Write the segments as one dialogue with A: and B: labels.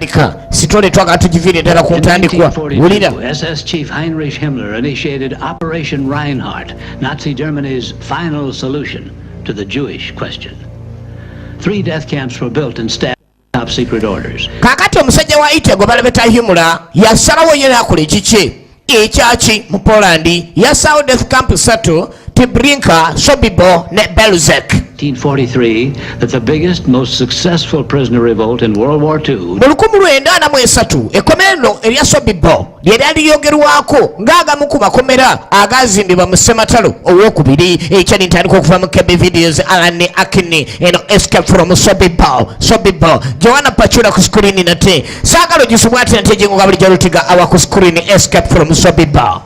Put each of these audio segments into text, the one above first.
A: Lika sitole twagala tugiviire ddala ku
B: In
A: ntandikwa wulira.
B: 1942, SS Chief Heinrich Himmler initiated Operation Reinhardt, Nazi Germany's final solution to the Jewish question. Three death camps were built and staffed top secret orders.
A: Kaakati omusajja wa Hitler gwe balabeta Himmler yasalawo ye n'akola ekikye ekyaki mu Poland. Yassaawo death camp ssatu: Treblinka, Sobibor ne Belzec.
B: 1943, that the biggest, most successful prisoner revolt in World War II
A: Mu 1943, ekkomera lino erya Sobibor lye lyali lyogerwako ng'agamu ku makomera agazimbibwa mu ssematalo owokubiri. Ekyali ntandika okuva mu KB Videos, Alan Akini, eno Escape from Sobibor. Sobibor, Joanna Pacula ku screen. Nate saagala ogisubwa ati nate ejengo bulijjo lutiga awa ku screen. Escape from Sobibor,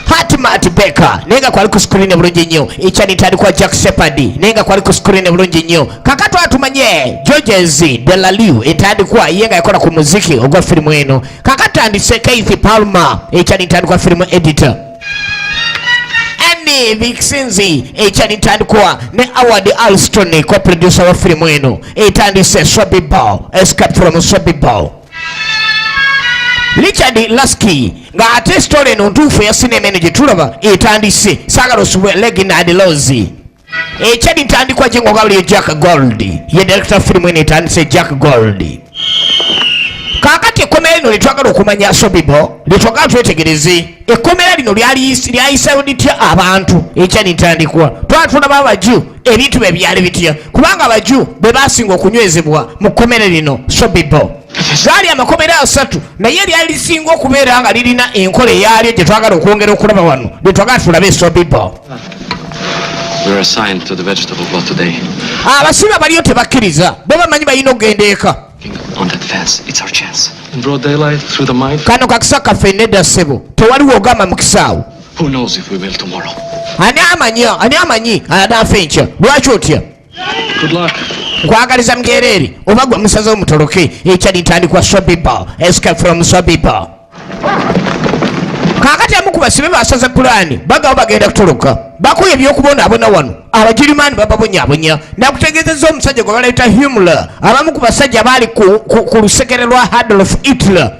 A: Hartmut Becker naye nga kwali ku screen bulungi nnyo. Ekyali ntandikwa Jack Shepard naye nga kwali ku screen bulungi nnyo. Kakati atumanye Georges Delalue, etandikwa ye nga yakola ku muziki ogwa firimu eno. Kakatandise Keith Palmer, ekyali ntandikwa film editor Annie Vixenzi, ekyali ntandikwa ne Howard Alston, co producer wa firimu eno etandise Sobibor, Escape from Sobibor. Richard Lasky ng'ate story eno ntuufu eya sinema eno gye tulaba etandise. Saagala osubwe Reginald Rose, ekyali ntandikwa gye ngoga Jack Gold ye director firimu eno etandise, Jack Gold. Kaakati ekkomera lino lyetwagala okumanya, Sobibor, lyetwagala twetegereze. Ekkomera lino lyayisayo litya abantu? Ekyali ntandikwa twala tulaba abaju ebintu bye byali bitya, kubanga abaju be basinga okunywezebwa mu kkomera lino Sobibor. Gaali amakomera asatu, naye lyali lisinga okubeera nga lirina enkola eyaalyo gye twagala okwongera okulaba wano, lyetwagala tulabe, Sobibor.
C: We're assigned to the vegetable plot today.
A: Abasibe baliyo tebakkiriza, bo bamanyi balina okugenda eka.
C: On that fence, it's our chance. In broad daylight, through the mine.
A: Kano kakisa kaffe. Nedda ssebo, tewaliwo ogamba mukisaawo.
C: Who knows if we will tomorrow?
A: Ani amanya? Ani amanyi anaafa enkya? Lwaki otya?
C: Good luck.
A: Nkwagaliza mgereere oba gwe musaze omutoloke. Ekyali ntandikwa Sobibor, Escape from Sobibor. Kaakati amu ku basibe basaze pulaani, bagabo bagenda kutoloka, bakuye ebyokubonaabona wano. Abagirimaani bababonyabonya. Nakutegeezezza omusajja gwe baleeta Himmler, abamu ku basajja baali ku lusekere lwa Adolf Hitler.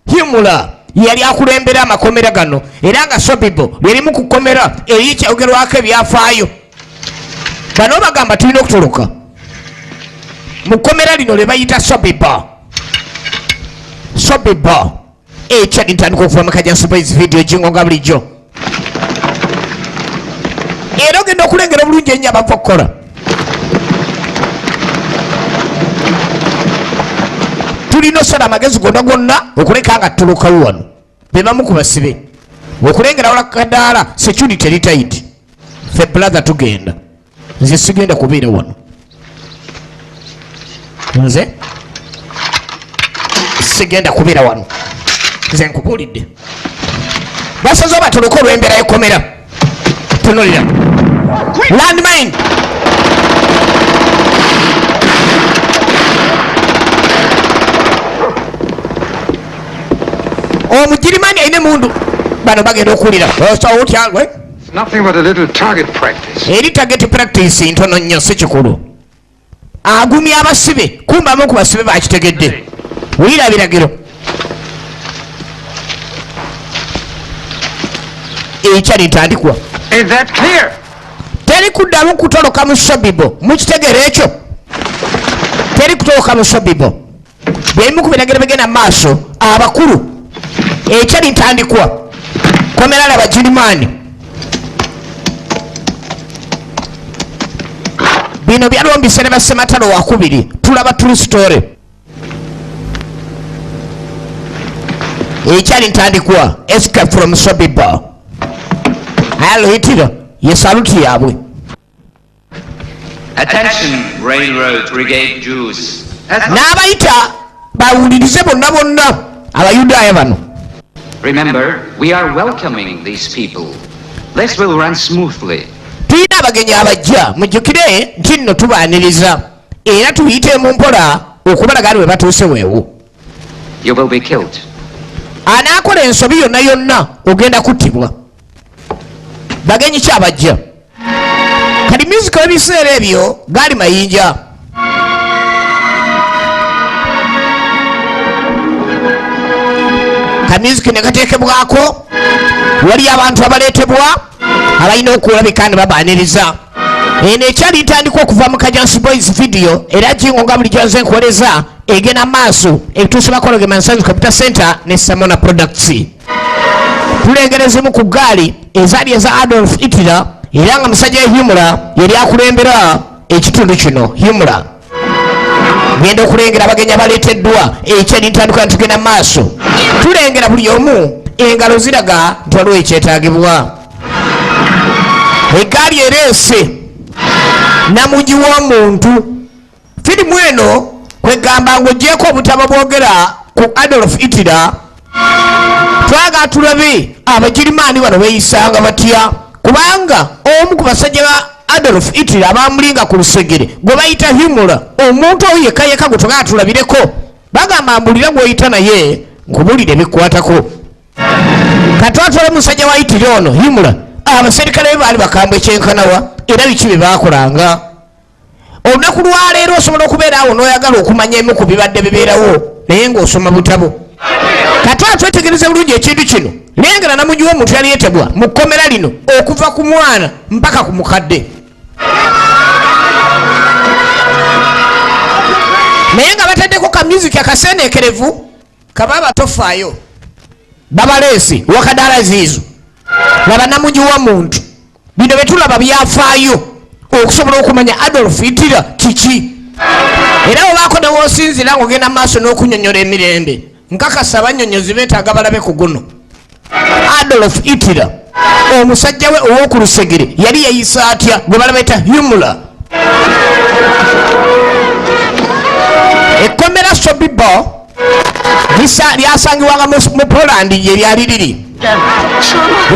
A: Himmler yali akulembera amakomera gano, era nga Sobibor lyerimu ku kkomera erikyogerwako ebyafaayo. Bano bagamba tulina okutoloka mu kkomera lino lye bayita Sobibor. Sobibor, ekyali ntandika okuva mu Kajansi Boys Video jingo nga bulijjo, era ogenda okulengera obulungi ennyo abava okukola. Tulina osala amagezi gonna gonna okuleka nga tutolokawo wano. Be bamu ku basibe okulengera wala kadaala security eri tight. Fe brother tugenda, nze sigenda kubeera wano, nze sigenda kubeera wano, nze nkubuulidde. Basaze batoloka olw'embeera y'ekkomera. Tunulira landmine. Omugirimani alina emundu. Bano bagenda okuwulira otya gwe?
D: Nothing but a little target practice.
A: Eri target practice ntono nnyo, si kikulu. Agumya abasibe, kumbamu ku basibe bakitegedde. Wulira biragiro. Ekyali ntandikwa.
D: Is that clear?
A: Teri kuddamu kutoloka mu Sobibor, mukitegeera ekyo? Teri kutoloka mu Sobibor. Byerimu ku biragiro bigenda mu maaso abakulu. Ekyali ntandikwa komera laba Girimaani. Bino byaliwo mu biseera bya ssematalo wakubiri. Tulaba true story. Ekyali ntandikwa Escape from Sobibor. Heil Hitler ye saluti yaabwe.
E: Attention, Railroad Brigade Jews.
A: N'abayita bawulirize bonna bonna abayudaaya bano.
E: Remember, we are welcoming these people. This will run smoothly.
A: Tulina abagenyi abajja, mujjukire nti nno tubaaniriza era tuyiteemu mpola okubalaga nti bwe batuuse weewo.
E: You will be killed.
A: Anaakola ensobi yonna yonna ogenda kuttibwa. Bagenyi ki abajja? Kati musika w'ebiseera ebyo gaali mayinja. Kamyuziki ne kateekebwako. Wali abantu abaleetebwa abalina okulabika ne babaaniriza. Eno ekyali ntandikwa okuva mu Kajansi Boys Video, era jingo nga bulijjo nze nkuweereza egenda maaso ebituusa bakologema Nsanzu Computer Center ne Samona Products. Tulengerezimu ku ggaali ezaali eza Adolf Hitler, era nga musajja Himmler yali akulembera ekitundu kino. Himmler genda okulengera abagenyi abaleeteddwa, ekyali ntandikwa ntugenda maaso. Tulengera buli omu engalo ziraga nti waliwo ekyetaagibwa. Eggaali ereese namugi w'omuntu. Firimu eno kwegamba ng'ogyeko obutabo bwogera ku Adolf Hitler, twagala tulabe Abagirimaani bano beeyisanga batya, kubanga omu ku basajja ba Adolf Hitler abamulinga ku lusegere gwe bayita Himmler, omuntu oyo yekka yekka gwe twagala tulabireko. Bagamba mbulira gw'oyita naye nkubulire bikwatako. Katwatwale musajja wa Hitler ono Himmler, abaserikale be baali bakambwe kyenkanawa, era biki bye baakolanga. Olunaku lwaleero osobola okubeera awo n'oyagala okumanya emu ku bibadde bibeerawo naye ng'osoma butabo. Katwala twetegereze bulungi ekintu kino. Lengera namugi w'omuntu yali yeetebwa mu kkomera lino okuva ku mwana mpaka ku mukadde, naye nga bataddeko ka music akaseeneekerevu kaba batofaayo. Babaleese wakadaala ziizo, laba namugi w'omuntu. Bino bye tulaba byafaayo okusobola okumanya Adolf Hitler kiki, era obaako ne w'osinziira ng'ogenda mu maaso n'okunnyonnyola emirembe. Nkakasa abannyonnyozi beetaaga balabe ku guno Adolf Hitler, omusajja we ow'oku lusegere yali yeyisa atya, gwe balaba bayita Himmler. Ekkomera Sobibor lyasangibwanga mu Poland gye lyali liri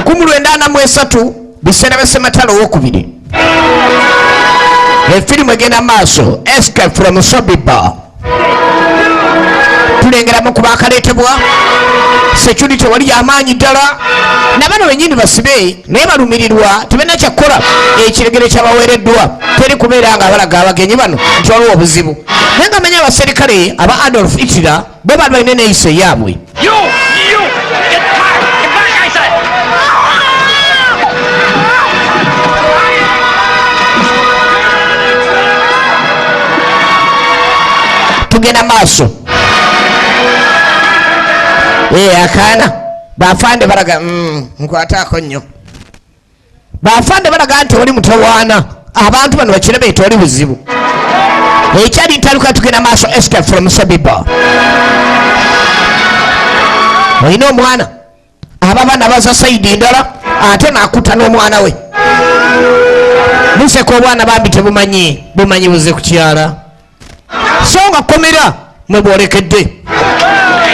A: 1943, biseera bya Ssematalo owokubiri. Efirimu egenda maaso, Escape from Sobibor. Tulengeramu ku bakaleetebwa, security wali yamaanyi ddala, nabano benyini basibe naye balumirirwa, tebalina kyakkola. Ekiregere kyabaweereddwa teri kubeera nga balaga abagenyi bano nti waliwo obuzibu, naye nga manya abaserikale aba Adolf Hitler bo bali balina eneeyisa eyaabwe.
E: You! You! Get back! Get back, I said!
A: Tugenda maaso. Akaana bafande balaga, nkwataako nnyo. Bafande balaga nti oli mutawaana, abantu bano bakirabe tewali buzibu. Ekyali ntaluka, tugenda maaso. Escape from Sobibor. Olina omwana, aba baana baza side ndala, ate nakuta n'omwana we buseka. Obwana bambi tebumanyi, bumanyi buze kukyala, so nga komera mwe bwolekedde.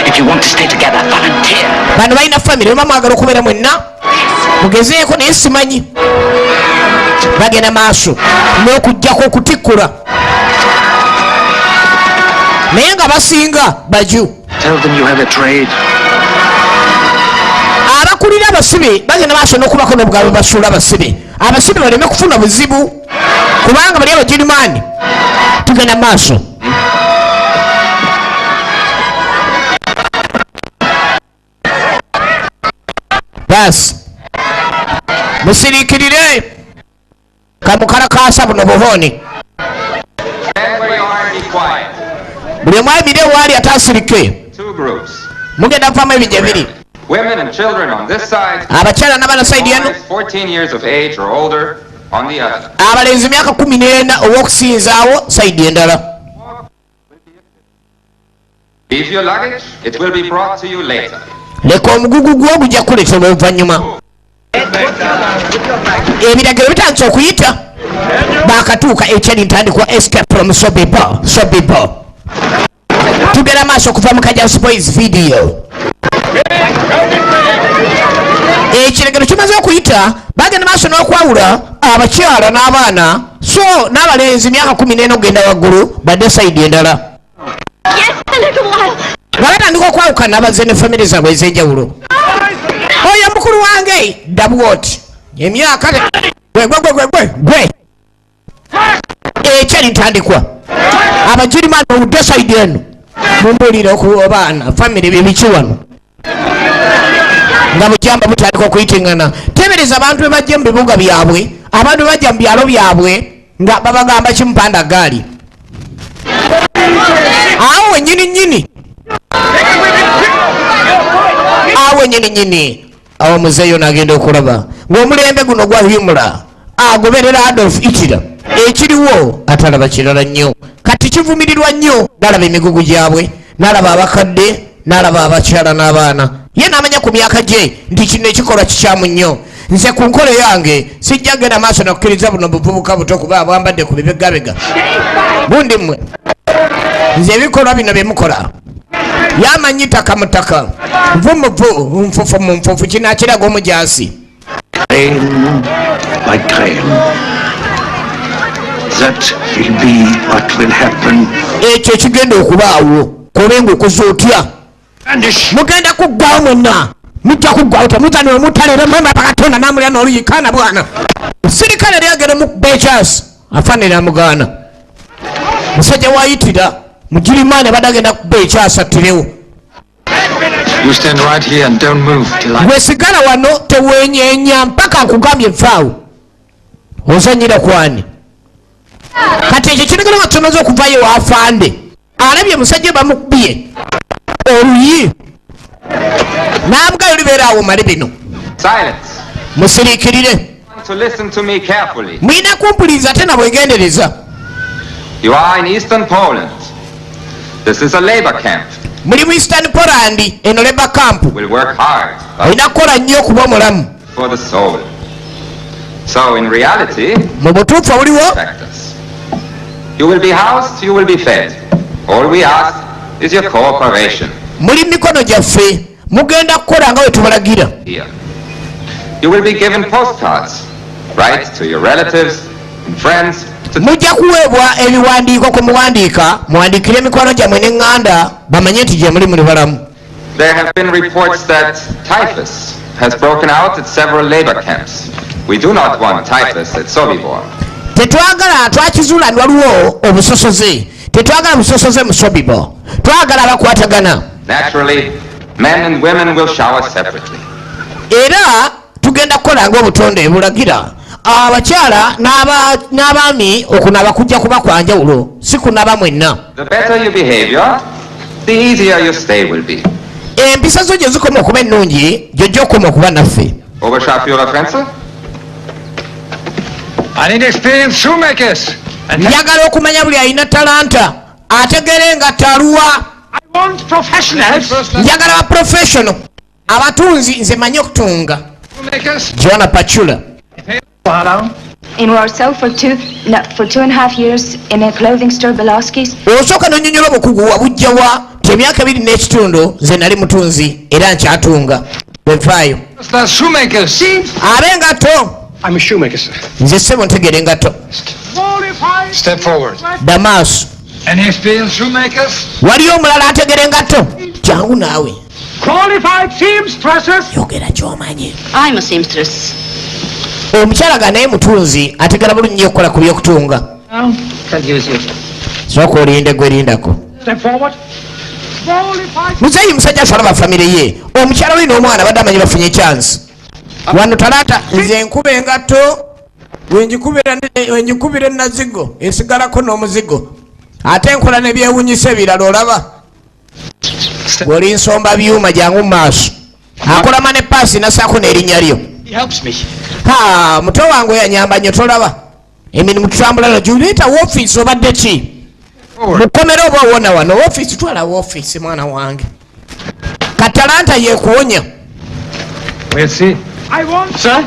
E: If you want to stay together, volunteer.
A: Bano balina famire, oba mwagala okubeera mwenna mugezeeko, naye simanyi. Bagenda maaso n'okuggyako okutikkula, naye nga basinga baju.
C: Tell them you have a trade.
A: Abakulira abasibe bagenda maaso n'okubako n'obugabo basuula abasibe, abasibe baleme kufuna buzibu kubanga bali abagirimaani. Tugenda maaso. Baasi musiriikirire kamukalakaasa buno buhooni.
D: Stand where you are and be quiet.
A: Buli omu ayimire waali ate asirike.
D: Two groups.
A: Mugenda kuvaamu ebijja biri.
D: Women and children on this side.
A: Abakyala n'abaana side eno.
D: Boys 14 years of age or older on the other.
A: Abalenzi myaka 14 ow'okusinzaawo side endala.
D: Leave your luggage. It will be brought to you later.
A: Leka omugugu gwo, gujja kuleetebwa oluvannyuma. Ebiragiro bitandise okuyita, bakatuuka. Ekyali ntandikwa, Escape from Sobibor. Sobibor, tugenda maaso okuva mu Kajansi Boys Video. Ekiragiro kimaze okuyita, bagenda maaso n'okwawula abakyala n'abaana, so n'abalenzi myaka 14 okugenda waggulu badde side endala.
F: Yes, a little while.
A: Nga batandika okwawukana, abazze ne famire zaabwe ez'enjawulo. Oyo mukulu wange dabwot emyaka gwe gwe gwe gwe gwe gwe. Ekyali ntandikwa, abagirimani oludde side eno. Mumbuulire, abaana famire bibiki wano? Nga bujamba butandika okuyitingana. Tebereza abantu bwe bajja mu bibuga byabwe, abantu bwe bajja mu byalo byabwe, nga babagamba kimupanda gaali awo wenyini nyini, awo wenyini nyini awo. Muzeeyo nagenda okulaba ng'omulembe guno gwa Himmler agoberera Adolf Hitler, ekiriwo atalaba kirala nnyo. Kati kivumirirwa nnyo. Nalaba emigugu gyabwe, nalaba abakadde, nalaba abakyala n'abaana. Ye n'amanya ku myaka gye nti kino ekikolwa kikyamu nnyo. Nze ku nkola yange sijja genda maaso nakukkiriza buno buvubuka buto kuba bwambadde ku bibegabega bundi mmwe. Nze ebikolwa bino bye mukola yamanyi ttaka mu ttaka, nvu mu vvu, nfufu mu nfufu. Kinakiraga omujasi.
G: Grain by grain. That will be what will happen.
A: Ekyo ekigenda okubaawo kubenga okuza otya.
G: Vanish.
A: Mugenda kuggwawo mwenna, mujja kuggwawo. Temuzaniwe mutalera mwemba Katonda namulya n'oluyikaana bwana. Sirikale yali agenda mukuba ekyasi, afaanira mugaana. Musajja wayitira Mugirimaani abadde agenda kuba ekyasi attirewo.
C: You stand right here and don't move till I.
A: Gwe sigala wano, tewenyeenya mpaka nkugambye nfaawo. Ozanyira kwani? Kati ekyo kiragala nga tumaze okuvayo. Wafande alabye musajja bamukubye oluyi n'amugayo libeera awo male bino.
D: Silence.
A: Musiriikirire.
D: To listen to me carefully.
A: Mulina kumpuliriza ate nabwegendereza.
D: You are in eastern Poland. This is a labor camp.
A: Muli mu Eastern Poland, eno labor camp.
D: We'll work hard, but
A: Olina kukola nnyo okuba omulamu.
D: for the soul. So in reality,
A: Mu butuufu obuliwo,
D: factors. You will be housed, you will be fed. All we ask is your cooperation
A: muli mu mikono gyaffe, mugenda kukola nga bwe tubalagira.
D: here. You will be given postcards. Write to your relatives and friends to
A: Mujja kuweebwa ebiwandiiko ku muwandiika, muwandiikire emikwano gyammwe n'eŋŋanda bamanye nti gye muli muli balamu.
D: There have been reports that typhus has broken out at several labor camps. We do not want typhus at Sobibor.
A: Tetwagala, twakizuula nti waliwo obusosoze. Tetwagala busosoze mu Sobibor, twagala abakwatagana.
D: Naturally, men and women will shower separately.
A: Era tugenda kukola ngaobutonde bulagira, abakyala n'abaami okunaaba kujja kuba kwanjawulo, si kunaaba mwenna.
D: The better your behavior, the easier your stay will be.
A: Empisa zo gye zikoma okuba ennungi, gyojja okukoma okuba naffe.
D: Oberscharführer Frenzel?
C: I need experienced shoemakers. And
A: Njagala okumanya buli alina talanta ategere nga taluwa.
C: I want professionals.
A: Njagala ba professional abatunzi. Nze manyi okutunga.
C: Shoemakers.
A: Joana Pachula.
C: Hello.
F: In Warsaw for two, no, for 2.5 years in a clothing store, Belaski's.
A: Osooka nonyonyola obukugu wabujjawa ti emyaka 2.5 nze nali mutunzi era nkyatunga bwenfaayo.
C: The shoemakers.
A: Ab'engatto.
C: I'm a shoemaker, sir.
A: Nze ssebo ntegera engatto.
C: Step forward.
A: Damaaso.
C: Any experienced shoemakers?
A: Waliyo omulala ategera engatto? Jangu naawe.
C: Qualified seamstresses.
A: Yogera kyomanyi.
F: I'm a seamstress.
A: Omukyala ga naye mutunzi, ategera bulungi nnyo okukola ku byokutunga.
E: Can't use you.
A: Sooka olinde gwe, lindako.
C: Step forward. Qualified.
A: Muzeeyi musajja atwala ba famire ye, omukyala we n'omwana badde amanyi bafunye chance wano talaata. Nze nkuba engatto, wenjikubira enazigo esigalako n'omuzigo, ate nkola nebyewunyisa ebirala. Olaba bw'oli nsomba byuma, jangu mu maaso. Akolama ne paasi nasaako n'erinnya lyo.
C: He helps me.
A: Ha, muto wange yanyamba nnyo. Tolaba emirimu tutambula nagileeta woofiisi. Obadde ki mukomera oba owona wano woofiisi? Twala woofiisi mwana wange, katalanta yekuwonya.
C: We'll see. I want Sir?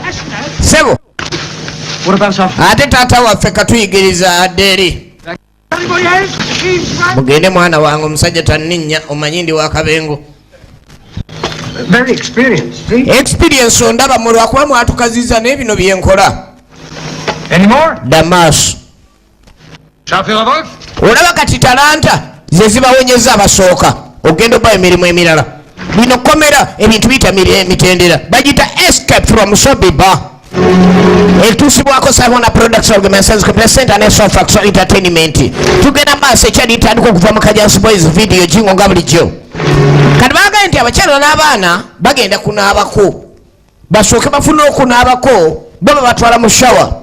A: Sebo.
C: What about our
A: Ate taata waffe katuyigiriza adde eri.
C: Anybody else? Seamstress?
A: Mugende mwana wange, omusajja tanninnya, omanyi ndi wakabengo.
C: Very experienced, see?
A: Experience ondaba mwe lwakuba mwatukaziza, naye bino byenkola.
C: Any more?
A: Damaaso.
C: Scharführer Wolf?
A: Olaba kati talanta ze zibawonyeza abasooka ogenda oba emirimu emirala. Lino kkomera, ebintu biyita mitendera, bagiyita Escape from Sobibor, etuusibwako Savona Products Organizations Center ne Sofax Entertainment. Tugenda maaso, ekyali itandika okuva mu Kajansi Boys video jingo nga bulijjo. Kati bagambye nti abakyala n'abaana bagenda kunaabako. Basooke bafune okunaabako, bo babatwala mu shower.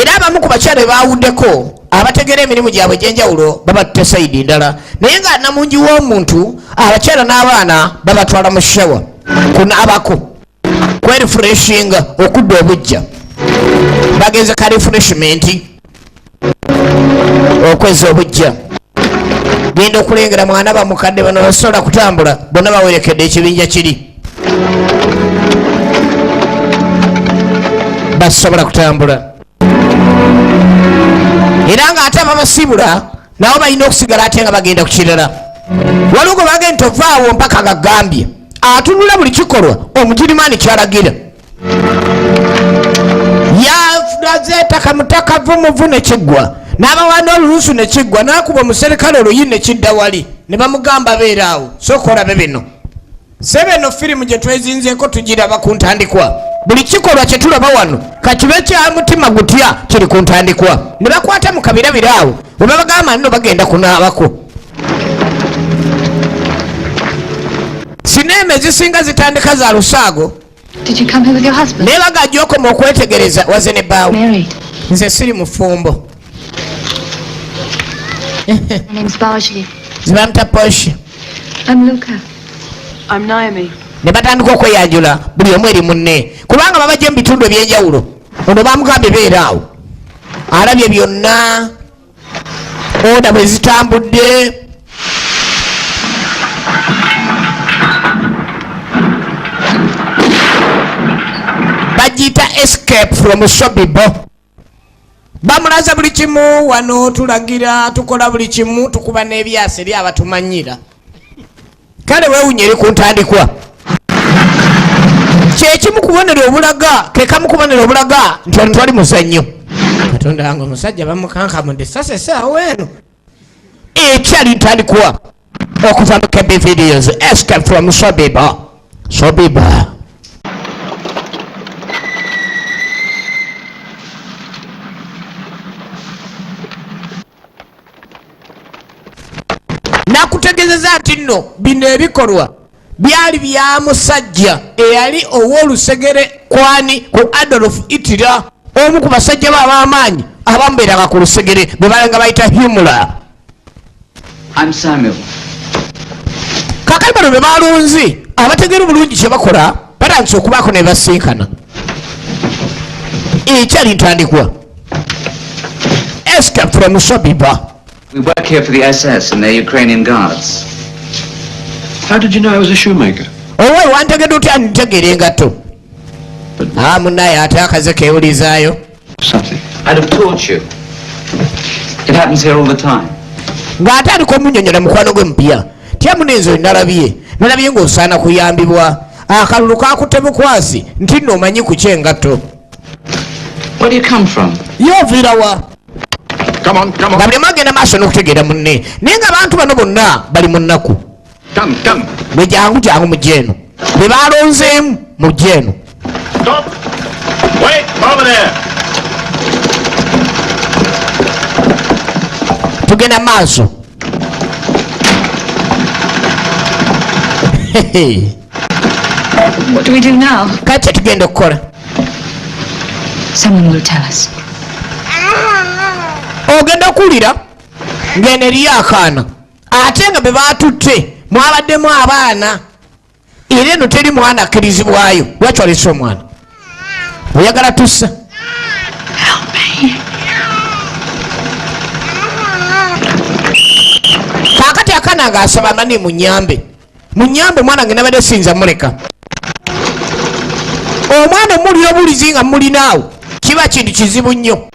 A: Era abamu ku bakyala be baawuddeko abategeera emirimu gyabwe egy'enjawulo babatutte side ndala, naye nga namungi w'omuntu, abakyala n'abaana babatwala mu shower kunaabako, kwerefreshinga, okudda obujja. Bagenze ka refreshment, okweza obujja. Genda okulengera mwana bamukadde bano basobola kutambula, bonna bawerekedde ekibinja kiri basobola kutambula. Era ng'ate ababasibula nabo balina okusigala ate nga bagenda ku kirala. Waliwo gwe bagenda tovaawo mpaka nga gambye atunula buli kikolwa Omugirimaani kyalagira. Yalaze ettaka mutaka vumuvu ne kiggwa, n'abawaana olulusu ne kiggwa, n'akuba omuserikale oluyi ne kidda wali, ne bamugamba beera awo, sooka olabe bino. Sebe eno firimu gye twezinzeeko tugiraba ku ntandikwa. Buli kikolwa kye tulaba wano, kakibe kya mutima gutya, kiri ku ntandikwa. Ne bakwata mu kabirabira awo we babagamba nno bagenda kunaabako. Sineema ezisinga zitandika za lusaago.
F: Did you come here with your husband?
A: Naye bagajja okoma okwetegereza waze ne bbaawe.
F: Married.
A: Nze siri mufumbo.
F: My name's Bajli.
A: Zibamuta Poshi.
F: I'm Luca.
H: I'm Naomi.
A: Ne batandika okweyanjula buli omu eri munne, kubanga babajja mu bitundu ebyenjawulo. Ono bamugambye beera awo, alabye byonna, order bwe zitambudde. Bagiyita Escape from Sobibor. Bamulaza buli kimu wano, tulagira tukola buli kimu, tukuba n'ebyasa eri abatumanyira. Kale weewunya eri ku ntandikwa, kyekimu kubonero obulaga, kekamu kubonero obulaga nti ono twali muzannyo. Katonda wange, omusajja bamukankamudde sasa esaawa eno ekyali ntandikwa okuva mu KB Videos, Escape from Sobibor. Sobibor nakutegezeza nti nno bino ebikolwa byali bya musajja eyali ow'olusegere kwani ku Adolf Hitler, omu ku basajja be ab'amaanyi abamubeeranga ku lusegere bwe balanga bayita Himmler.
E: I'm Samuel.
A: Kakali bano be balunzi abategeera obulungi kye bakola, batandise okubaako ne basinkana. Ekyali ntandikwa, Escape from Sobibor.
E: We work here for the SS and their Ukrainian guards.
C: How did you know I was a shoemaker?
A: Owe wantegedde otya ntegeera engatto? Ah, munaye ate akaze keewulizaayo.
C: Something.
E: I'd have taught you. It happens here all the time.
A: Ng'atandika omunyonyola mukwano gwe mupya tya munenzo, nalabye nalabye ng'osaana kuyambibwa, akalulu kakutte bukwasi nti nno omanyi ku kyengatto.
E: Where do you come from?
A: Ye oviirawa?
G: Come on, come
A: Nga
G: on.
A: buli omu agenda maaso n'okutegeera munne, naye nga abantu bano bonna bali mu nnaku.
G: Come, come.
A: Bwe jangu jangu mujja eno, bwe balonzeemu mujja eno.
G: Stop. Wait, over there.
A: Tugenda maaso. Hehe.
F: What do we do now?
A: Kati kyetugenda okukola?
F: Someone will tell us.
A: Ogenda okuwulira ngeno eriyo akaana, ate nga be batutte mwabaddemu abaana, era eno teri mwana akkirizibwayo. Lwaki walese omwana? Oyagala tussa?
F: Help me.
A: Kaakati akaana ng'asaba mani, munyambe, munyambe, omwana nge nabadde siyinza muleka. Omwana omuli obulizi nga mulinaawo kiba kintu kizibu nnyo,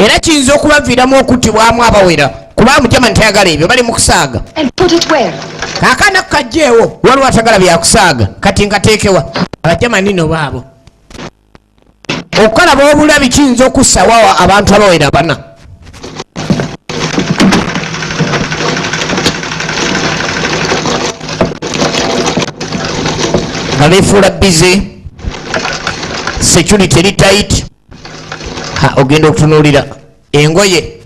A: era kiyinza okubaviiramu okuttibwamu abawera, kubanga Mujamani tayagala ebyo, bali mu kusaaga.
F: And put it where?
A: Kaakaana kukajjeewo, waliwo atagala byakusaaga. Kati nkateekewa? Abajamani no baabo okukalaba obulabi kiyinza okussawawo abantu abawera bana. Nga befuula busy, security eri tight. Ha, ogenda okutunuulira engoye.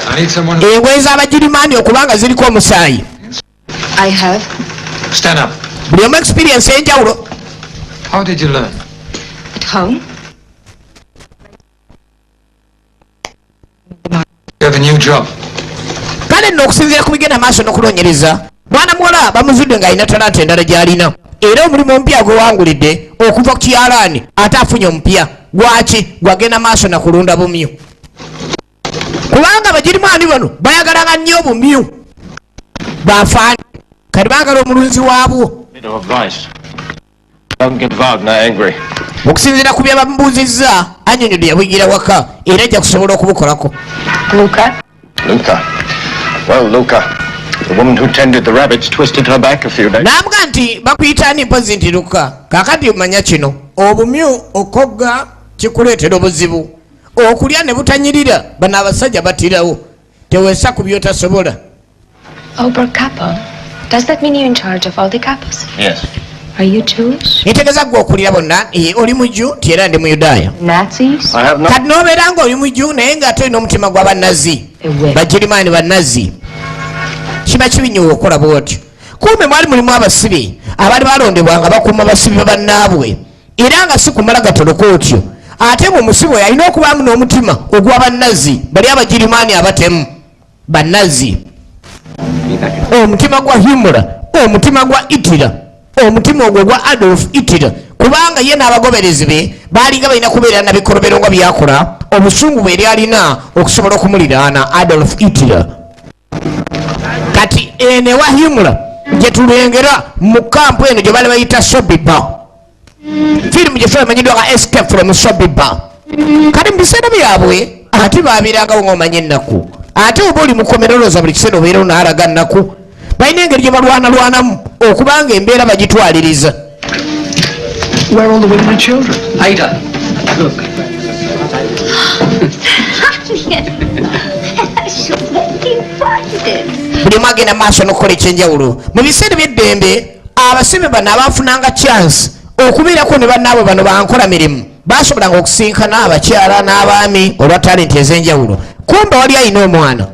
D: I need someone who...
A: Engoye z'Abagirimaani okubanga ziriko omusaayi.
F: I have.
C: Stand up.
A: Buli omu experience ey'enjawulo.
D: How did you learn?
F: At home.
D: You have a new job.
A: Kale nno, okusinziira ku bigenda maaso n'okunoonyereza, mwana muwala bamuzudde ng'alina talanta endala gy'alina, era omulimu omupya gwewangulidde okuva ku kyalaani, ate afunye omupya gwaki gwagenda maaso na kulunda bumyu, kubanga bagirimaani bano bayagalanga nnyo obumyu bafaani, kati baagala omulunzi waabwo.
G: Bit of advice. Don't get Wagner angry.
A: Okusinziira ku bye bamubuuzizza, annyonnyodde yabuyigira waka era ajja kusobola okubukolako.
F: Luca.
G: Luca. Well, Luca, the woman who tended the rabbits twisted her back a few days.
A: N'amuga nti bakuyita ani? Mpozi nti Luka. Kaakati omanya kino, obumyu okogga kikuleetera obuzibu, okulya ne butanyirira. Bano abasajja batirawo, teweesa ku byotasobola.
F: Oberkapo. Does that mean you're in charge of all the capos?
G: Yes.
F: Are you Jewish?
A: Ntegeeza gwe okulira bonna. Eh, oli Mujju? Nti era ndi Muyudaaya.
F: Nazis?
G: I have no.
A: Kati n'obeera nga oli Mujju naye ng'ate olina omutima gw'Abanazi,
F: Ewe.
A: Bagirimaani Banazi, kiba kibi nnyo okukola bwotyo. Kumbe mwali mulimu abasibe abaali balondebwa nga bakuuma basibe bannaabwe, era nga si kumala gatoloka otyo, ate ng'omusibe oyo alina okubaamu n'omutima ogw'Abanazi bali Abagirimaani abatemu Banazi, omutima gwa Himmler, omutima gwa Hitler, omutima ogwo gwa Adolf Hitler, kubanga ye n'abagoberezi be baalinga balina kubeera na bikolobero nga byakola, obusungu bwe yali alina okusobola okumuliraana Adolf Hitler. Kati eno ewa Himmler gye tulengera mu kampu eno gye bali bayita Sobibor, firimu gye twemanyiddwa nga Escape from Sobibor. Kati mu biseera byabwe ate babeerangawo ng'omanya ennaku, ate oba oli mukomera olowooza buli kiseera obeera onaalaga nnaku. Balina engeri gye balwanalwanamu okubanga embeera bagitwaliriza.
C: Where are all the women and children?
E: Ida, look.
A: Buli omu agenda maaso n'okukola ekyenjawulo. Mu biseera by'eddembe abasibe bano abafunanga chance okubeerako ne bannaabwe bano bankola mirimu, basobolanga okusinkana abakyala n'abaami olwa talenti ez'enjawulo. Kumbe wali alina omwana,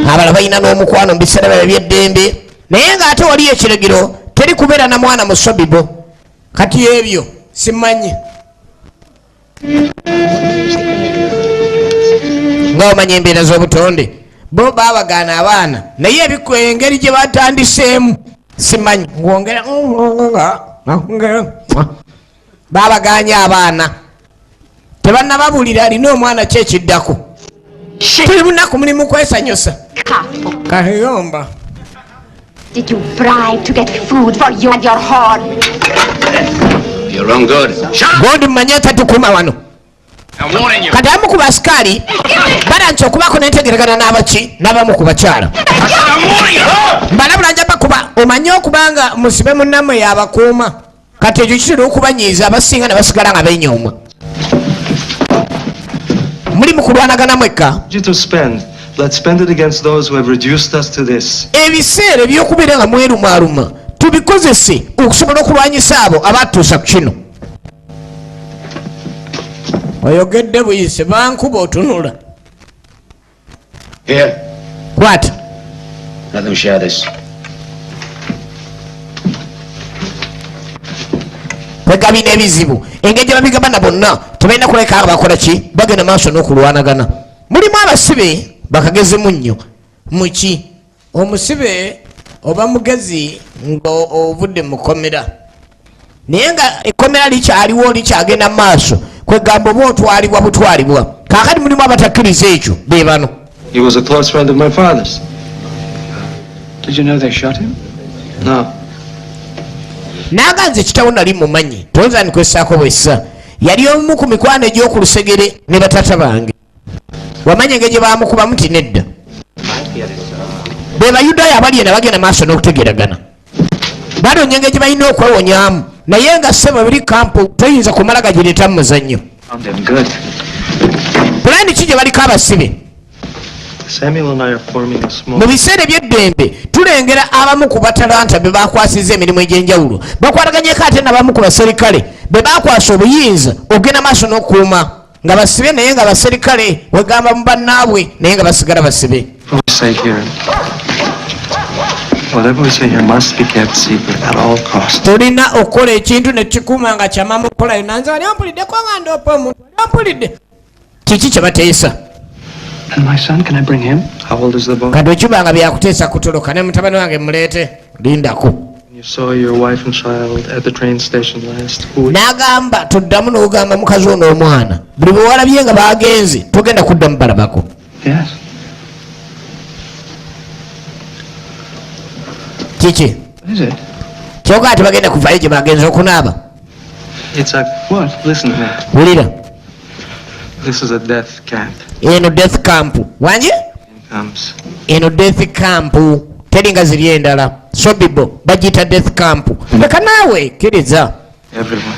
A: abalala balina n'omukwano mu biseera byabwe eby'eddembe, naye ng'ate waliyo ekiragiro, teri kubeera na mwana mu Sobibo. Kati ebyo simanyi nga omanya embeera z'obutonde, bo babagaana abaana, naye engeri gye batandiseemu simanyi ngwongera babaganye abaana, tebannababulira alina omwana ki ekiddako. Tuli munaku, mulimu kwesanyusa kayomba.
F: Did you bribe to get food for you and your horde?
E: Your own good.
A: Gondi mumanye tatukuma wano.
G: I'm warning you.
A: Kati abamu ku basikaali balanki okubaako nentegeregana n'abaki n'abamu ku bakyala.
G: I said I'm warning you.
A: Mbalabula, nja bakuba. Omanye okubanga musibe munnammwe yabakuuma, kati ekyo kitera okubanyiiza abasinga ne basigala nga benyooma. Muli mu kulwanagana mwekka.
C: You to spend. Let's spend it against those who have reduced us to this.
A: Ebiseera ebyokubeera nga mwerumaaluma tubikozese okusobola okulwanyisa abo abatuusa ku kino. Oyogedde buyise, bankuba otunula.
E: Here,
A: Kwata.
E: let them share this.
A: Kwegabina ebizibu engeri gye babigabana bonna, tebalina kuleka nga bakola ki, bagenda maaso n'okulwanagana. Mulimu abasibe bakagezi nnyo muki omusibe oba mugezi nga ovudde mukomera, naye nga ekkomera likyaliwo, likyagenda mu maaso, kwegamba oba otwalibwa butwalibwa. Kaakati mulimu abatakkiriza ekyo, be bano.
C: He was a close friend of my father's.
E: Did you know they shot him?
C: No.
A: Naga nze kitawo nali mumanyi, toyinza nikwessaako bwessa, yali omu ku mikwano egy'oku lusegere ne batata bange. Wamanya engeri gye bamukubamu? Ti nedda. Be Bayudaaya abali ena bagenda maaso n'okutegeragana, banoonya engeri gye balina okwewonyaamu, naye nga ssebo biri kampu, toyinza kumala gagireeta mu muzannyo.
E: Found him good.
A: Pulaani ki gye baliko abasibe?
C: Samuel and I are forming a small.
A: Mu biseera eby'eddembe tulengera abamu ku batalanta be bakwasiza emirimu egy'enjawulo, bakwataganyeko ate nabamu ku baserikale be bakwasa obuyinza okugenda maaso n'okukuuma nga basibe, naye nga baserikale wegamba mu bannaabwe, naye nga basigala basibe.
C: For my sake here. Whatever we say here must be kept secret at all costs.
I: Tulina okukola ekintu ne kikuuma nga kyama mukola yonna. Nze wali ompuliddeko nga ndoopa omuntu? Wali ompulidde?
A: Kiki kye bateesa?
C: And my son, can I bring him? How old is the boy?
A: Kati okiba nga byakuteesa kutoloka, ne mutabani wange muleete. Lindako.
C: You saw your wife and child at the train station last. Who
A: N'agamba toddamu n'ogamba mukazi ono omwana buli bwe walabye nga bagenze togenda kuddamu balabako.
C: Yes.
A: Kiki?
C: What is it?
A: Kyogaa tebagenda kuvayo gye bagenze okunaaba.
C: It's a what? Listen to me.
A: Wulira.
C: This is a death camp.
A: Eno death camp wanje.
C: Comes.
A: Eno death camp teri nga ziri endala. Sobibo bagiyita death camp. Leka naawe kkiriza.
C: Everyone.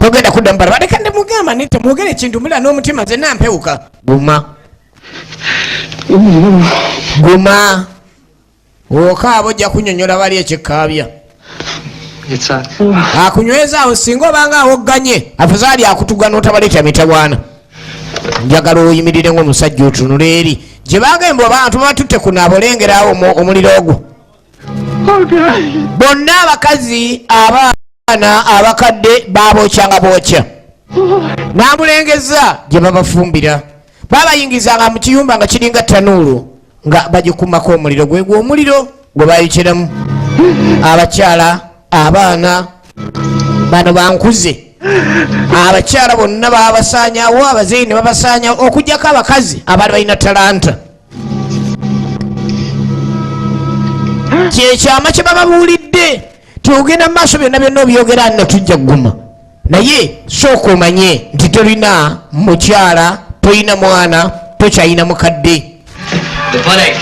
A: Togenda kuddamu balaba.
I: Leka ndimugamba nti temwogera ekintu mulira n'omutima nze nampewuka.
A: Guma, guma, okaaba ojja kunyonyola bali ekikaabya.
C: It's a
I: Akunyweza awo singa obanga awogganye.
A: Afazaali akutuga n'otabaleeta mitawaana. Njagala oyimirire ng'omusajja otunule eri gye bagamba abantu batutte kunaaba olengerawo omuliro ogwo. Bonna abakazi, abaana, abakadde babokyanga bookya n'amulengeza gye babafumbira. Babayingizanga mu kiyumba nga kiringa tanuulu nga bagikumako omuliro. Gwegwo omuliro gwe bayokeramu abakyala, abaana bano bankuze. Abakyala bonna babasanyawo, abazeeyi ne babasanyawo, okugyako abakazi abaali balina talanta. Kyekyama kye bababuulidde ti ogenda mu maaso byonna byonna obyogera nno tujja kuguma, naye sooka omanye nti tolina mukyala, tolina mwana, tokyalina mukadde.
E: The Podek.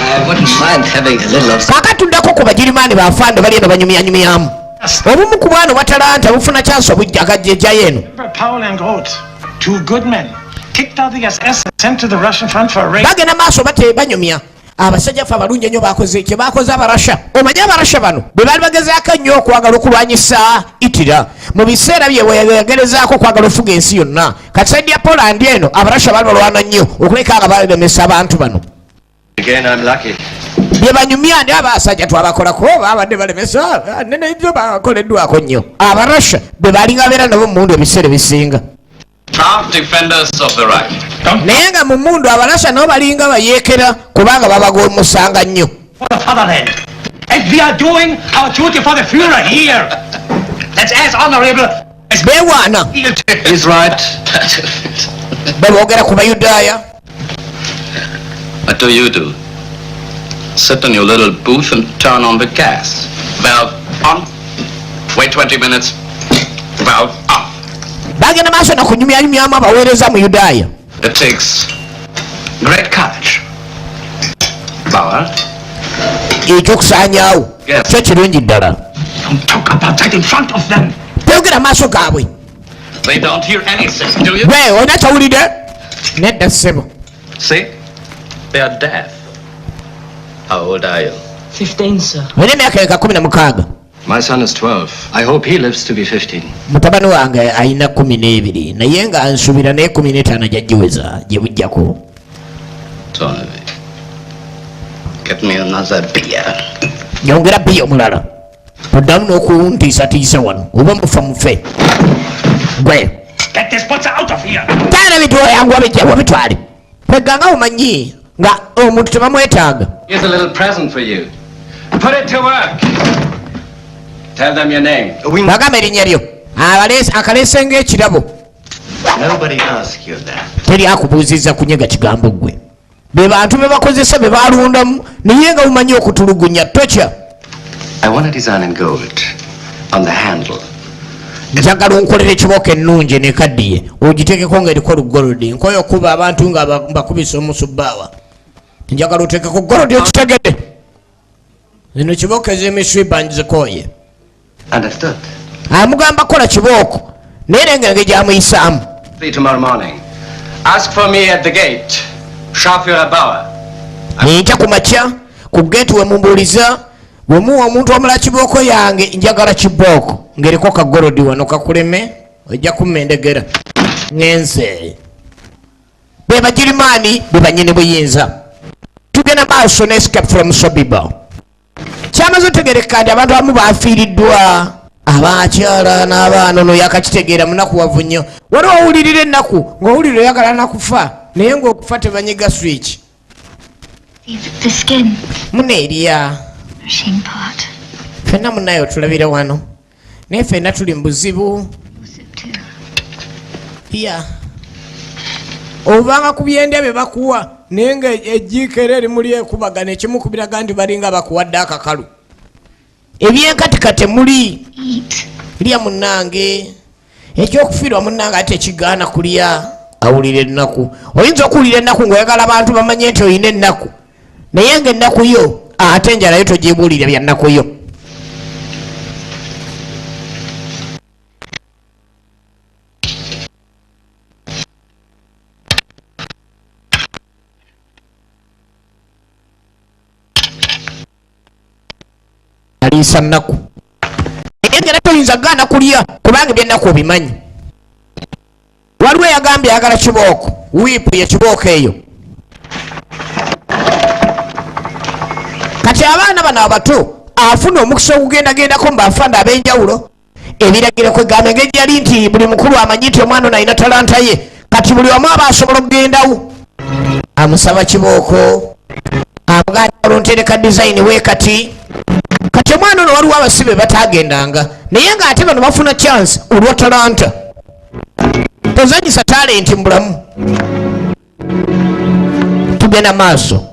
E: I wouldn't mind having a little of
A: Kaaka tuddako ku Bagirimaani bafande bali eno banyumyanyumyamu. Obumu ku bwana obwa talanta bufuna kyansi obujja akajjejjayo eno.
J: Paul and Groth, two good men, kicked out the SS and sent to the Russian front for a rape.
A: Bagenda maaso bate banyumya. Abasajja ffe abalungi ennyo bakoze kye bakoze Abarasha. Omanye Abarasha bano bwe baali bagezaako ennyo okwagala okulwanyisa Itira mu biseera bye weyagerezaako okwagala ofuga ensi yonna. Kati side ya Poland eno Abarasha baali balwana nnyo okuleka nga balemesa abantu bano.
G: Again, I'm lucky.
A: Bye banyumya ndi abasajja twabakolako babadde balemesa nene byo bakoleddwako nnyo. Abarasha bwe balinga beera nabo mu mundu ebiseera ebisinga.
D: Proud defenders of the Reich.
A: Naye nga mu mundu Abarasha nabo balinga bayeekera kubanga babagomusanga nnyo.
J: For the fatherland. And we are doing our duty for the Führer here. That's as honorable as
A: Bewaana.
G: He's right.
A: Bwe boogera ku Bayudaaya.
D: What do you do? Sit in your little booth and turn on the gas. Valve on. Wait 20 minutes. Valve off.
A: Bagenda maaso nakunyumyanyumyamu abaweereza mu Yudaaya.
D: It takes great courage. Bauer,
A: Ekyokusaanyaawo kyo kirungi ddala.
J: Don't talk about that in front of them.
A: Toyogera maaso gaabwe.
D: They don't hear anything, do you?
A: Gwe olina kyawulidde? Nedda ssebo.
D: See? They are deaf. How old are you?
H: 15, sir.
A: Olina emyaka eka? 16.
G: My son is 12. I hope he lives to be 15.
A: Mutabani wange alina 12 naye nga nsuubira naye 15 gyajjiweza gye bujjako.
D: Tony. Get me another beer.
A: Nyongera biya omulala. Toddamu n'okuntiisatiisa wano oba mufa mufe gwe.
J: Get this butcher out of here.
A: Taana bitwayanguwa bijja wabitwale kweganga omanyi nga omuntu tebamwetaaga.
D: Here's a little present for you. Put it to work. Tell them your name.
A: Bagamba erinnya lyo. Akaleese ng'ekirabo.
G: Nobody asked you that.
A: Teri akubuuzizza kunyega kigambo ggwe. Be bantu be bakozesa be balundamu naye nga bumanyi okutulugunya tokya.
G: I want a design in gold on the handle.
A: Njagala onkolera ekibooko ennungi nekaddiye ogitekeko ng'eriko lugolodi. Nkoyo okuba abantu nga mbakubisa omusubbaawa. Njagala otekeko golodi, okitegedde? Zino kibooko ez'emiswiba nzikooye.
G: Understood.
A: Amugamba kola kibooko naye nengenge gyamuyisaamu.
D: See you tomorrow morning. Ask for me at the gate. Scharführer Bauer.
A: Enkya ku makya ku geeti wemumbuuliza bwemuwa omuntu omulala kibooko yange. Njagala kibooko ng'eriko kagolodi wano kakuleme ojja kummendegera ŋenze. Be Bagirimaani be banyini buyinza. Tugenda maaso ne Escape from Sobibor. Kyamaze otegereka nti abantu abamu bafiiriddwa, abakyala n'abaana. Ono yakakitegeera munaku wavu nnyo. Waliwo owulirira ennaku ng'owulira oyagala nakufa, naye ng'okufa tebanyiga switch.
F: The skin.
A: Muna eriya.
F: Machine part.
A: Ffenna munaye otulabira wano, naye ffenna tuli mu buzibu. Ya, obanga ku byendya bye bakuwa, naye nga ejjiiko era erimuli ekubagana, ekimu ku biraga nti balinga bakuwadde akakalu, ebyenkatika temuli.
F: Eat.
A: Lya munnange, ekyokufiirwa munnange ate ekigaana kulya. Awulira ennaku. Oyinza okuwulira ennaku ng'oyagala abantu bamanye nti olina ennaku, naye nga ennaku yo ate enjala yo togibuulira bya nnaku yo. Aliisa nnaku, naye nga era toyinza gaana kulya kubanga ebyennaku obimanyi. Waliwo eyagambye ayagala kibooko, wiipu ye kibooko eyo. Kati abaana bano abato afuna omukisa okugendagendako mu bafanda ab'enjawulo. Ebiragiro kwegamba engeri gyali nti buli mukulu amanyi nti omwana ono alina talanta ye, kati buli omu aba asobola okugendawo amusaba kibooko, amugamba ntereka design we. Kati omwana ono waliwo abasibe batagendanga, naye ng'ate bano bafuna chance olwa talanta. Tozanyisa talenti mu bulamu. Tugenda maaso.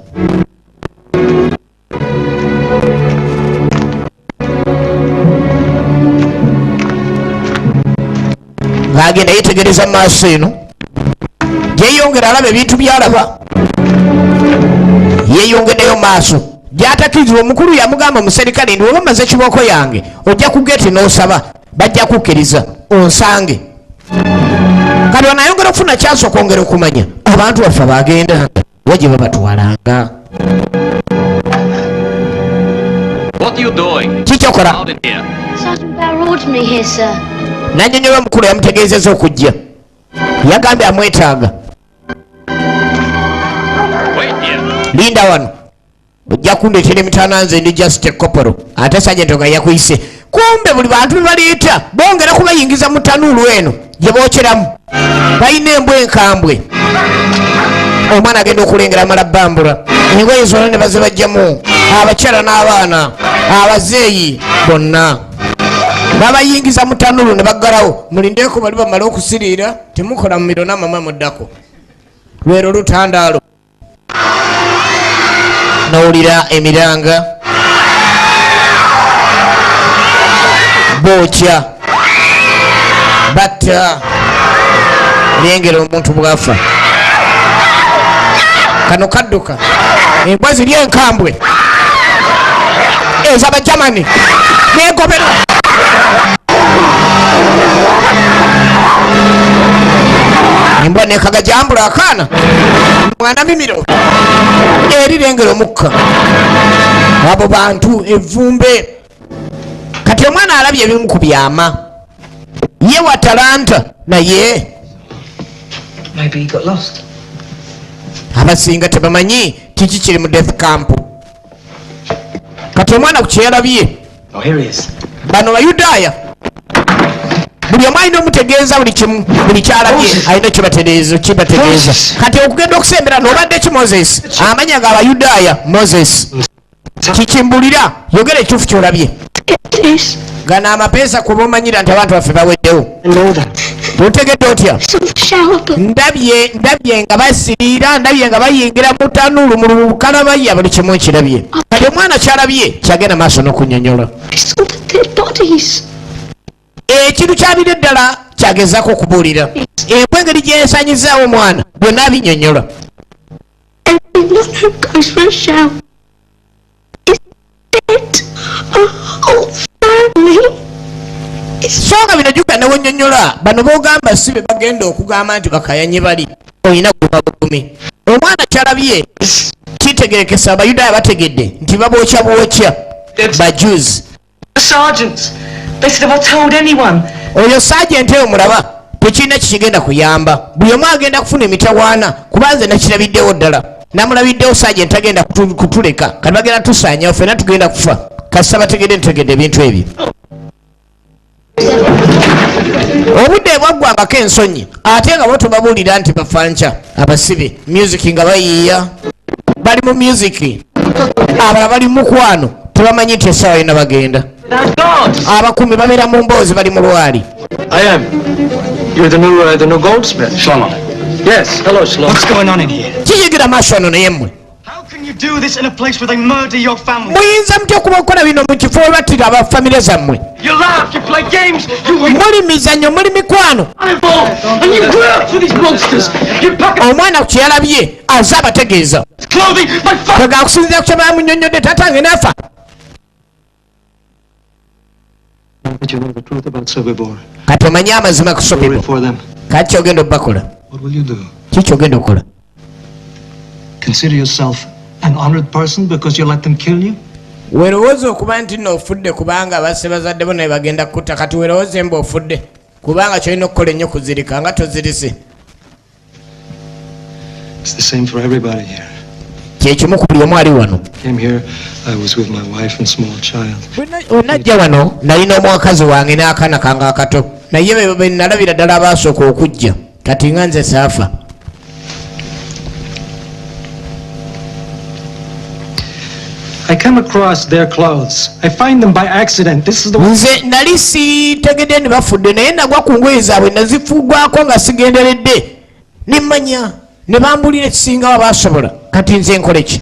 A: Ng'agenda yetegereza mu maaso eno, gyeyongera alaba ebintu byalaba, yeyongeddeyo maaso gyatakirizibwa. Omukulu yamugamba, omuserikale, nti oba omaze kibooko yange ojja ku geeti n'osaba, bajja kukkiriza onsange. Kati ono ayongera okufuna chance okwongera okumanya abantu baffe bagendanga wa gye babatwalanga.
D: What are you doing?
A: Kikyokola?
D: Out in here.
K: Sergeant Bauer ordered me here, sir.
A: Nanyonyola omukulu yamutegeezeza okujja, yagambye amwetaaga.
D: Wait here.
A: Linda wano, ojja kundeetera emitaana, nze ndi just corporal. Ate sergeant nga yakuyise. Kumbe buli bantu bebaleeta bongera kubayingiza mu tanuulu eno gye bookyeramu, balina embwa enkambwe. Omwana agenda okulengera amala bbambula engoye zonna ne bazibajjamu, abakyala n'abaana, abazeeyi bonna babayingiza mu tanuulu ne baggalawo. Mulindeeko bali bamale okusiriira, temukola mu miro namamwe muddako lwero lutandaalo. Nowulira emiranga, bookya, batta, lengera omuntu bwafa. Kano kadduka, embwa ziri enkambwe ez'abajamani negobera. Embwa nekagajambula akaana mwana mimiro eri, lengera omukka, abo bantu evumbe. Kati omwana alabye ebimu ku byama, ye wa talanta naye
C: Maybe he got lost.
A: Abasinga tebamanyi kiki kiri mu death camp. Kati omwana ku kyeyalabye,
C: Oh, here he is.
A: bano bayudaaya, buli omu alina omutegeeza buli kimu, buli kyalabye alina kibategeeza kibategeeza. Kati okugenda okusembera nobadde ki Moses, amanya ga abayudaaya Moses kikimbulira, yogera ekituufu kyolabye.
K: It is.
A: Gano amapeesa kuba omanyira nti abantu baffe baweddewo.
C: I know that.
A: Otegedde otya?
K: Some shower, but
A: Ndabye nga basiriira, ndabye nga bayingira mu tanuulu mu lukalabaya, buli kimu nkirabye. Kati omwana kyalabye kyagenda maaso n'okunyonyola.
K: I saw the dead bodies.
A: Ekintu kyabire eddala kyagezaako okubuulira, embwa engeri gyensanyizaawo omwana, byonna binyonyola.
K: Everyone who goes for a shower is dead. A whole family is
A: So nga bino jjuka newonyonyola, bano bogamba si be bagenda okugamba nti bakayanye bali olina guma bugumi. Omwana kyalabye kitegerekesa abayudaaya bategedde nti babookya bwokya bajuzi.
C: The sergeants. They said if I told anyone,
A: Oyo sergeant eyo mulaba tekirina kikigenda kuyamba, buli omu agenda kufuna emitawaana, kuba nze nakirabiddewo ddala, namulabiddewo. Sergeant agenda kutuleka, kati bagenda tusaanyawo, ffenna tugenda kufa. Kasita bategedde ntegedde ebintu ebyo. Obudde bwaggwangako ensonyi, ate nga bo tobabuulira nti bafanca abasibe music nga bayiiya, bali mu music, abalala bali mu mukwano, tebamanyi nti essaawa yonna bagenda. Abakuumi babeera mu mboozi, bali mu lwali.
C: I am. You're the new goldsmith.
D: Shlomo.
C: Yes. Hello, Shlomo.
J: What's going on in here?
A: Kiyigira maaso ano, naye mmwe.
J: How can you do this in a place where they murder your family?
A: Muyinza mutya okuba okukola bino mu kifo we battira abafamire zammwe?
J: You laugh, you play games, you
A: Muli mizannyo, muli mikwano.
J: and you work for these monsters. You pack
A: Omwana ku kyeyalabye aze abategeeza.
J: clothing, my father.
A: Kwega okusinziira ku kyebamunyonnyodde, tatange naafa.
C: Now that you know the truth about Sobibor,
A: Kati omanyi amazima ku Sobibo.
C: for them.
A: Kati kyogenda obbakola?
C: What will you do?
A: Ki kyogenda okukola?
C: Consider yourself an honored person because you let them kill you?
I: Werowooza okuba nti nno ofudde kubanga basse bazadde bo naye bagenda kutta. Kati werowooze mba ofudde kubanga kyolina okukola ennyo kuzirika nga tozirise.
C: It's the same for everybody here.
A: Kyekimu ku buli omu ali wano.
C: Came here, I was with my wife and small child.
A: Wenajja wano nalina omuwakazi wange n'akaana kange akato, naye be be nalabira ddala abaasooka okujja. Kati nga nze saafa.
C: I come across their clothes. I find them by accident. This is the
A: Nze nali sitegedde ne bafudde, naye nagwa ku ngoye zaabwe, nazifugwako nga sigenderedde, nemmanya ne bambulira ekisingawo abasobola. Kati nze nkole ki?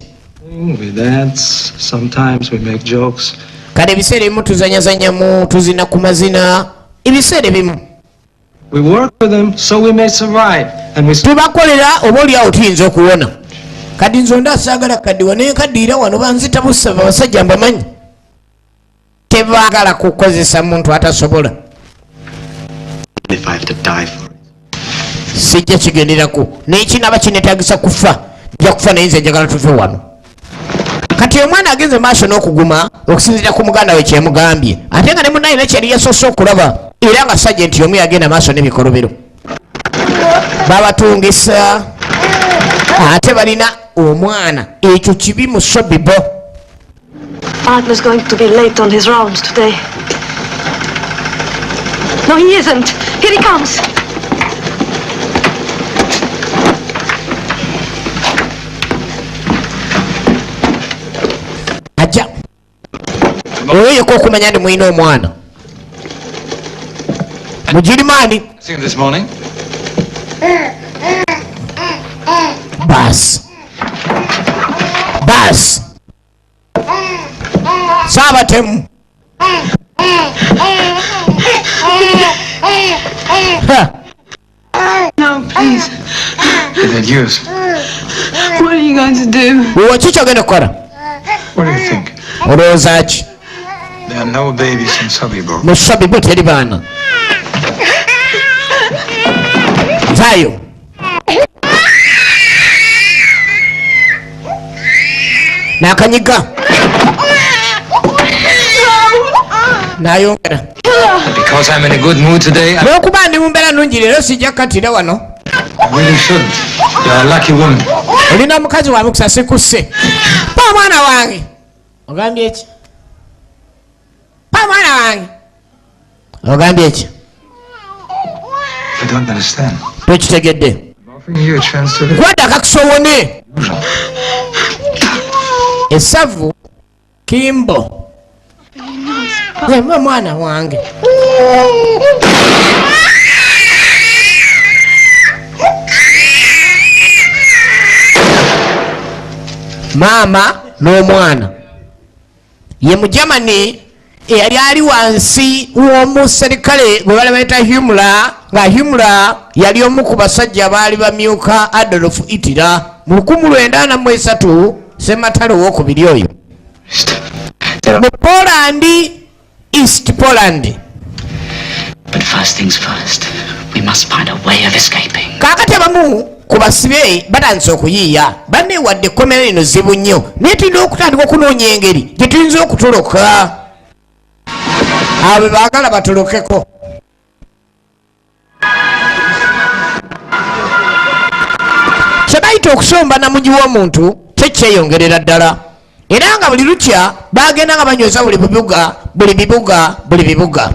C: We dance. Sometimes we make jokes.
A: Kale ebiseera ebimu tuzanyazanyamu, tuzina ku mazina ebiseera ebimu.
C: We work for them so we may survive. And we
A: Tubakolera oba oliawo tuyinza okuwona. Kati nze onda saagala kaddiwa, naye kaddiira wano banzita busaba. Abasajja mbamanyi, tebaagala kukozesa muntu atasobola.
G: If I have to die for it.
A: Sijja kigenderako, naye kinaba kinetagisa kufa, nja kufa, naye nze njagala tuve wano. Kati omwana agenze maaso n'okuguma okusinziira ku muganda we kyemugambye, ate nga ne munayina kyali yasoose okulaba, era nga sajenti omu yagenda maaso n'ebikolobero babatungisa, ate balina omwana. Ekyo kibi mu Sobibo.
H: Adler's going to be late on his rounds today. No, he isn't. Here he comes.
A: Ajja oyo yekka okumanya nti mulina omwana Mugirimaani.
L: Seen this morning.
A: Baasi baasi, saabatemu. Ha!
H: No, please.
L: Get that use.
H: What are you going to do?
A: Wewe ki kyogenda okukola?
L: What do you think?
A: Olowooza ki?
L: There are no babies in Sobibor.
A: Mu Sobibo teri baana. Vaayo. N'akanyiga n'ayongera.
L: Because I'm in a good mood today, I
I: Lwokuba ndi mu mbeera nungi leero, sijja kukatira wano.
L: really shouldn't. You're a lucky woman.
I: Olina mukazi wa mukisa, sikusse. Pa omwana wange. Ogambye ki? Pa omwana wange.
A: Ogambye ki?
L: I don't understand.
A: Tokitegedde.
L: I'm offering you a chance to live.
A: Nkuwadde akakisa owone.
L: Usual.
I: Essavu kimbo ema mwana wange.
A: Maama n'omwana ye mu Germany eyali ali wansi w'omuserikale gwe bali bayita Himmler, nga Himmler yali omu ku basajja baali bamyuka Adolf Hitler mu 1943, sematalo owokubiri oyo, mu Poland, East Poland.
E: But first things first, we must find a way of escaping.
A: Kaakati abamu ku basibe batandise okuyiiya. Banneewadde ekkomera lino zibu nnyo, naye tulina okutandika okunoonya engeri gye tuyinza okutoloka. Abo baagala batolokeko. Kye bayita okusomba namugi w'omuntu kyekyeyongerera ddala. Era nga buli lukya bagenda nga banyweza buli bibuga, buli bibuga, buli bibuga.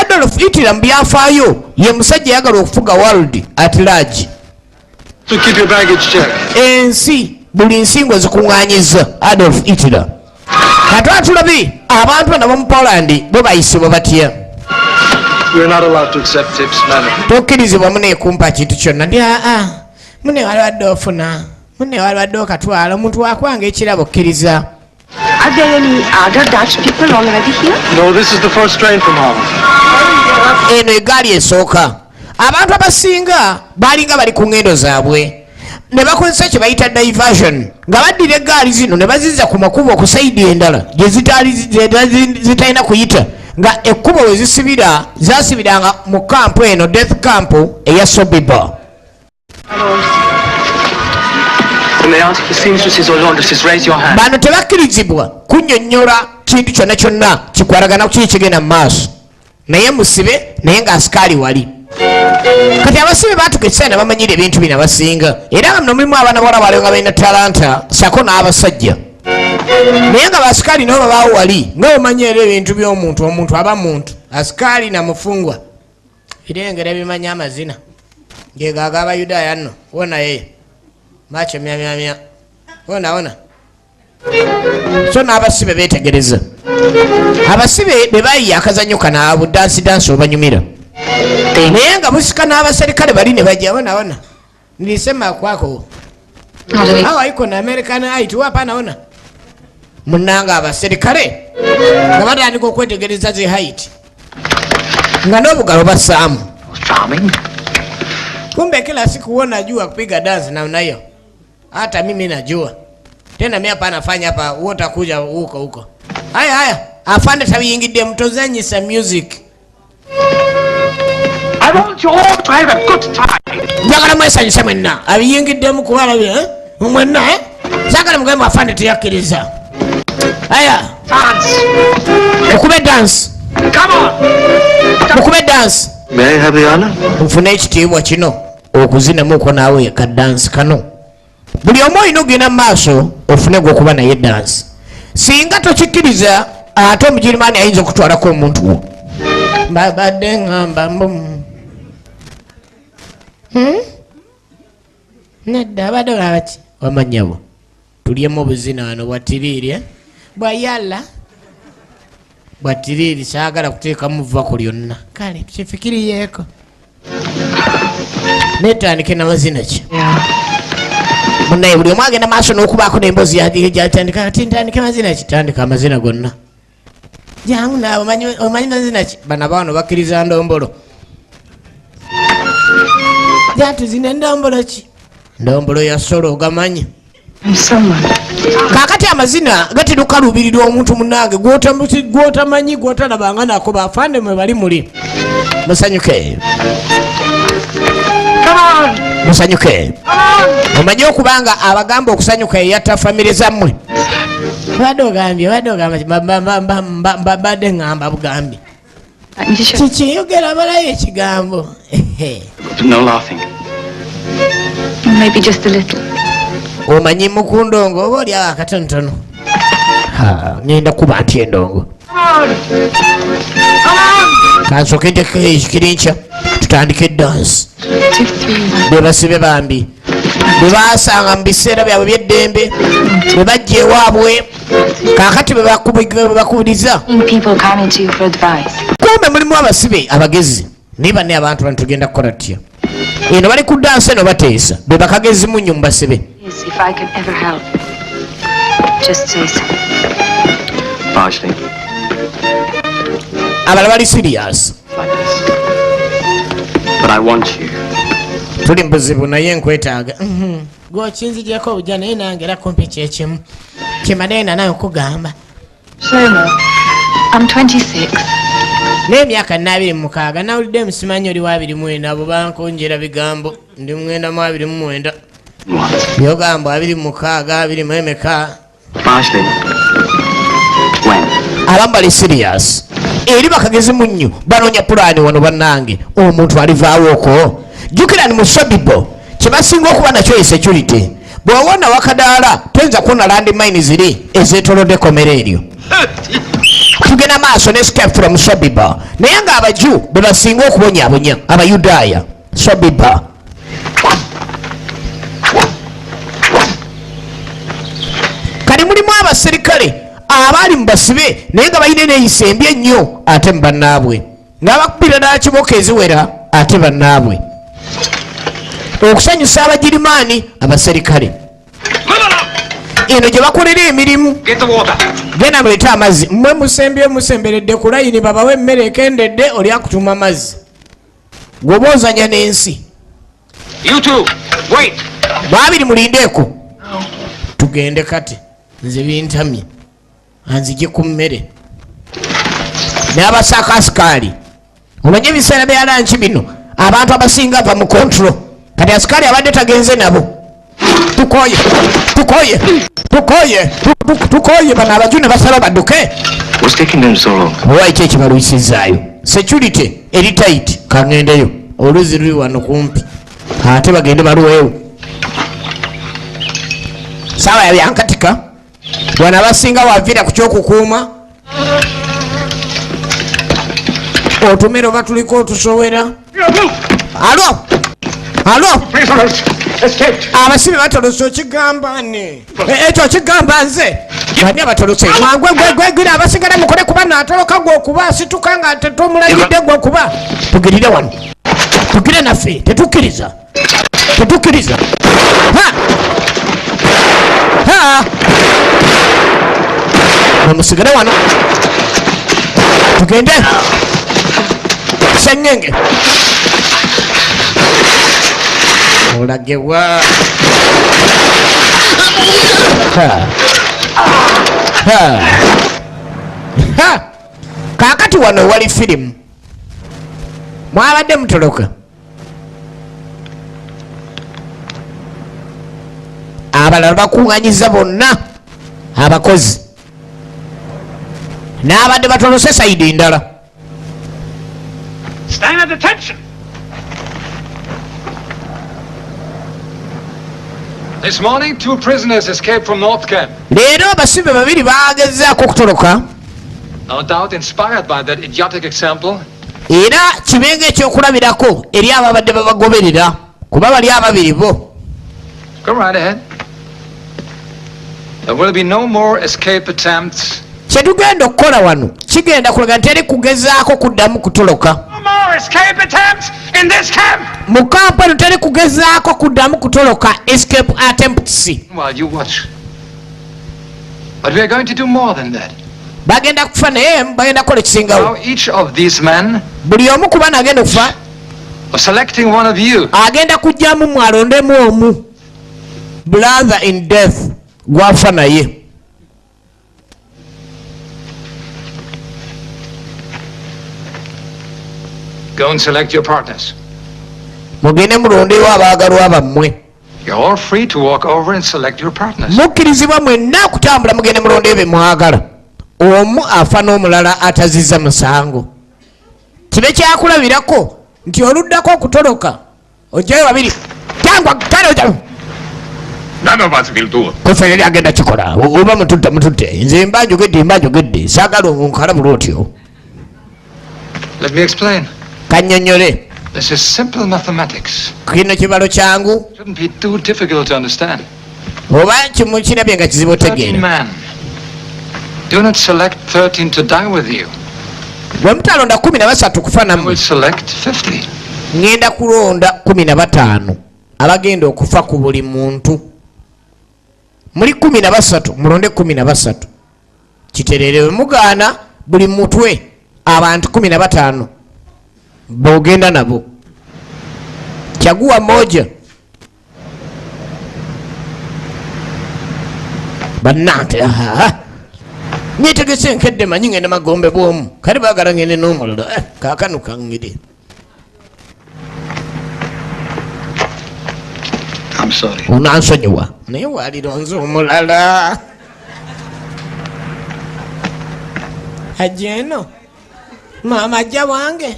A: Adolf Hitler mu byafaayo ye musajja yagala okufuga world at large.
G: To keep your baggage checked.
A: Ensi, buli nsi ng'ozikuŋŋaanyiza Adolf Hitler. Katwala tulabe abantu bano ab'omu Poland bo bayisibwa batya.
G: We're not allowed to accept tips, madam.
A: Tokkirizibwa muneekumpa kintu kyonna. Ndi aa mune walibadde ofuna, mune walibadde okatwala omuntu wakwanga ekirabo, kkiriza.
F: Are there any other Dutch people already here?
G: No, this is the first train from Holland.
A: Eno egaali esooka. Abantu abasinga balinga bali ku ŋŋendo zaabwe ne bakozesa kye bayita diversion, nga baddira eggaali zino ne bazizza ku makubo ku side endala gye zitalina kuyita, nga ekkubo we zisibira zasibiranga mu kampu eno, death camp eya Sobibor.
L: May I ask the seamstresses or laundresses raise your hand?
A: Bano tebakkirizibwa kunnyonnyola kintu kyonna kyonna kikwatagana ku kiri kigenda mu maaso, naye musibe naye ng'asikaali wali. Kati abasibe baatuka ekiseera ne bamanyira ebintu bino abasinga, era nga muno mulimu abaana bawala baliwo nga balina talanta sako n'abasajja, naye nga basikaali nabo babaawo wali, nga omanyi era ebintu by'omuntu, omuntu aba muntu, asikaali na mufungwa birengera bimanyi amazina ngego ag'Abayudaaya nno. Wona ye macho myamyamya, wona wona. So n'abasibe beetegereza, abasibe be bayiya akazannyo kano abo dansi dansi obanyumira, naye nga busika n'abaserikale bali ne bajja. Wona wona, nilisema kwako hawa iko na American height hapana. Ona munanga abaserikale nga batandika okwetegereza zi height, nga n'obugalo bassaamu.
L: Charming.
I: Kumbe kila siku huwa najua kupiga dance namna hiyo. Hata mimi najua. Tena mimi hapa nafanya hapa, wewe utakuja huko huko. Haya haya, afande tabiyingidde mutozanyisa music.
J: I want you all to have a good time.
I: Njagala mwesanyuse mwenna. Abiyingiddemu kubalabye, eh? Mwenna, eh? Saagala mugambe afande teyakkiriza. Haya.
J: Dance.
A: Mukube dance.
J: Come on.
A: Mukube dance.
G: May I have the honor?
A: Nfune ekitiibwa kino okuzinamuko naawe ka dance kano. Buli omu olina okugenda mu maaso ofune gwokuba naye dance. Singa tokikkiriza, ate omugirimaani ayinza okutwalako omuntu wo.
I: Babadde ŋŋamba mbu. Nedda, abadde olaba ki?
A: Wamanyabo
I: tulyemu obuzina wano bwa tiriiri, eh? Bwa yalla bwa tiriiri, saagala kuteekamu vva ku lyonna. Kale tukifikiriyeeko netandike namazina ki munaye. Buli omu agenda maaso n'okubaako n'emboozi gyatandika. Ati ntandike mazina ki? Tandika amazina gonna, jangu naawe. Omanyi mazina ki? Bano bano bakkiriza ndombolo, jatuzina endombolo ki? Ndombolo ya solo ogamanyi?
A: Kaakati amazina gatera okukaluubirirwa omuntu munange
I: gwotamanyi, gwotalabanga nako. Bafande mwe bali muli.
A: Musanyuke, musanyuke. Omanye okubanga abagamba okusanyuka eyatta famire zammwe.
I: Badde ogambye, badde ogamba, badde ŋŋamba bugambi. Kiki? Yogera balayo ekigambo.
D: No laughing.
F: Maybe just a little.
A: Omanyi mukundongo oba oliawo akatonotono? Ha, ngenda kuba nti endongo kansooke ntekeko ekikirinkya tutandike dansi.
F: 2, 3, 1.
A: Bwe basibe bambi bwe basanga mu biseera byabwe byeddembe, bwe bajja ewaabwe, kaakati bwe bakubiriza.
F: People coming to you for advice.
A: Kumbe mulimu abasibe abagezi, naye banne abantu bano tugenda kukola tutya? Eno bali ku dansi eno bateesa, be bakagezi munyu mu basibe.
F: Yes, if I can ever help, just say so.
D: Partially.
A: Abalala bali serious.
D: Like this. But I want you.
A: Tuli mu buzibu naye nkwetaaga.
I: Gwokinzigyako obujja, naye nange era kumpi kyekimu kyembadde naye okugamba.
F: Shlomo, I'm 26.
I: Naye emyaka nna 26, nawulidde musimanyi oli wa 24, abo bankonjera bigambo, ndi mwenda mu 29.
D: What?
I: Byogamba 26, abiri mu emeka?
D: Partially. When?
A: Abamu bali serious eri bakagezi munnyo, banoonya pulaani wano. Bannange, omuntu alivaawo okwo, jjukira ni mu Sobibo kye basinga okuba nakyo ye security. Bw'owona wakadaala toyinza kuwona landmine ziri ezeetolodde ekkomera eryo. Tugenda maaso ne Escape from Sobibor, naye nga abaju be basinga okubonyaabonya Abayudaaya. Sobibor kati mulimu abaserikale abaali mu basibe, naye nga balina eneeyisa embi ennyo ate mu bannaabwe, ng'abakubira ddala kibooko eziwera ate bannaabwe, okusanyusa Abagirimaani. Abaserikale eno gye bakolera emirimu.
E: Get the water.
A: Genda muleete amazzi. Mmwe musembye, musemberedde ku layini babawe emmere ekendedde, oli akutuma amazzi, gwoba ozanya n'ensi.
E: You two, wait.
A: Babiri mulindeeko tugende. Kati nze bintamye, anzije ku mmere n'abasaako asikaali. Omanye ebiseera bya lunch bino abantu abasinga va mu control. Kati asikaali abadde tagenze nabo. Tukoye, tukoye, tukoye, tukoye. Bano abaju ne basaba badduke.
L: What's taking them so long?
A: Owa ki ekibalwisizaayo? Security eri tight. Kaŋŋendeyo, oluzzi luli wano kumpi, ate bagende baluweewo. Saawa yabyankatika. Wano abasinga waviira ku kyokukuuma otumere oba tuliko otusowera. Alo, alo, abasibe batolose. Okigamba ni ekyo okigamba nze bani abatolose? Mangwe gwegwegira abasigala mukole, kuba natoloka gwe okuba asituka nga tetumulagidde gwe okuba. Tugirire wano, tugire naffe, tetukkiriza, tetukkiriza. Ha! Ha! Mwe musigale wano, tugende seŋŋenge olagewa. Ha. Ha. Ha! Kaakati wano wali firimu mwabadde mutoloka, abalala bakuŋŋanyiza bonna abakozi n'abadde batolose side ndala.
E: Stand at attention.
C: This morning, two prisoners escaped from North Camp.
A: Leero abasibe babiri bagezaako okutoloka.
C: No doubt inspired by that idiotic example.
A: Era kibenga ekyokulabirako eri ababadde babagoberera, kuba bali ababiri bo.
C: Go right ahead. There will be no more escape attempts.
A: Kyetugenda okukola wano kigenda kulaga nti eri kugezaako kuddamu kutoloka.
E: No more escape attempts in this camp.
A: Mu kampu eno teri kugezaako kuddamu kutoloka, escape attempts.
C: While you watch. But we are going to do more than that.
A: Bagenda kufa, naye bagenda kukola ekisingawo.
C: Now each of these men
A: Buli omu kuba nagenda okufa
C: are selecting one of you.
A: agenda kujjamu mwalondemu omu, brother in death, gwafa naye.
C: Go and select your partners.
A: Mugende mulondewo abaagalwa bammwe.
C: You're all free to walk over and select your partners.
A: Mukkirizibwa mwenna okutambula mugende mulondeyo be mwagala, omu afa n'omulala atazizza musango. Kibe kyakulabirako nti oluddako okutoloka ojjayo babiri tangwa kale.
D: None of us will do it.
A: Kufe yali agenda kikola. Oba mututte, mututte, nze mba njogedde, mba njogedde, saagala onkalabula otyo.
C: Let me explain.
A: Kannyonnyole.
C: This is simple mathematics.
A: Kino kibalo kyangu.
C: Shouldn't be too difficult to understand.
A: Oba kimu kirabye nga kizibu
C: 13
A: otegeera.
C: men. Do not select 13 to die with you.
A: Bwe mutalonda 13 kufa
C: I
A: nammwe,
C: will select 50.
A: ŋŋenda kulonda 15 abagenda okufa ku buli muntu. Muli 13, mulonde 13 kitereere. Bwe mugaana, buli mutwe abantu 15 bogenda nabo. Chagua moja. Bannange, aha, netegese nkedde, manyi ngenda magombe bwomu, kale baagala ngende n'omulala. Eh, kaakano kaŋŋire.
G: I'm sorry.
A: Onansonyiwa, naye walironze omulala ajja eno. Maama ajja wange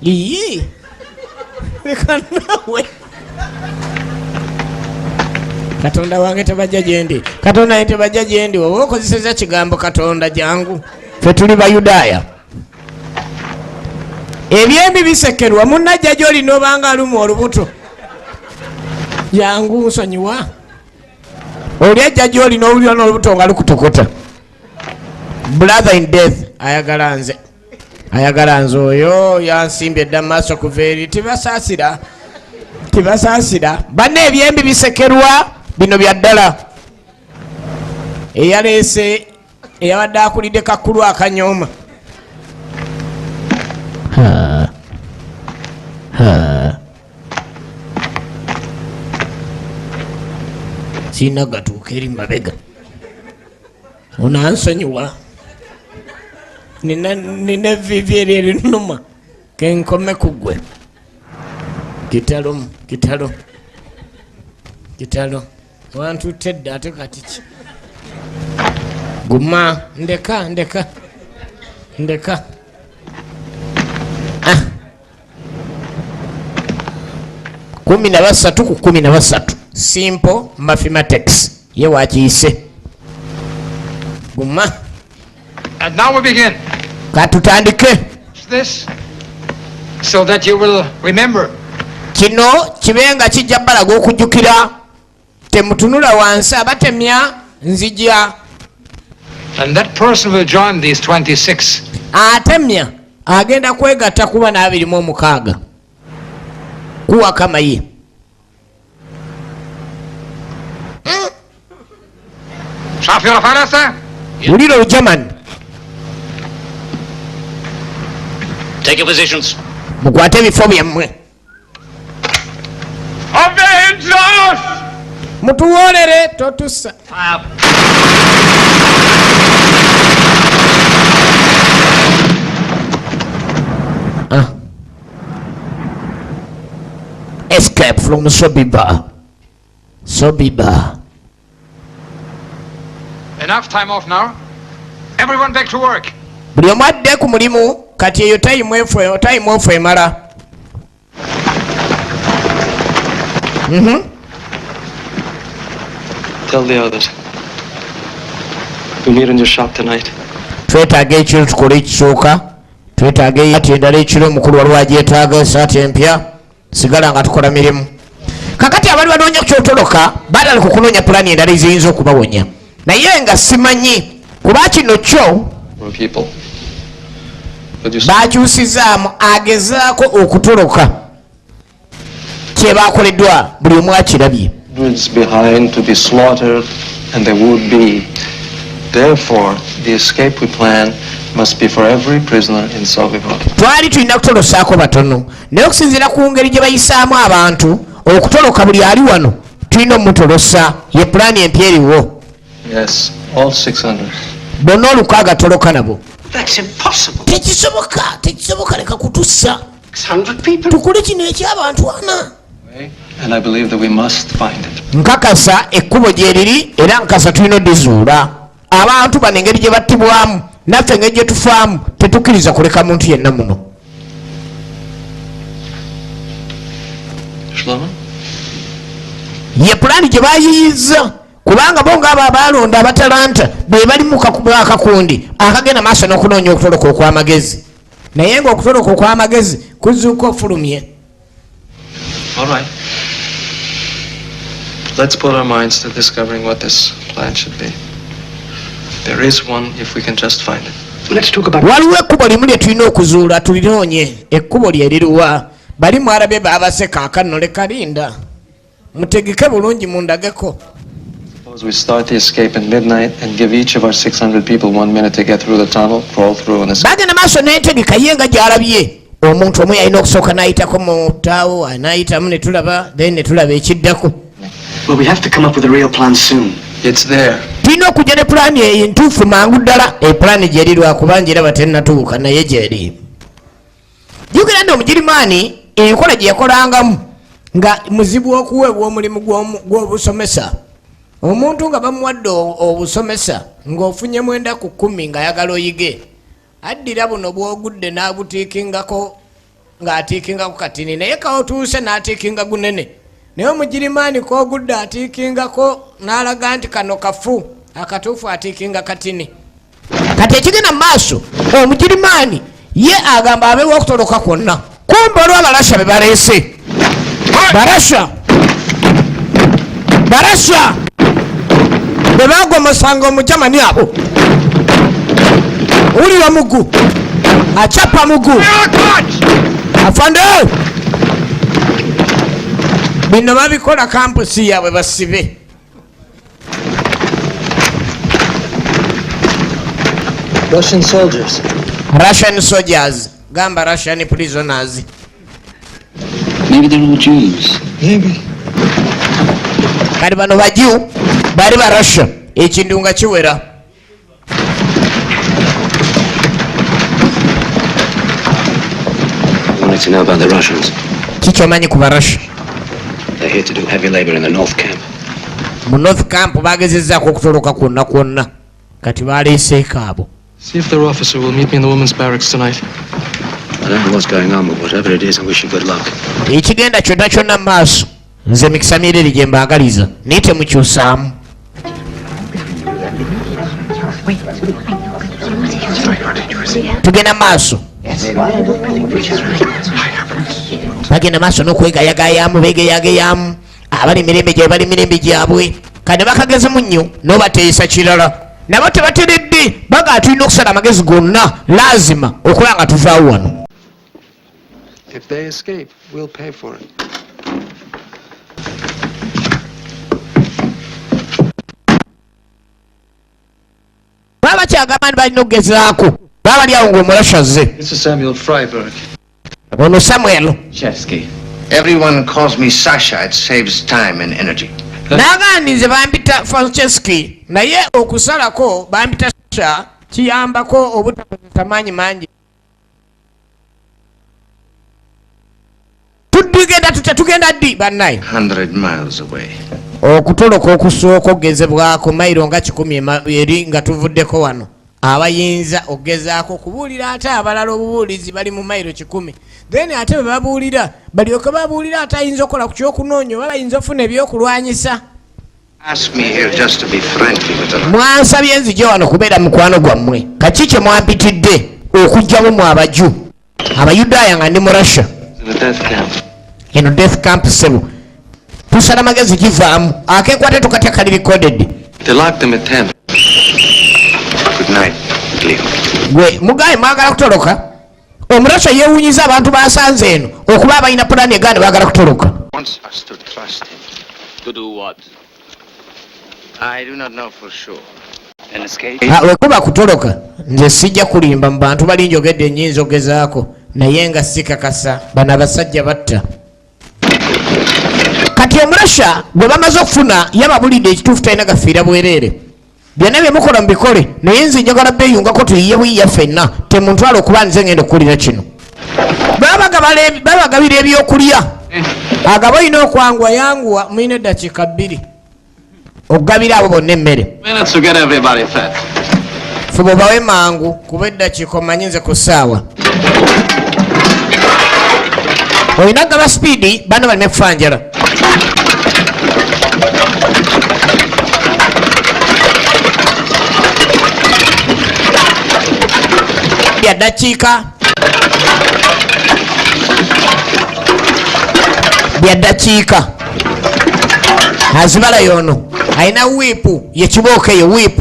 A: iyi, leka nawe.
I: Katonda wange tebajja gyendi, Katonda wange tebajja gyendi. Oba okozeseza kigambo Katonda, jangu, ffe tuli Bayudaaya. Ebyembi bisekerwa. Munnajja gyoli nobanga alumu olubuto, jangu nsonyiwa. Oli ajja gyoli n'owulira n'olubuto nga lukutukuta. Brother in death ayagala nze, ayagala nze. Oyo yansimbye edda maaso kuva eri. Tibasaasira, tibasaasira banna. Ebyembi bisekerwa, bino bya ddala. Eyaleese eyabadde akulidde kakulu akanyooma. Ha. Ha. Sirina gatuuka eri mabega. Onansonyiwa, nina evivi eri erinuma, kenkome ku ggwe. Kitalo, kitalo, kitalo. Wantutte dda, ate kati ki? Guma, ndeka, ndeka, ndeka. Ah. 13 ku 13, simple mathematics. Ye wakiyise, guma.
J: And now we begin.
I: Katutandike.
J: This so that you will remember.
I: Kino kibe nga kijja balaga okujjukira. Temutunula wansi, abatemya nzija.
J: And that person will join these 26.
I: Atemya agenda kwegatta kuba n'26 kuwa kamaye.
J: Scharführer Fahrlaster?
I: Wulira Olugermany.
D: Take your positions.
I: Mukwate ebifo byammwe.
J: Avenge us!
I: Mutuwolere, totusa.
D: Fire.
I: Ah. Escape from Sobibor. Sobibor.
J: Enough time off now. Everyone back to work.
I: Buli omu adde ku mulimu kati. Eyo time off emala.
L: Tell the others. We meet in your shop tonight.
I: Twetaaga ekiro tukole ekisooka. Twetaaga esaati endala ekiro. Omukulu waliwo agyetaaga esaati empya. Sigala nga tukola mirimu. Kakati abali banoonya kyotoloka batandika okunoonya pulaani endala eziyinza okubawonya, naye nga simanyi kuba kino kyo.
L: We're people. But you
I: Bakyusizaamu agezaako okutoloka. Kyebakoleddwa buli omu akirabye.
L: Hundreds behind to be slaughtered, and there would be. Therefore, the escape we plan must be for every prisoner in Sobibor.
I: Twali tulina kutolosaako batono, naye okusinziira ku ngeri gye bayisaamu abantu, okutoloka buli ali wano tulina omutolosa. Ye pulaani empya eriwo.
L: Yes, all 600.
I: Bonna 600 toloka nabo.
M: That's impossible.
I: Tekisoboka, tekisoboka, leka kutussa.
M: 600 people.
I: Tukole kino ekyabantu 400.
L: And I believe that we must find it.
I: Nkakasa ekkubo gye riri, era nkasa tulina odizuula. Abantu bano engeri gye battibwamu, naffe engeri gye tufaamu, tetukkiriza kuleka muntu yenna muno.
L: Shlomo?
I: Ye pulaani gye bayiyiza, kubanga bo ngaabo abalonda abatalanta be bali mu akakundi akagenda maaso n'okunoonya okutoloka okw'amagezi, naye ng'okutoloka okw'amagezi kuzuuka ofulumye.
L: All right. Let's put our minds to discovering what this plan should be. There is one if we can just find it.
M: Let's talk about
I: Waliwo ekkubo limu lye tulina okuzuula, tulinoonye. Ekkubo lye liruwa? Bali mwalabye baabaseka akanno. Leka, linda, mutegeke bulungi, mundageko.
L: Suppose we start the escape at midnight and give each of our 600 people 1 minute to get through the tunnel, crawl through, and escape.
I: Bagenda maaso n'entegeka ye nga gy'alabye. Omuntu omu yalina okusooka n'ayitako mu ttaawo, n'ayitamu ne tulaba, then ne tulaba ekiddako.
M: Well, we have to come up with a real plan soon.
L: It's there.
I: Tulina okujja ne pulaani eyo entuufu mangu ddala. Epulaani gyeri, lwakuba njiraba tennatuuka, naye gyeri. Jjukira nti Omugirimaani enkola gye yakolangamu nga muzibu okuweebwa omulimu gw'obusomesa. Omuntu nga bamuwadde obusomesa ng'ofunye 9 ku 10, ng'ayagala oyige, addira buno bwogudde n'agutiikingako, ng'atiikingako katini, naye kaotuuse n'atiikinga gunene. Naye omugirimaani kogudde atiikingako n'alaga nti kano kafu akatuufu, atiikinga katini. Kati ekigenda mu maaso, omugirimaani ye agamba abeewo okutoloka kwonna, kumbe olwo Abalasha be baleese. Barasha, Barasha bwe bagomosanga Omujamani, abo owulira mugu acapa mugu. Afande, bino babikola kampusi yaabwe basibe.
L: Russian soldiers.
I: Russian soldiers, gamba Russian prisoners.
E: Maybe they're all Jews.
L: Maybe.
I: Kati bano ba Jew bali ba Russia, ekintu nga kiwera.
M: I wanted to know about the Russians.
I: Kikyomanyi ku Barussia?
M: They're here to do heavy labor in the North Camp.
I: Mu North Camp bagezezaako okutoloka kwonna kwonna, kati baleeseeko abo.
L: See if their officer will meet me in the women's barracks tonight.
M: I don't know what's going on, but whatever it is, I wish you good luck.
I: Ekigenda kyonna kyonna mu maaso, nze mikisa myerere gye mbaagaliza, naye temukyusaamu. Tugenda maaso, bagenda maaso n'okwegayagayamu, begeyagayamu. Abali mirembe gyabwe, bali mirembe gyabwe. Kati bakagezemu nnyo n'obateesa kirala, nabo tebateredde. Bagaa tulina okusala amagezi gonna, laazima okulaba nga tuvaawo wano.
L: If they escape, we'll pay for it.
I: Baba bakyagamba nti balina okugezaako, baba bali awo ng'omulashaze.
L: This is Samuel Freiberg.
I: Ono Samuel.
E: Chesky.
G: Everyone calls me Sasha. It saves time and energy.
I: N'agamba nze bampita Franceski, naye okusalako bampita Sasha, kiyambako obutakozesa maanyi mangi. Tugenda tutya? Tugenda ddi, bannaye?
G: 100 miles away.
I: Okutoloka okusooka okugezebwako mayiro nga 100 eri nga tuvuddeko wano. Abayinza okugezaako okubuulira ate abalala obubuulizi bali mu mayiro 100, then ate bwe babuulira balyoke babuulira ate ayinza okukola ku kyokunoonya oba bayinza okufuna ebyokulwanyisa.
G: Ask me here just to be friendly with the
I: Mwansabye nzije wano kubeera mukwano gwammwe. Kaki kye mwampitidde okugjamu mu aba Jew, Abayudaaya, nga ndi mu Russia?
L: In the death camp.
I: Eno death camp, ssebo. Tusala magezi givaamu akekwate tukatya kali recorded.
L: They locked them at 10.
G: Good night, Leo.
I: Gwe mugaye mwagala kutoloka. Omurasha yeewunyiza abantu basanze eno okuba abalina pulaani egaana, baagala kutoloka.
G: Wants us to trust him.
D: To do what?
G: I do not know for sure.
E: An escape?
I: Ah, wekuba kutoloka nze sijja kulimba mu bantu bali njogedde, enyinza ogezaako naye nga sikakasa. Bano abasajja batta. Kati Omurasha gwe bamaze okufuna yababulidde ekituufu, talina gafiira bwereere. Byonna byemukola mubikole, naye nze njagala beeyungako, tuyiye buyiya ffenna. Temuntwala okuba nze ngenda okukulira kino. Babagabira ebyokulya, agaba olina okwanguwa, yanguwa, mulina eddakiika 2 okugabira abo bonna emmere.
D: Minutes to get everybody fed.
I: Fuba obawe mangu, kuba eddakiika omanyi nze ku ssaawa olina gaba speed, bano baleme kufa njala. Bya ddakiika, bya ddakiika. Azibala yono alina whip yekibooko, eyo whip.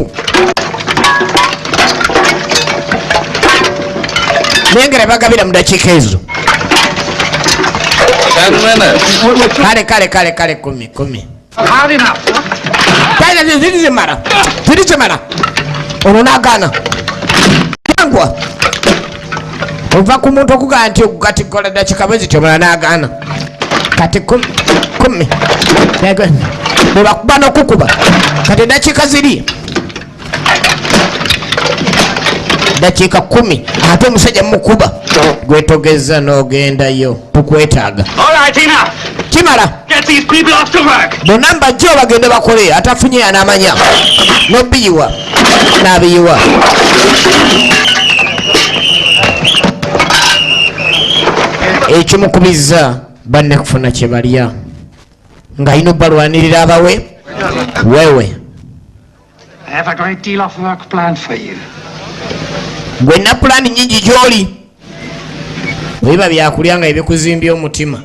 I: Nengera bagabira mu dakiika ezo.
D: 10 minutes.
I: Kale kale kale kale, 10, 10.
J: Hard enough.
I: Kale ziri zimala, ziri zimala. Ono nagaana yangwa ova ku muntu okugamba nti kati kola dakiika bwe zityo, omulala nagaana. Kati 10, 10 bwe bakuba n'okukuba. Kati dakiika ziri dakiika 10, ate omusajja mukuba gwetogeza n'ogendayo, tukwetaaga.
J: All right, enough.
I: Kimala.
J: Get these people off to work.
I: Bonna mbajje bagende bakole, atafunye anaamanya nobiyiwa n'abiyiwa. Ekimukubiza banne kufuna kye balya.
A: Ng'alina obbalwanirira abawe wewe.
J: I have a great deal of work planned for you.
A: Gwe na pulaani nyingi gy'oli. Bwe biba byakulya nga ebikuzimbya omutima,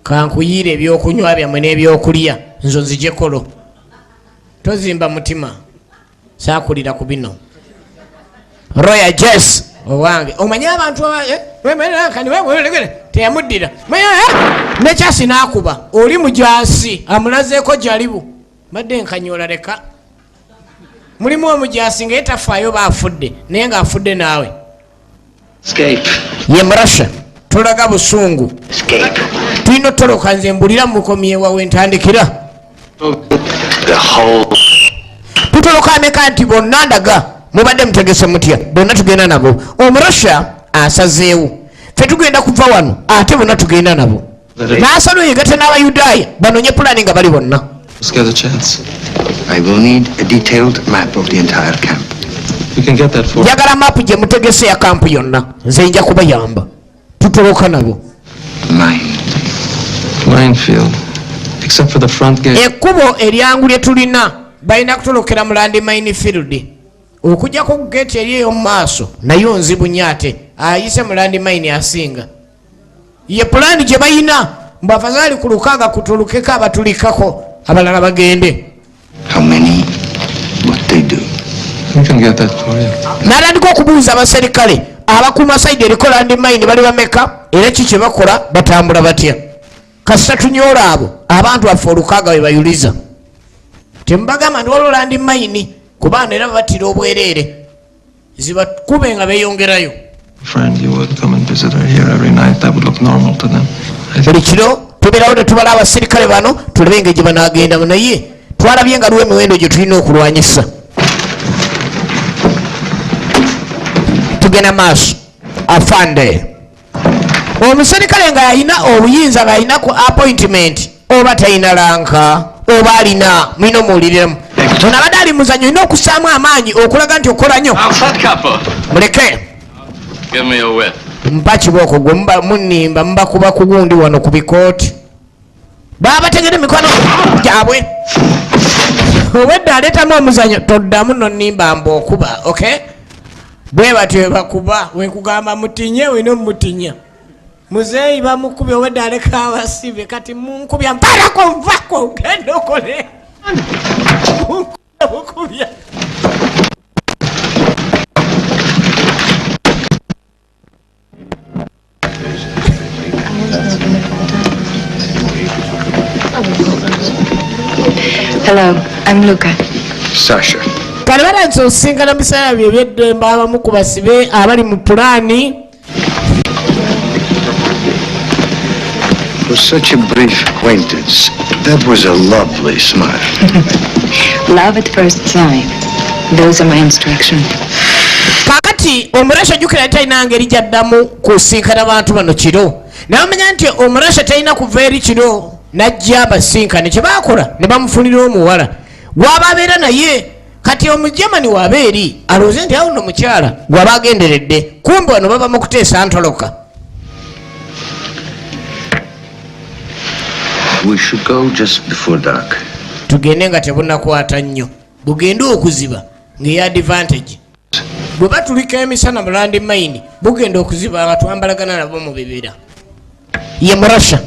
A: kankuyiire ebyokunywa byammwe n'ebyokulya, nzo nzije kolo. Tozimba mutima, saakulira ku bino. Roya Jes owange, omanye abantu teyamuddira nekyasi n'akuba oli mujasi amulazeeko jalibu badde nkanyola. Leka mulimu omujasi nga ye tafaayo baafudde, naye ng'afudde naawe.
M: Escape.
A: Ye Murasha, tolaga busungu.
M: Escape.
A: Tulina otoloka. Nze mbulira mukomyewa wentandikira.
M: The whole
A: Tutoloka ameka? Nti bonna ndaga mubadde mutegese mutya? Bonna tugenda nabo. Omurasha asazeewo, ffe tugenda kuva wano, ate bonna tugenda nabo. N'asala yegatte n'Abayudaaya banonye pulani nga bali bonna.
L: Let's get a chance.
G: I will need a detailed map of the entire camp.
L: We can get that for
A: Njagala maapu gye mutegese ya kampu yonna. Nze nja kubayamba, tutoloka nabo.
G: Mine.
L: Minefield. Except for the front gate.
A: Ekkubo eryangu lye tulina, balina kutolokera mu land minefield, okujjako ku geeti eri ey'omu maaso, nayo nzibu nnyo, ate ayise mu land mine asinga. Ye pulaani gye balina mbu afazaali ku 6 kutolokeko abatulikako, abalala bagende.
G: How many? What they do.
L: We can get that for you.
A: N'atandika okubuuza abaserikale abakuuma side eriko land mine, bali bameka era ki kye bakola, batambula batya. Kasita tunyoola abo abantu baffe 6 bwe bayuliza, temubagamba nti waliwo land mine, kubaano era babattira obwereere, zibakube nga beeyongerayo.
L: Friend, you would come and visit her here every night. That would look normal to them. I
A: Buli kiro tubeerawo ne tubala abasirikale bano, tulabe engeri gye banaagendamu, naye twalabye nga liwo emiwendo gye tulina okulwanyisa. Tugenda maaso. Afande omuserikale nga yalina obuyinza, ng'alina ku appointment oba talina rank oba alina, mulina omuwuliriramu. Ono abadde ali muzanyo, olina okussaamu amaanyi okulaga nti okola nnyo.
D: That couple.
A: Muleke.
D: Give me a whip.
A: Mpa kibooko gwe muba munimba, mubakuba ku gundi wano ku bikooti, baba bategere emikono gyabwe. Obwedda aleetamu omuzanyo, toddamu nonimba mbu okuba ok. Bwe batyo bwe bakuba, wekugamba mutinye, olina omutinya. Muzeeyi bamukubye, obwedda aleka abasibe. Kati munkubya mpalako, nvako, genda okole. Munkubya, mukubya.
F: Hello, I'm Luca.
G: Sasha.
A: Kale balanza osisinkana mu biseera bye ebyeddembe abamu ku basibe abali mu pulaani.
G: For such a brief acquaintance, that was a lovely smile.
F: Love at first sight. Those are my instructions.
A: Kakati Omurasha, jjukira talina ngeri gyaddamu kusinkana bantu bano kiro, naye omanya nti Omurasha talina kuva eri kiro najja abasinkane. Kyebakola ne bamufunira omuwala waba abeera naye. Kati Omujamani waaba eri alowooze nti awo nno mukyala gwaba agenderedde, kumbe wano baba mu kuteesa ntoloka.
G: We should go just before dark.
A: Tugende nga tebunakwata nnyo, bugende okuziba ng'eya advantage. Bwe batulika emisana mu land mine, bugenda okuziba nga twambalagana nabo mu bibira. Ye Murasha,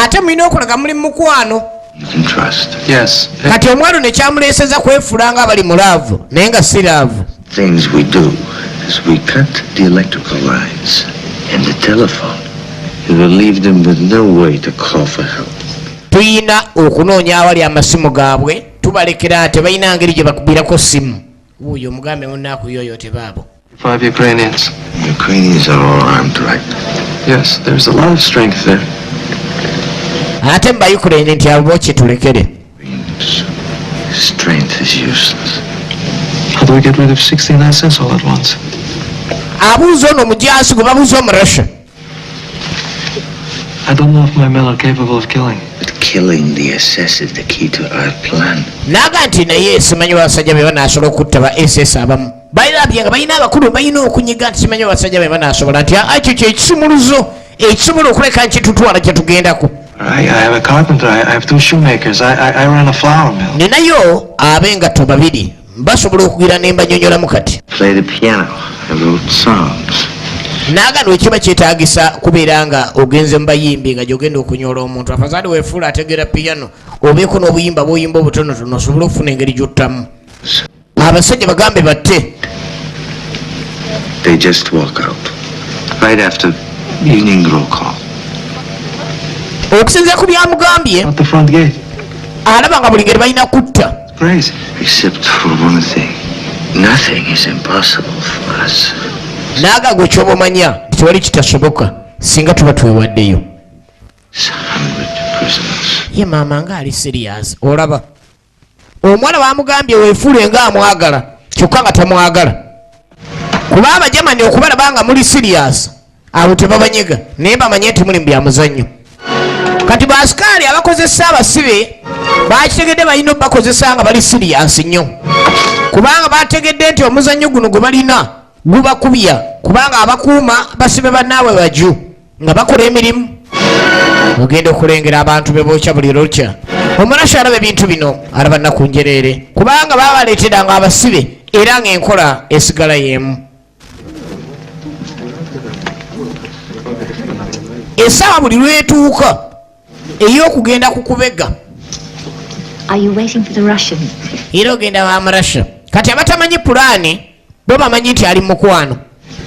A: ate mulina okulaga muli mukwano.
G: You can trust.
L: Yes.
A: Kati omwalo nekyamuleeseza kwefula nga abali mu love, naye nga si love.
G: Things we do is we cut the electrical lines and the telephone. It will leave them with no way to call for help.
A: Tuyina okunoonya awali amasimu gaabwe, tubalekera tebalina ngeri gye bakubirako simu. Wuuyo omugambe munaku yoyo tebaabo.
L: Five Ukrainians.
G: The Ukrainians are all armed, right?
L: Yes, there's a lot of strength there.
A: Ate mu Bayukraine nti abo kitulekere.
G: Strength is useless.
L: How do we get rid of 69 SS all at once?
A: Abuuza ono omujasi gwe babuuza Omurussia.
L: I don't know if my men are capable of killing.
G: But killing the SS is the key to our plan.
A: Naga nti naye simanyi basajja be banaasobola okutta ba SS. Abamu balabye nga balina abakulu, balina okunyiga nti simanyi basajja be banaasobola, nti aa ekyo kyekisumuluzo ekisobola okuleka nkitutwala kyetugendako.
L: I have a carpenter. I have two shoemakers. I run a flour mill.
A: Ninayo ab'engatto babiri, basobola okugira ne mbanyonyolamu kati.
G: Play the piano. I wrote songs.
A: Naagano ekiba kyetaagisa kubeera nga ogenze mu bayimbi nga gyogenda okunyola omuntu, afazaali weefuula ategeera piyano, obeeko n'obuyimba bw'oyimba obutonotono osobole okufuna engeri gy'ottamu abasajja bagambe batte.
G: They just walk out. Right after evening roll call.
A: Okusinziira ku byamugambye,
L: Out the front gate.
A: alaba nga buli ngeri balina kutta.
L: Crazy.
G: Except for one thing. Nothing is impossible for us.
A: Naaga gwe kyoba omanya nti tewali kitasoboka singa tuba twewaddeyo.
G: 100 prisoners.
A: Ye maama nga ali serious. Olaba omuwala bamugambye weefuule nga amwagala, kyokka nga tamwagala, kuba Abajamani okubalaba nga muli serious abo tebabanyega, naye bamanye nti muli mu byamuzannyo. Kati baasikaali abakozesa abasibe bakitegedde balina obakozesa nga bali serious nnyo, kubanga bategedde nti omuzannyo guno gwe balina gubakubya, kubanga abakuuma basibe bannaabwe baju nga bakola emirimu. Ogenda okulengera abantu bebookya buli lukya. Omurasha alaba ebintu bino, alaba nnaku njereere, kubanga babaleeteranga abasibe era ng'enkola esigala y'emu. Essaawa buli lwetuuka ey'okugenda ku kubega.
F: Are you waiting for the Russian?
A: Era ogenda bamurasha. Kati abatamanyi pulaani bo bamanyi nti ali mukwano,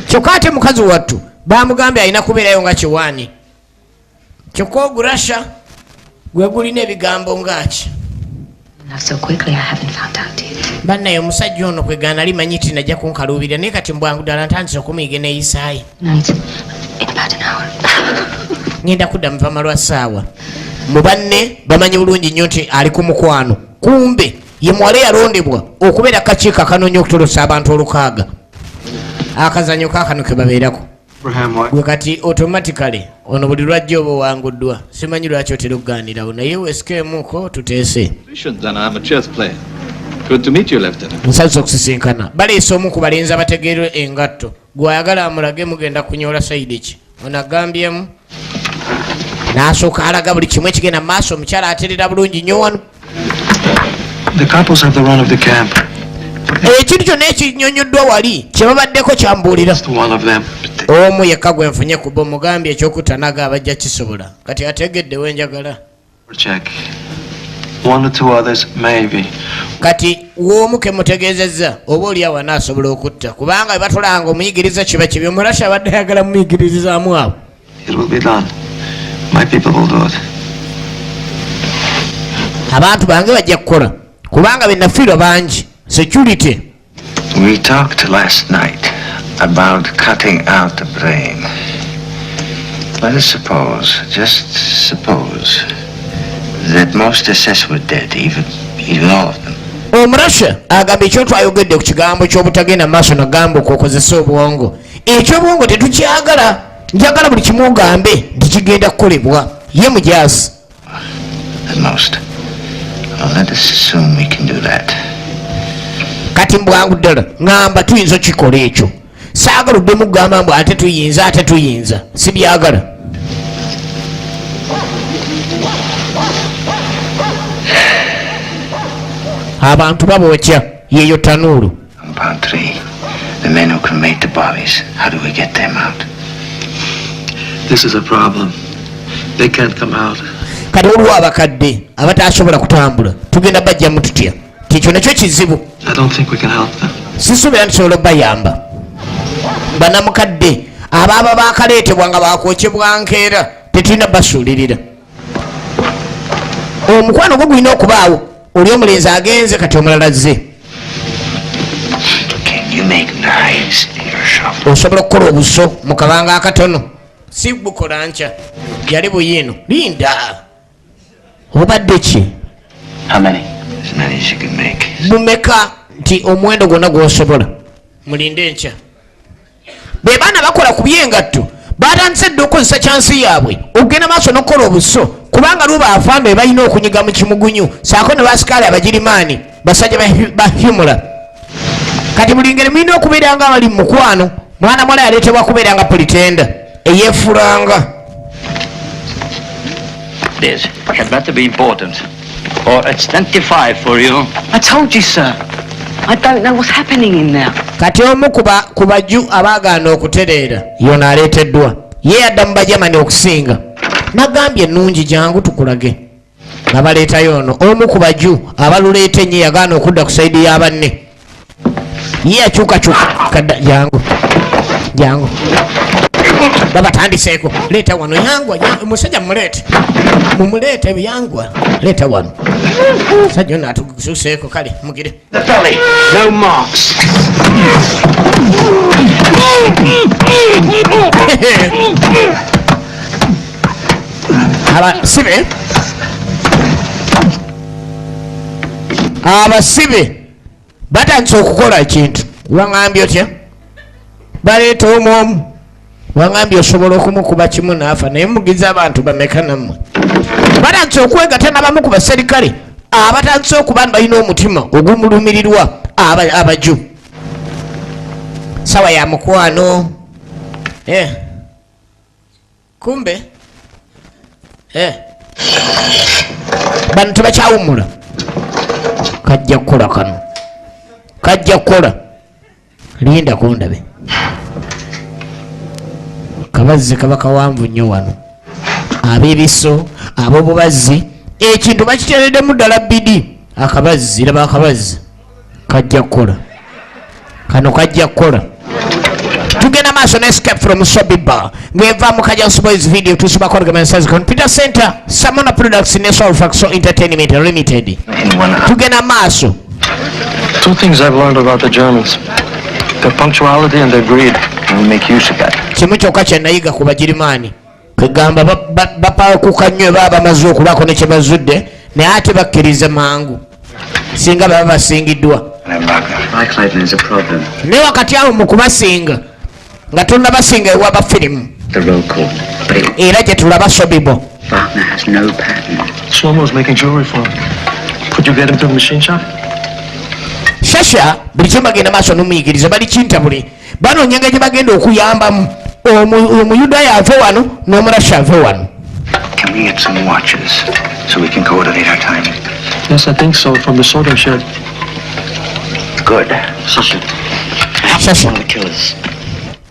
A: kyokka ate mukazi wattu bamugambye alina kubeerayo nga kiwaani, kyokka ogurasha gwe gulina ebigambo ngaaki.
F: Not so quickly, I haven't found out yet.
A: Bannaye, omusajja ono kwegaana limanyi nti najja kunkaluubirira, naye kati mbwangu ddala ntandise okumuyiga neeyisaayi.
F: Night. In about an hour.
A: Ngenda kudda muvama lwa ssaawa. Mu banne bamanyi bulungi nnyo nti ali ku mukwano, kumbe ye muwala eyalondebwa okubeera kakiiko akanoonya okutolosa abantu 600. Akazanyo kaakano ke babeerako.
L: Abraham, why?
A: Gwe kati automatically ono buli lwajja oba owanguddwa. Simanyi lwaki otera okugaanirawo, naye wesikeemuko tuteese.
D: And I'm a chess player. Good to meet you, Lieutenant.
A: Nsanyuse okusisinkana. Baleese omu ku balenzi abategeerwa engatto, gwayagala amulage mugenda kunyoola side ki. Ono agambyemu n'asooka alaga buli kimu ekigenda mu maaso. Omukyala aterera bulungi nnyo wano.
L: The couples have the run of the camp.
A: Ekintu kyonna ekinyonyoddwa wali kye babaddeko kyambuulira.
L: Just one of them.
A: Omu yekka gwe nfunye ku bo, mugambye ekyokutanaga abajja kisobola. Kati ategedde wenjagala.
L: Check. One or two others, maybe.
A: Kati woomu ke mutegeezezza oba oli awo anaasobola okutta, kubanga bwe batulanga omuyigiriza kiba kibi. Omurasha abadde ayagala mumuyigirizaamu awo.
L: It will be done. My people will do it.
A: Abantu bange bajja kukola, kubanga benafiirwa bangi security.
G: We talked last night about cutting out the brain. Let us suppose, just suppose, that most SS were dead, even all of them.
A: Omurasha agamba ekyo twayogedde ku kigambo ky'obutagenda maaso nagamba okwokozesa obwongo. Ekyobwongo tetukyagala, njagala buli kimu ogambe nti kigenda kukolebwa. Ye mujaasi.
G: At most. Well, let us assume we can do that.
A: Kati mbwangu ddala ŋŋamba tuyinza okikola ekyo. Saagala oddemu kugamba mbu ate tuyinza, ate tuyinza, sibyagala. Abantu babookya yeyo tanuulu.
G: Compound 3. The men who cremate the bodies. How do we get them out?
L: This is a problem. They can't come out.
A: Kati waliwo abakadde abatasobola kutambula, tugenda bajjamu tutya? Tikyo nakyo kizibu.
L: I don't think we can help them.
A: Sisuubira ntisobola okubayamba. Banamukadde abaaba bakaleetebwa nga bakwokebwa nkeera, tetulina basuulirira. Omukwano gwo gulina okubaawo. Oli omulenzi agenze, kati omulala azze.
G: Can you make knives in your shop?
A: Osobola okukola obuso mu kabanga akatono? Si bukola nkya, yali buyiino. Linda, obadde ki?
G: How many? As many as you can make.
A: Bumeka? Nti omuwendo gwonna gwosobola. Mulinde enkya. Be baana bakola ku byengatto batandise dda okukozesa chance yaabwe okugenda maaso n'okukola obuso, kubanga luba afande balina okunyiga mu kimugunyu saako ne basikaali Abagirimaani, basajja ba Himmler. Kati buli ngeri mulina okubeera nga bali mu mukwano. Mwana muwala yaleetebwa kubeera nga pretender eyeefulanga.
E: This had better be important, or it's 25 for you.
H: I told you, sir. I don't know what's happening in there.
I: Kati omu ku ba- ku baju abaagaana okutereera yono aleeteddwa, ye yadda mu Bajamani okusinga. Nagambye ennungi, jangu tukulage. Nga baleetayo ono omu ku baju abaluleeta ennyo, yagaana okudda ku side y'abanne, ye yakyukakyuka kadda. Jangu, jangu, babatandiseeko. Leeta wano, yangwa, musajja mumuleete, mumuleete, yangwa, leeta wano musajja ono atususeeko. Kale mugire.
E: The belly. No marks.
I: Abasibe batandise okukola ekintu. Waŋambye otya? Baleeta omu omu. Waŋambye osobola okumukuba kimu naafa, naye mugize abantu bameka nammwe? Batandise okwegatta n'abamu ku baserikale abatandise okuba balina omutima ogumulumirirwa abaju. Sawa ya mukwano. Kumbe bano tebakyawummula. Kajja kukola kano, kajja kukola. Linda kundabe. Kabazzi kaba kawanvu nnyo wano. Ab'ebiso, ab'obubazzi, ekintu bakiteereddemu ddala bidi. Akabazzi, raba akabazzi, kajja kukola kano, kajja kukola. Tugenda maaso ne Escape from Sobibor ng'eva mu Kajas Boys Video Tusibakolgamenses Computer Center, Samona Products ne Solfaxo Entertainment Limited. Tugenda maaso.
L: Two things I've learned about the Germans: their punctuality and their greed.
G: We'll make use of that.
I: Kimu kyokka kye nayiga ku Bagirimaani, kwegamba bapakuka nnyo baba bamaze okubaako ne kye bazudde, naye ate bakkiriza mangu singa baba basingiddwa.
E: Reichleitner is a problem.
I: Naye wakati awo mu kubasinga nga tonnabasinga ewa bafirimu.
E: The roll call. But it,
I: Era gye tulaba Sobibor.
E: Wagner has no pattern.
L: Shlomo's making jewelry for him. Could you get him to the machine shop?
I: Shasha buli kimu bagenda maaso n'omuyigiriza, bali kintabule, banoonya engeri gye bagenda okuyambamu Omuyudaaya ave wano n'Omurasha ave wano.
G: Can we get some watches so we can coordinate our timing?
L: Yes, I think so, from the sorting shed.
G: Good.
E: Sasha.
I: Sasha.
E: One of the killers.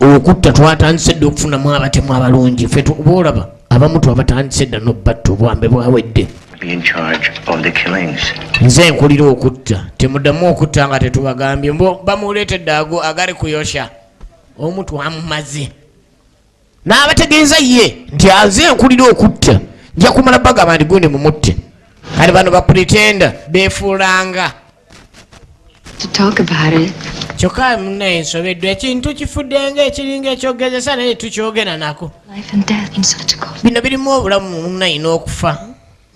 I: Okutta twatandise dda okufunamu abatemu abalungi. Ffe boolaba abamu twabatandise dda n'obbatta, obwambe bwawedde.
G: Be in charge of the killings.
I: Nze nkulira okutta, temuddamu okutta nga tetubagambye. Mbo bamuleetedde ago agali kuyosha omu twamumaze n'abategeeza ye nti aze nkulira okutta, nja kumala bagamba nti gundi mumutte. Kati bano bapretenda beefuulanga.
F: To talk about it.
I: Kyokka munaye nsobeddwa, ekintu kifudde nga ekiringa ekyogezesa, naye tukyogera nako.
F: Life and death in such a cold.
I: Bino birimu obulamu munaye n'okufa,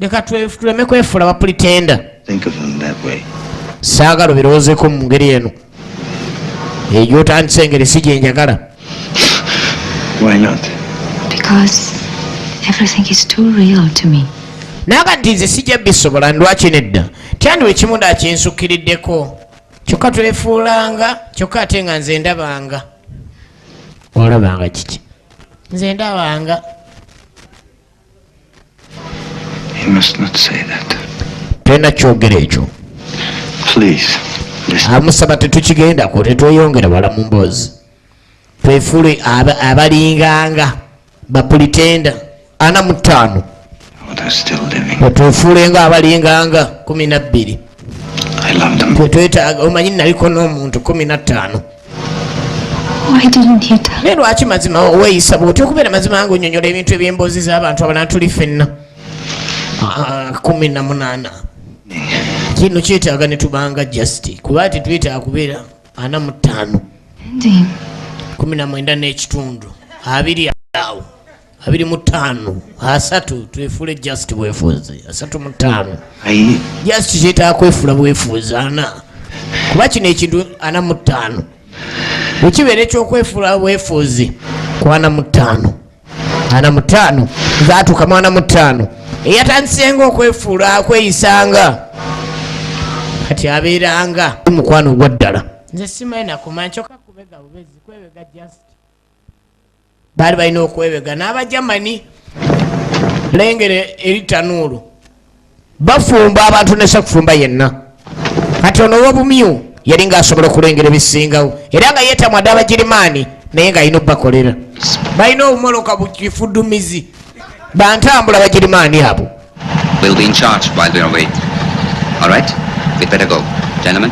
I: leka tuleme kwefuula bapretenda.
G: Think of them that way.
I: Saagala obirowoozeko mu ngeri eno egyotandise, engeri si gye njagala.
G: Why not?
F: Because everything is too real to me.
I: Naga nti nze sijja bisobola. Ndwaki nedda? Tyandiwe kimu nda kinsukkiriddeko, kyokka twefuulanga, kyokka ate nga nze ndabanga. Olabanga kiki? Nze ndabanga.
G: You must not say that.
I: Tolina kyogera ekyo.
G: Please. Listen.
I: Amusaba tetukigendako, tetweyongera wala mu mboozi, twefuule abalinganga bapretenda 45.
G: Oh, they're still living.
I: Tetwefuule nga abalinganga 12.
G: I love them.
I: Tetwetaaga, omanyi naliko n'omuntu 15.
F: Why didn't you tell?
I: Naye lwaki mazima weeyisa bwoti okubeera mazima nga onyonyola ebintu ebyemboozi z'abantu abalala? Tuli ffenna 18. Kino kyetaaga ne tubanga just kuba tetwetaaga kubeera 45.
F: Andy,
I: 19 n'ekitundu, 20 awo, 25, 30, twefuule just bwefuuzi 35.
G: I
I: Just kyetaaga kwefuula bwefuuzi 40, kuba kino ekintu 45 bwekibeera ekyokwefuula bwefuuzi ku 45, 45 zaatuukamu 45. Eyatandisenga okwefuula akweyisanga kati abeeranga mukwano gwa ddala. Nze simanyi nakumanya, kyokka kubega bubezi, kwebega just baali balina okwebega n'Abajamani. Lengere eri tanuulu, bafumba abantu ne sakufumba yenna. Kati ono ow'obumyu yali ng'asobola okulengera ebisingawo, era nga yeetamwadde Abagirimaani, naye ng'alina obbakolera. Balina obumoloka bukifudumizi, bantambula Bagirimaani abo.
E: We'll be in charge while we're away. All right? We'd better go. Gentlemen?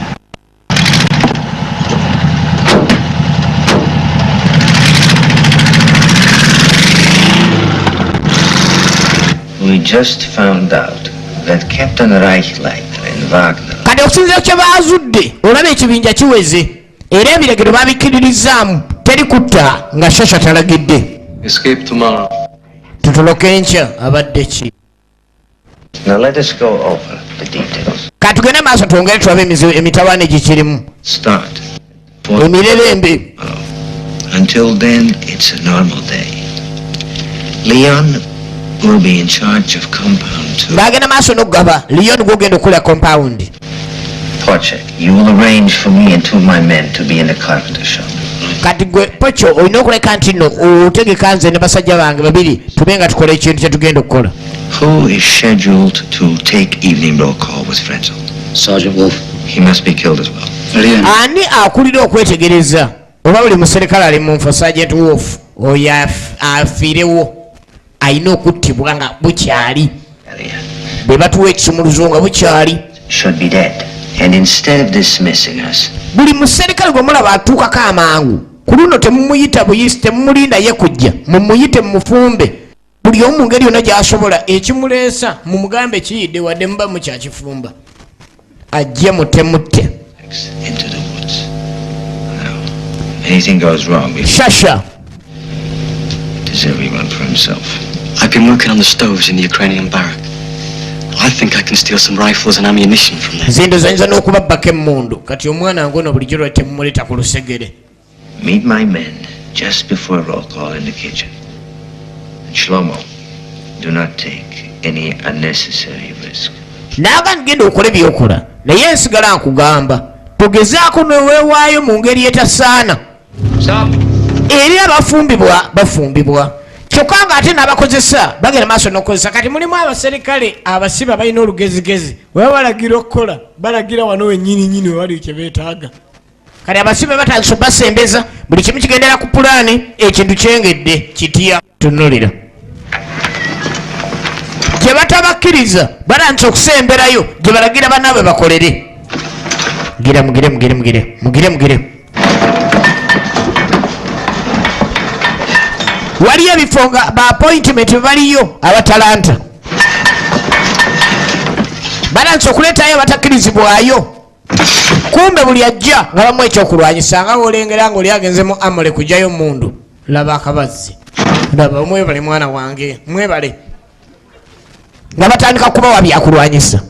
G: We just found out that Captain Reichleiter and Wagner
I: Kati okusinziira kye baazudde, olaba ekibinja kiweze, era ebiragiro babikkiririzaamu, teri kutta nga Shasha talagidde.
L: Escape tomorrow.
I: Tutoloka enkya. Abadde ki?
G: Now let us go over the details.
I: Katugende maaso, twongere tulabe emizibu emitawaana egikirimu.
G: Start.
I: Emirerembe.
G: Until then, it's a normal day. Leon will be in charge of compound two.
I: Ng'agenda maaso n'okugaba, Leon gwogenda okukola compound.
G: Porchek, you will arrange for me and two of my men to be in the carpenter shop.
I: Kati gwe Pokyo olina okuleka nti nno otegeka nze ne basajja bange babiri tube nga tukola ekintu kyetugenda okukola.
G: Who is scheduled to take evening roll call with Frenzel?
M: Sergeant Wolf.
G: He must be killed as well.
I: Ani akulira okwetegereza oba buli muserikale ali mu nfo? Sergeant Wolf oyo afiirewo, alina okuttibwa nga bukyali, bwe batuwa ekisumuluzo nga bukyali.
G: Should be dead. And instead of dismissing us,
I: Buli muserikale gwe mulaba atuukako amangu ku luno, temumuyita buyisi, temumulinda ye kujja, mumuyite mumufumbe. Buli omu mu ngeri yonna gy'asobola ekimuleesa mumugambe kiyidde, wadde muba mukyakifumba, ajje mutemutte.
G: into the woods. Now, if anything goes wrong, we
I: Shasha.
G: it is everyone for himself.
M: I've been working on the stoves in the Ukrainian barrack. I think I can steal some rifles and ammunition from there.
I: Nze ndowooza nyinza n'okubabbako emmundu. Kati omwana ngono bulijjo lwaki temumuleeta ku lusegere?
G: Meet my men just before roll call in the kitchen. And Shlomo, do not take any unnecessary risk.
I: Naaga ngenda okole byokola, naye nsigala nkugamba togezaako neweewaayo mu ngeri etasaana. Eri abafumbibwa bafumbibwa, kyokka nga ate n'abakozesa bagenda maaso n'okukozesa. Kati mulimu abaserikale abasiba balina olugezigezi, weba balagira okukola, balagira wano wennyini nyini wewali kye beetaaga. Kati abasibe batandise obasembeza, buli kimu kigendera ku pulaani. Ekintu kyengedde kitya? Tunulira gye batabakkiriza, batandise okusemberayo gye balagira bannaabwe bakolere. Gira mugire mugire mugire mugire mugire. Waliyo ebifo nga ba appointment baliyo, abatalanta batandise okuleetayo abatakkirizibwayo. Kumbe buli ajja nga bamu ekyokulwanyisa, nga wolengera nga oli agenze mu amole kugyayo mundu. Laba akabazzi, laba. Mwebale mwana wange, mwebale. Nga batandika kubawa byakulwanyisa,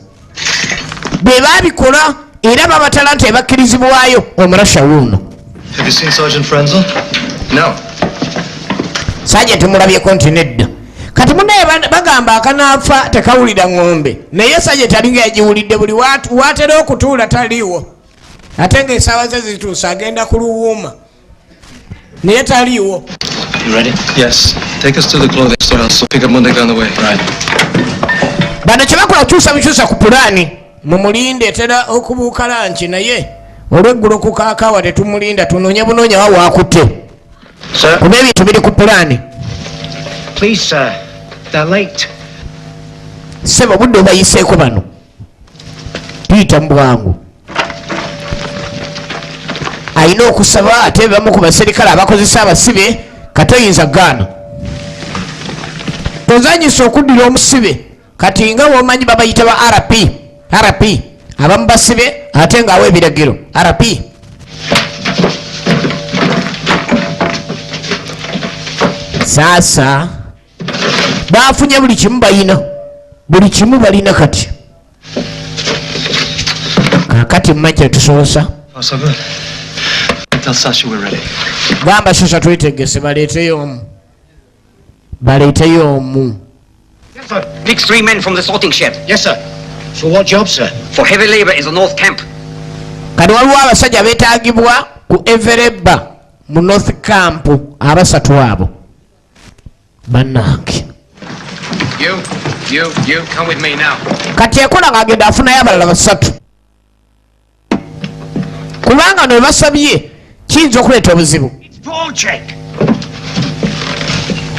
I: bwe babikola era babatalanta ebakkirizibwayo. Omurasha wuuno.
L: Have you seen Sergeant Frenzel?
G: No.
I: Sergeant mulabyeko? Nti nedda. Kati munaye bagamba akanaafa tekawulira ŋŋombe, naye sergeant alinga yagiwulidde. Buli watera okutuula taliiwo, ate ng'esaawa ze zituuse agenda ku luwuuma, naye taliiwo.
L: You ready? Yes. Take us to the clothing store. So pick up Monday on the way. Right.
I: Bano kyebakola kyusa bukyusa ku pulaani. Mumulinde, etera okubuuka lunch, naye olweggulo ku kaakawa tetumulinda, tunoonye bunoonya wa waakutte, kuba ebintu biri ku pulaani.
J: Please, sir. They're late.
I: Sebo, obudde obayiseeko. Bano tuyita mu bwangu, alina okusaba. Ate bamu ku baserikale abakozesa abasibe, katoyinza gaana, tozanyisa okuddira omusibe. Kati nga womanyi babayita ba RP, RP abamu basibe, ate ngaawo ebiragiro RP. Saasa bafunye buli kimu, bayina buli kimu balina. Kati kakati mumanyi kyetusobosa.
L: Oh, so good. Tell Sasha we're ready.
I: Gamba Sasha twetegese, baleeteyo omu, baleeteyo omu.
E: Yes, sir. Pick three men from the sorting shed.
J: Yes, sir. For what job, sir?
E: For heavy labor in the North Camp.
I: Kati waliwo abasajja beetagibwa ku evereba mu North Camp, abasatu abo bannange.
N: You, you, you, come with me now.
A: Kati ekola ng'agenda afunayo abalala basatu, kubanga no basabye kiyinza okuleeta obuzibu.
J: Volchek.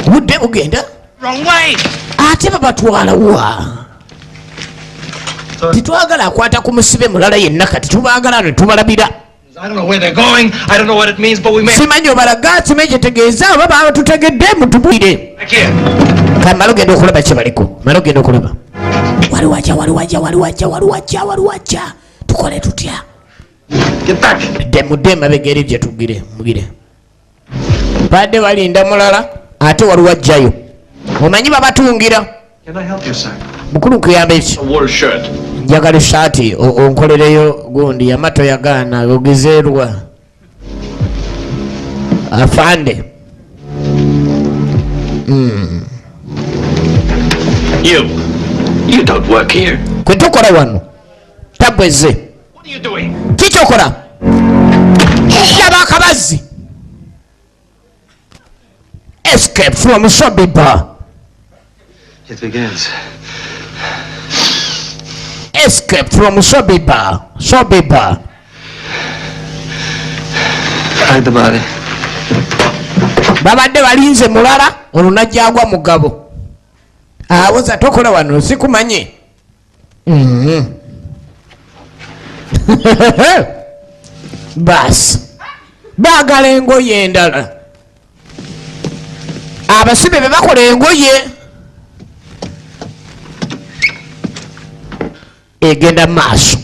A: Budde bugenda.
J: Wrong way.
A: Ate babatwala wa? Titwagala akwata ku musibe mulala yenna, kati tubaagala ne tubalabira.
L: I don't know where they're going. I don't know what it means, but we may.
A: Simanyi obalaga, simanyi kyetegeeza, oba baba tutegedde, mutubwire.
J: Back here.
A: Kamala ogenda okulaba kye baliko, mala ogenda okulaba waliwo ajja, waliwo ajja, waliwo ajja, waliwo ajja, waliwo ajja. Tukole tutya?
L: Get back.
A: Dde mudde emabega eri gye tugire mugire. Badde balinda mulala, ate waliwo ajjayo, omanyi babatungira.
L: Can I help you, sir?
A: Mukulu, nkuyamba eki?
D: A wool shirt.
A: Njagala esaati, onkolereyo gundi yamato yagaana ogezeerwa afande.
D: You. You don't work here.
A: Kwe tukola wano tabweze.
D: What are you doing?
A: Kikyokola, laba akabazzi. Escape from Sobibor.
L: It begins.
A: Escape from Sobibor, Sobibor.
L: Hide the body.
A: Babadde balinze mulala, olwo najjagwa mugabo awoza tokola wano, sikumanye. Baasi baagala engoye endala, abasibe be bakola engoye egenda mu maaso.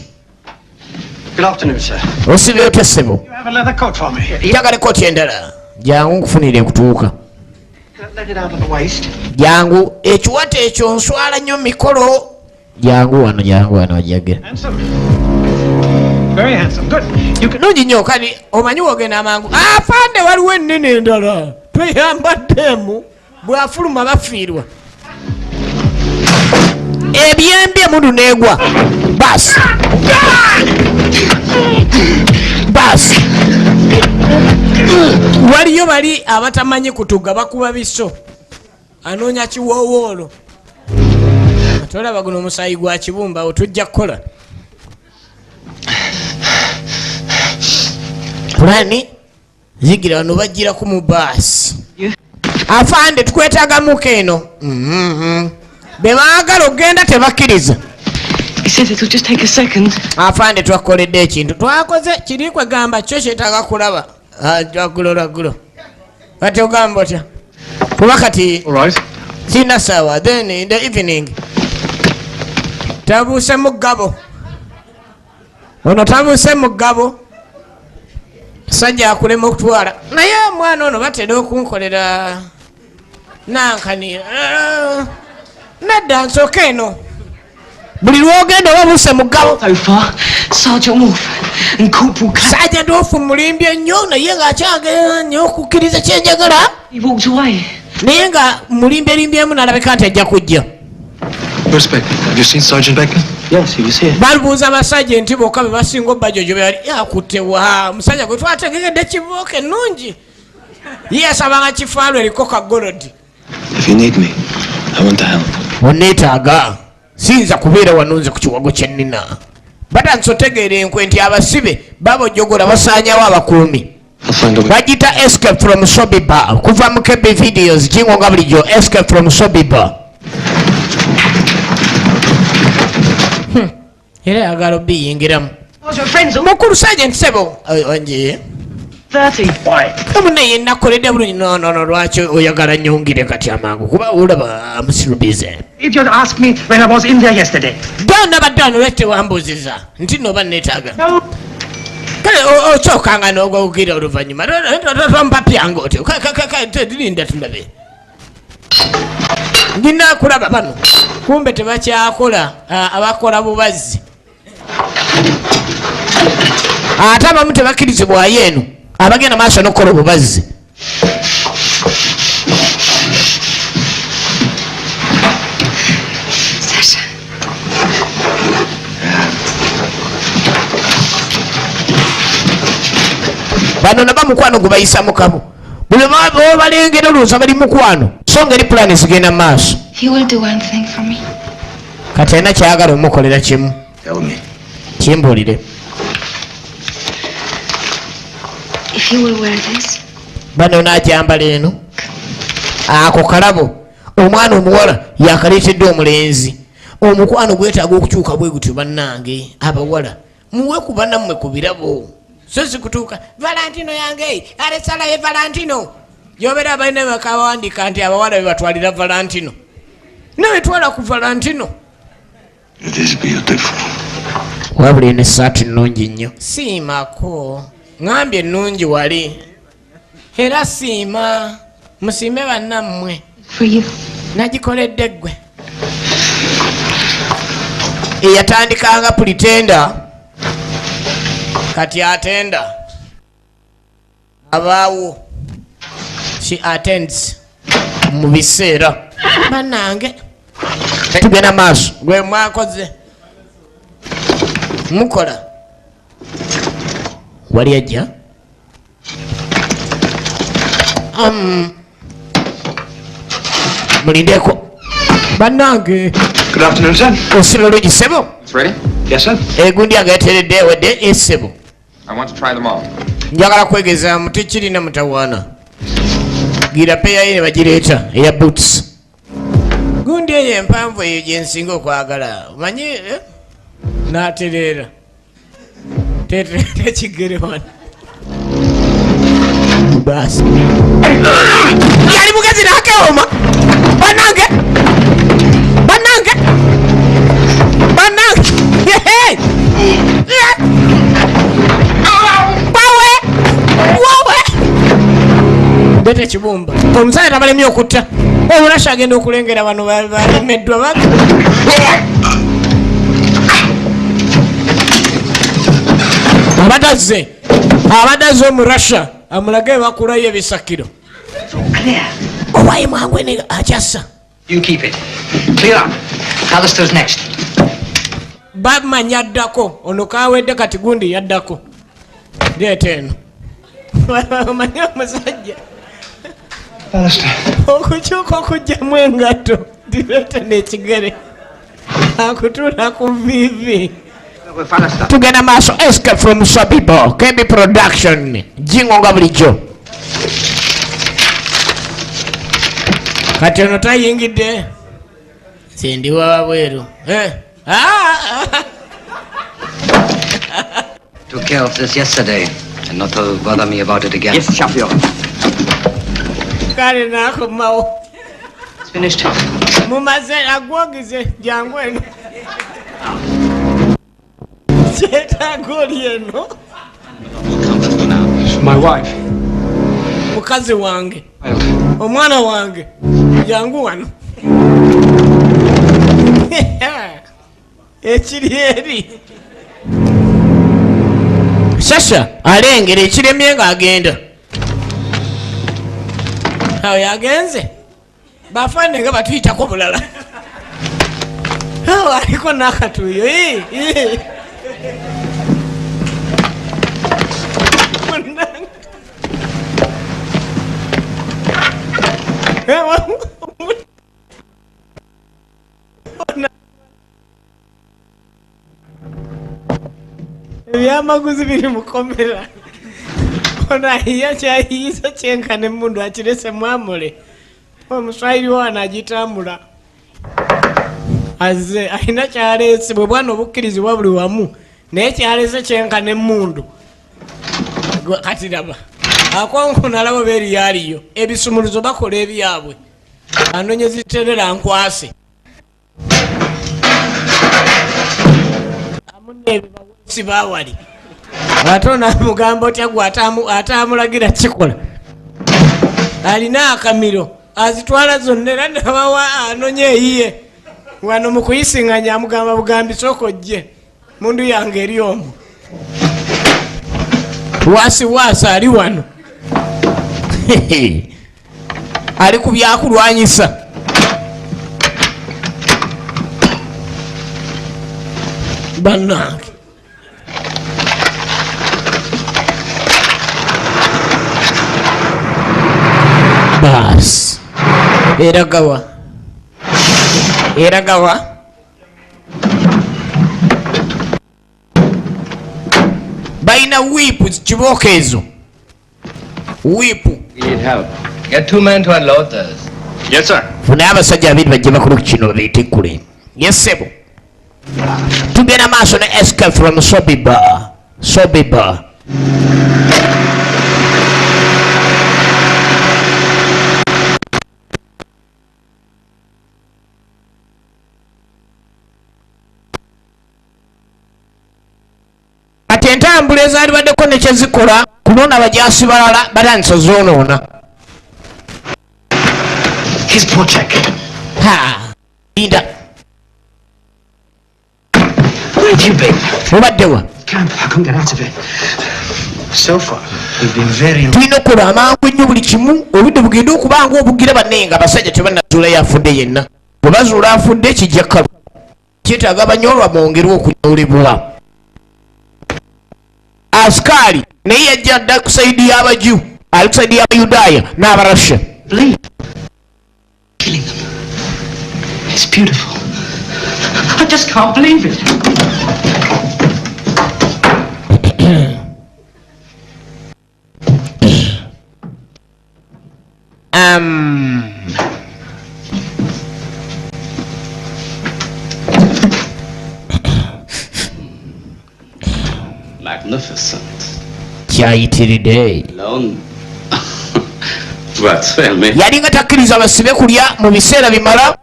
L: Good afternoon, sir.
A: Osibye otya, ssebo?
J: You have a leather coat for me.
A: Njagala ekooti endala, jangu nkufunire ekutuuka.
J: Let it out of the waist.
A: Jangu, ekiwato ekyo nswala nnyo mikolo, jangu wano, jangu wano ojagera.
J: Handsome. Very handsome. Good. You can.
I: Nungi nnyo, kati omanyi wogenda amangu. Afande, waliwo ennene endala tweyambaddemu, bwafuluma bafiirwa ebyembi, emundu negwa. Basi basi, waliyo bali abatamanyi kutuga, bakuba biso, anoonya kiwoowoolo. Tolaba guno omusaayi gwa kibumba awo, tujja kukola pulani zigira wano, bagiraku mu baasi. Afande, tukwetagamuko eno. Be baagala okugenda tebakkiriza.
M: He says it'll just take a second.
I: Afande, twakoledde ekintu, twakoze kiri kwegamba kyo kyetaaga kulaba. Lwaggulo lwaggulo, kati ogamba otya? Kuba kati
L: All right.
I: sirina saawa, then in the evening. Tabuuse mugabo ono, tabuuse mugabo sajja akulema okutwala, naye omwana ono batera okunkolera nankani. Nedda, nsooka eno, buli lwogenda oba buuse mugabo.
M: So far, Sergeant Wolf and Corporal Clapp.
I: Sergeant Wolf mulimbye nnyo, naye ng'akyagenda nnyo okukkiriza kyenjagala.
M: He walked away.
I: Naye nga mulimbyelimbyemu n'alabika nti ajja kujja.
L: Where's Beckman? Have you seen Sergeant Beckman?
M: Yes, he was here.
I: Babuuza abasajja nti bokka be basinga obbajojo beyali akutte wa omusajja gwe twategegedde kibuuka ennungi, ye yasabanga kifaalu eriko kagolodi.
M: If you need me, I want to help.
A: Oneetaaga, siyinza kubeera wano nze ku kiwago kye nnina. Batandise otegeera enkwe nti abasibe babojogola, basaanyawo abakuumi.
L: I'll find a way.
A: Bagita Escape from Sobibor, kuva mu KB Videos, kingo nga bulijjo. Escape from Sobibor. Era yagala obiyingiramu. Mukulu sergeant, sebo onje.
M: 30.
A: Munnaye, nakoledde bulungi. Nonono, lwaki oyagala nyongere kati amangu? Kuba olaba amusirubize.
J: If you'd asked me when I was in there yesterday.
A: Dana badde wano, lwaki tewambuuziza nti noba neetaaga? Kale okyokanga n'ogwogira oluvannyuma tompapyanga otyo. Linda tulabe, ndina kulaba bano, kumbe tebakyakola, abakola bubazzi, ate abamu tebakkirizibwayo eno, abagenda maaso n'okukola obubazzi.
F: Sasha.
A: Bano naba mukwano gwe bayisa mukamu, buli balengera olowooza bali mukwano, So ngeri pulaani zigenda mu maaso.
F: If you will do one thing for me.
A: Kati alina kyayagala omukolera kimu.
G: Tell me.
A: Kimbuulire.
F: If you will wear this.
A: Bano n'agyambala eno, ako kalabo omwana omuwala yakaleetedde omulenzi. Omukwano gwetaaga okukyuka bwe gutyo. Bannange abawala, muwe ku bannammwe ku birabo, so si kutuuka Valentino yange alesalaye Valentino gyobeera. Abalina bakawandiika nti abawala bebatwalira Valentino, newetwala ku Valentino.
G: It is beautiful.
A: Wabula eno essaati nnungi nnyo, siimako. Ŋambye ennungi wali era siima, musiime bannammwe.
F: For you.
A: Nagikoledde ggwe. Eyatandikanga pretender kati atenda abaawo. She attends mu biseera. Bannange, tugenda maaso. Gwe mwakoze mukola wali ajja. Mulindeko bannange.
N: Good afternoon, sir.
A: Osula olungi, ssebo.
N: It's ready? Yes, sir.
A: Egundi yange yateredde, ewedde, essebo.
N: I want to try them all.
A: Njagala kwegezaamu, tekirina mutawaana. Gira peyayo ne bagireeta eya boots. Gundi eyo empanvu eyo gyensinga okwagala, omanyi, eh? N'atereera tekigere wano. Baasi yali mugezi n'akeewoma. Bannange, bannange, bannange! Hey! Yeah! Bawe wowe, ndeeta ekibumba. Omusajja tabalemye okutta omulasha, agenda okulengera bano balemeddwa abadde azze, abadde azze omurasha amulage bakulayo ebisakiro. Owaye mwangu ene akyassa.
E: You keep it. Clear up. Pallister's next.
A: Bamanya addako ono kawedde, kati gundi yaddako. Leeta eno. Omanyi omusajja okukyuka okugjamu engatto, direeta n'ekigere akutuula ku vivi. Tugenda maaso. Escape from Sobibor, KB Production, jingo nga bulijjo. Kati ono tayingidde, nze ndi wabweru. Eh, ah,
E: Took care of this yesterday, and not to bother me about it again.
N: Yes, Champion.
A: Kale nakomawo.
E: It's finished.
A: Mumaze agwogize, jangu eno, kyetaaga oli eno.
C: My wife.
A: Mukazi wange, omwana wange, jangu wano. Ekiri eri sasha alengera ekiremye ng'agenda awo yagenze bafaane nga batuyitako bulala. Awo aliko n'akatuuyo. Ii, ii. Munnange. Eh, ebyamaguzi biri mukomera. Ono ayiya kyayiyiza kyenkana emundu akirese mwamule. Omuswayiri wano agitambula azze alina kyaleese. Bwe bwana obukkirizibwa buli wamu, naye kyaleese kyenkana emundu. Kati laba akonkona, alaba beeriyaliyo ebisumuluzo bakola ebyabwe. Anonye ziterera nkwase amunebibawesi bawali, ate onamugamba otya gwe atamulagira kikola? Alina akamiro azitwala zonna era nabawa anonye eyiye wano mu kuyisiŋŋanya. Amugamba bugambi, sooka ojje, mundu yange eri omwo waasi waasi. Ali wano ali ku byakulwanyisa. Bannange, baasi.
I: Eragawa, eragawa. Balina wiipu kibooko ezo wiipu.
D: We need help. Get two men to unload this. Yes, sir.
I: Funayo abasajja babiri bajje bakole ku kino beetikkule. Yesebo, tugenda maaso ne Escape from Sobibor. Sobibor. Kati entambula ezaalibaddeko nekyezikola kulonda abajaasi balala batandise zoonoona.
M: Here's Porchek.
I: Ha, linda.
M: Where have you been?
I: Obaddewa?
M: Camp. I couldn't get out of it. So far, we've been very
I: Tulina okukola amangu ennyo buli kimu, obudde bugende okuba nga obugira banne nga abasajja tebannazuulayo afudde yenna. Bwe bazuula afudde kijja kkalu, kyetaaga banyolwa mwongerwe okunyolebwa. Asikaali naye yajja dda ku sayidi y'Abaju, ali ku sayidi y'Abayudaaya n'Abarasha.
M: Believe. Killing them. It's beautiful. I just can't believe it.
D: Magnificent.
I: Kyayitiridde.
D: Alone. Words fail me.
I: Yalinga takkiriza basibe kulya mu biseera bimala,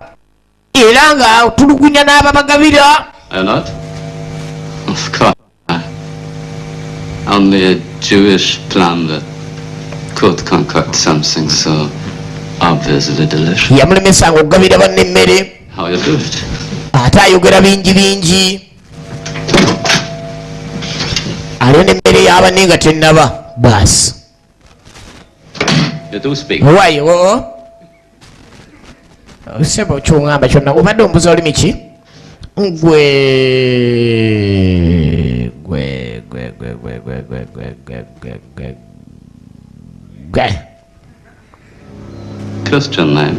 I: era nga tulugunya n'ababagabira.
D: Are not? Of course. Only a Jewish plan that could concoct something so obviously delicious.
I: Yamulemesanga okugabira banne emmere.
D: How you do it?
I: Ate ayogera bingi bingi. Aliyo n'emmere y'abanne nga tennaba. Baasi.
D: You do speak.
I: Why, oh? Sebo ky'oŋŋamba kyonna obadde ombuza olimi ki? Gwe, gwe, gwe, gwe, gwe, gwe, gwe, gwe, gwe, gwe, gwe, gwe.
D: Christian name.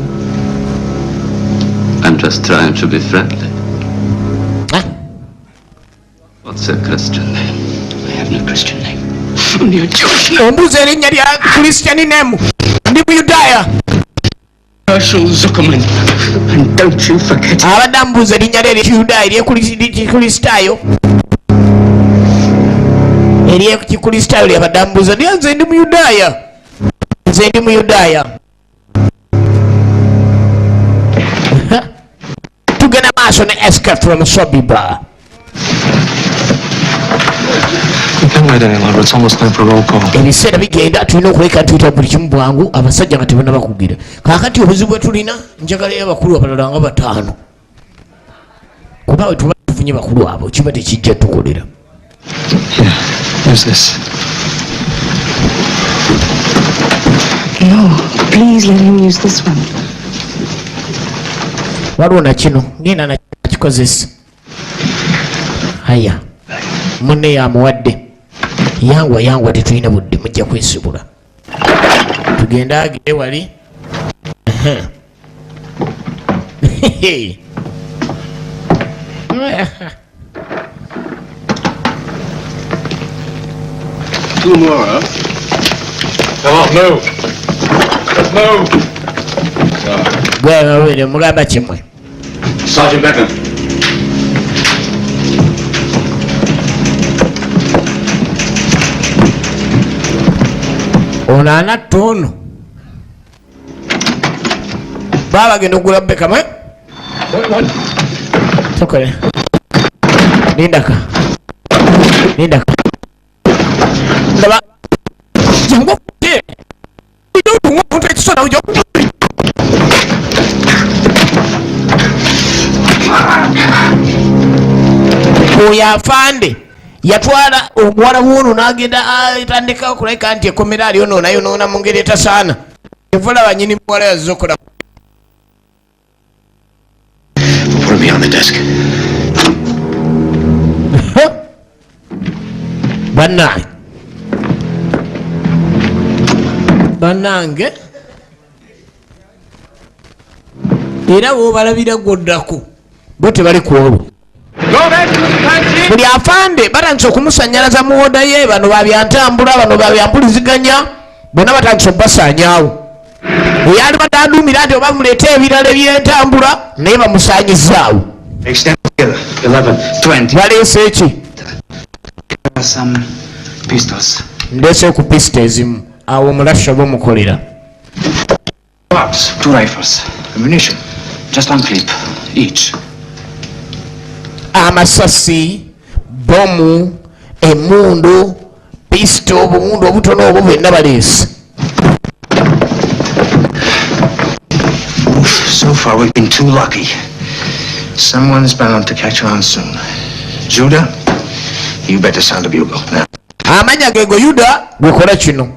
D: I'm just trying to be friendly.
I: Huh?
D: What's a Christian name?
M: I have no Christian name. Only a Jewish name.
I: Ombuza erinnya lya Christian name. Ndi Muyudaaya.
M: Herschel Zuckerman. And don't you forget.
I: Abadde ambuuza erinnya lye ery'Ekiyudaaya, ery'Ekikristaayo. Ery'Ekikristaayo lyabadde ambuuza. Naye nze ndi Muyudaaya. Nze ndi Muyudaaya. Tugenda maaso ne Escape from Sobibor.
L: We can't wait any longer. It's almost time for roll call.
I: Ebiseera bigenda, tulina okuleka tuyita buli kimu bwangu, abasajja nga tebannaba kugira. Kaakati obuzibu bwe tulina, njagalayo abakulu abalala nga bataano. Kuba bwe tuba tufunye bakulu abo, kiba tekijja tukolera.
L: Here, use this.
F: No, please let him use this one.
I: Waliwo na kino, ngenda nakikozesa. Haya, munne yamuwadde. Yangwa, yangwa, tetulina budde, mujja kwesibula. Tugende agire wali.
D: Two more, huh?
N: Come on, move. Let's move.
I: Gwe mawulire mugamba kimwe.
D: Sergeant Beckman.
I: Ono anatta ono. Baba bagenda okugula Beckham, eh? Tokole. Lindaka. Lindaka. Ndaba. Jangu okute. Omuntu ekisona ojja Oyo afande yatwala omuwala w'ono n'agenda atandika okulabika nti ekkomera alyonoona mu ngeri etasaana. Evulaba nnyini muwala yazze okola.
M: Put me on the desk.
I: Bannange. Bannange. Era bw'obalabira gwoddako bo tebali ku olwo. Buli afande batandise okumusanyalaza mu woda ye. Bano babyantambula, bano babyampuliziganya, bonna batandise okubasaanyaawo. Eyali badde aduumira nti oba muleete ebirala ebyentambula, naye bamusaanyizaawo.
G: Extend together. 11, 20.
I: Baleese eki?
E: Some pistols.
I: Ndeese ku pisita ezimu awo omulasha bamukolera.
E: Bombs, two rifles.
G: Ammunition.
E: Just one clip each.
I: Amasasi, bomu, emundu, pisito, obumundu obutono obwo bwenna baleese.
G: So far, we've been too lucky. Someone's bound to catch on soon. Judah, you better sound a bugle. Now,
I: Amanya gego Yuda, gwekola kino.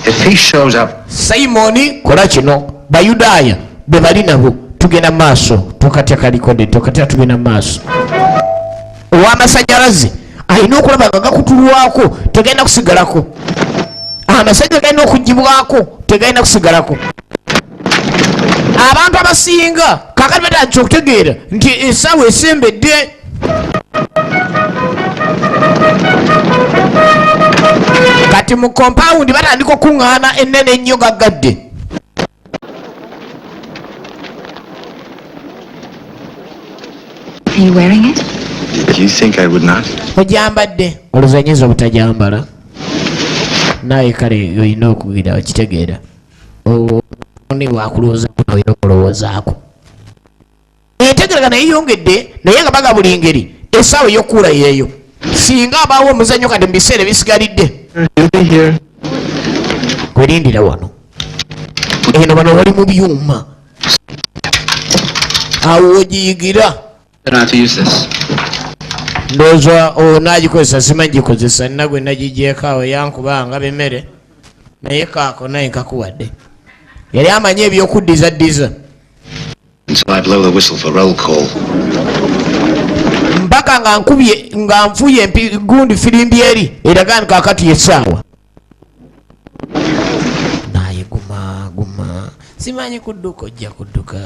G: if he shows up,
I: Simoni, kola kino. Bayudaaya be bali nabo. Tugenda mu maaso, tokatya kalikode, tokatya, tugenda mu maaso. Ow'amasanyalaze alina okulaba nga gakutulwako, tegenda kusigalako. Amasanyalaze galina okugibwako, tegalina kusigalako. Abantu abasinga kakati batandise okutegeera nti essaawa esembedde. Kati mu kompawundi batandika okuŋŋaana ennene ennyo gaggadde.
F: Are you wearing it?
G: Did you think I would not?
I: Ogyambadde? Olowooza nyinza obutajambala? Naye kale olina okugira okitegeera oni bwakulowoozaako, olina okulowoozaako. Entegeragana yeyongedde, naye nga baga buli ngeri essaawa ey'okukuula yeeyo singa abaawo omuzannyo. Kati mu biseera ebisigalidde kwerindira wano eno, bano bali mu byuma awo ogiyigira.
E: I don't know how to use this.
I: Ndowooza onaagikozesa, simanyi gikozesa. Nina gwe nagigyeko awo yankubanga bemmere, naye kaako naye nkakuwadde, yali amanyi ebyokuddiza ddiza.
G: Until I blow the whistle for roll call.
I: Mpaka nga nkubye, nga nfuye empi gundi firimbi eri eraga nti kakati yessaawa. Naye guma guma, simanyi kudduka, ojja kudduka.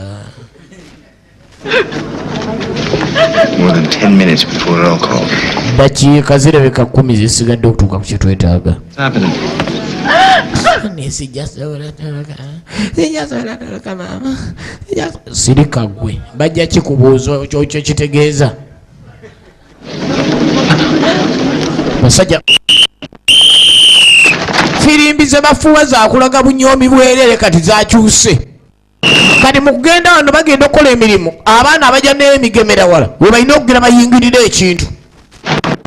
G: More than 10 minutes before roll call.
I: Dakiika zirabika 10 zisigadde okutuuka ku kyetwetaaga.
L: What's happening?
I: Sijja sobola toloka, sijja sobola toloka maama. Sirika gwe, bajja kikubuuza kyo kitegeeza basajja firimbi ze bafuuwa zakulaga bunyoomi bwerere. Kati zakyuse. Kati mu kugenda wano bagenda okukola emirimu, abaana abajja n'emigemera wala we balina okugira bayingirire ekintu,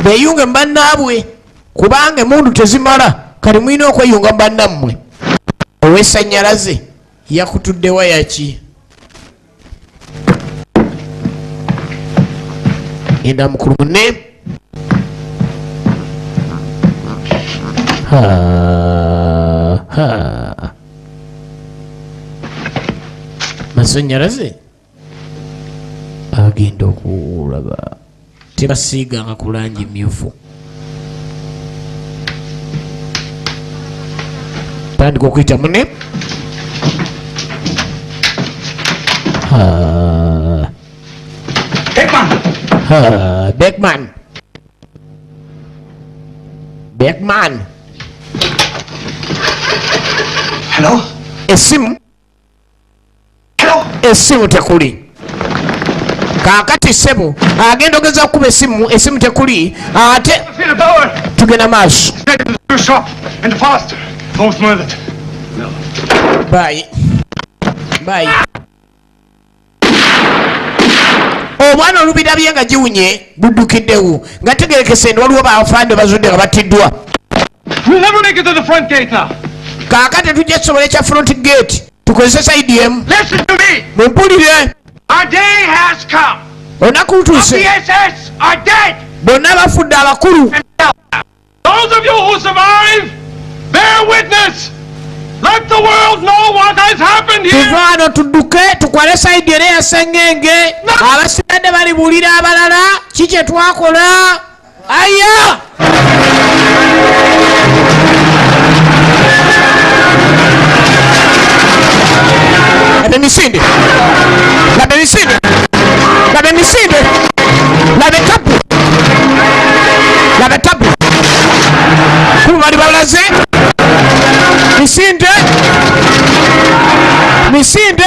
I: beyunge mu bannaabwe, kubanga emundu tezimala. Kati mulina okweyunga mu bannammwe. Ow'esanyalaze yakutudde wayaki enda mukulu munne. Ha, ha. Masanyalaze agenda okulaba tebasiiganga ku langi myufu. Tandika okuyita mune. Ha.
J: Beckman!
I: Ha, Beckman, Beckman.
G: Hello?
I: Essimu.
G: Hello?
I: Essimu tekuli. Kaakati ssebo agenda ogeza kukuba essimu, essimu tekuli ate.
N: Peter Bauer!
I: Tugenda maaso.
N: Take to the shop and faster. Both murdered.
I: Bye bye. Obwana olubirabye nga giwunye buddukiddewo nga tegerekese nti waliwo bafande bazudde nga battiddwa.
N: We'll never make it to the front gate now.
I: Kaakati tujja kusobola ekya front gate, tukozese side emu.
N: Listen to me.
I: Mumpulire.
N: Our day has come.
I: Olunaku lutuuse.
N: The SS are dead.
I: Bonna bafudde abakulu.
N: Those of you who survive, bear witness. Let the world know what has happened here.
I: Tuva wano tudduke tukwale side era eyasengenge. Abasigadde balibuulira abalala ki kye twakola. Aya, laba emisinde, laba.
A: Misinde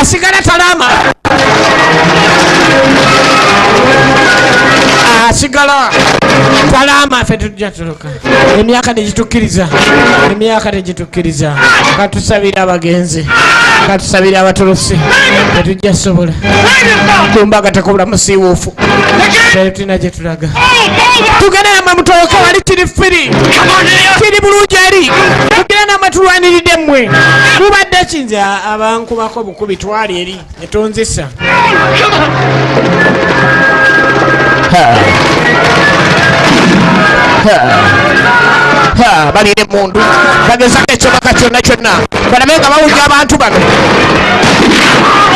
A: asigala talama, asigala talama. Ffe tujja tuluka, emyaka tegitukkiriza, emyaka tegitukkiriza. Katusabire abagenzi, katusabire abatulusi, tetujja sobola kumbaga tekubula musiiwuufu, tetulina gye tulaga. Tugende namwe mutoloke, wali kiri free, kiri bulungi eri. Tugende namwe, tulwaniridde mmwe. Mubadde kinze abankubako bukubi, twali eri netonzisa. Ha. Ha. Ha, balina emundu, bagezako ekyobaka kyonna kyonna balabe nga bawulira abantu bano.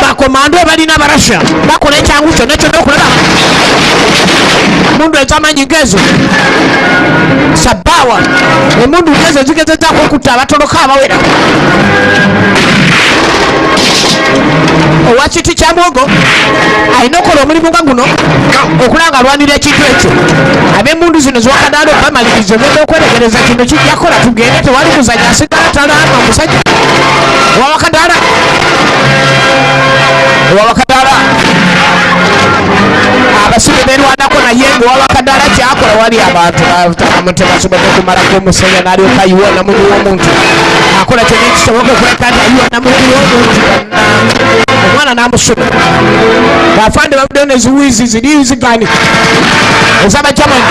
A: Bakomando balina Abarasha bakola ekyangu kyonna kyonna okulaba mundu ez'amaanyi gezo sabawa. Emundu gezo zigezezaako okutta abatoloka abawera. Owa kiti kya mwogo alina okukola omulimu nga guno okulaba nga alwanira ekintu ekyo. Ab'emundu zino ziwakadaalo bamaliriza, ogenda okweregereza kino kijja kukola. Tugende, tewali kuzanya. Asigala talaama omusajja owawakadaala, owawakadaala. Abasibe berwanako, naye nga owawakadaala kyakola wali abantu abamu tebasobodde kumalako omusajja, n'alyoka ayiwa namugi w'omuntu. Akola kyonna ekisoboka okuleka nti ayiwa namugi w'omuntu omwana n'amusuna. Bafande bavuddeyo ne ziwiizi ziri zigani ez'Abajamani.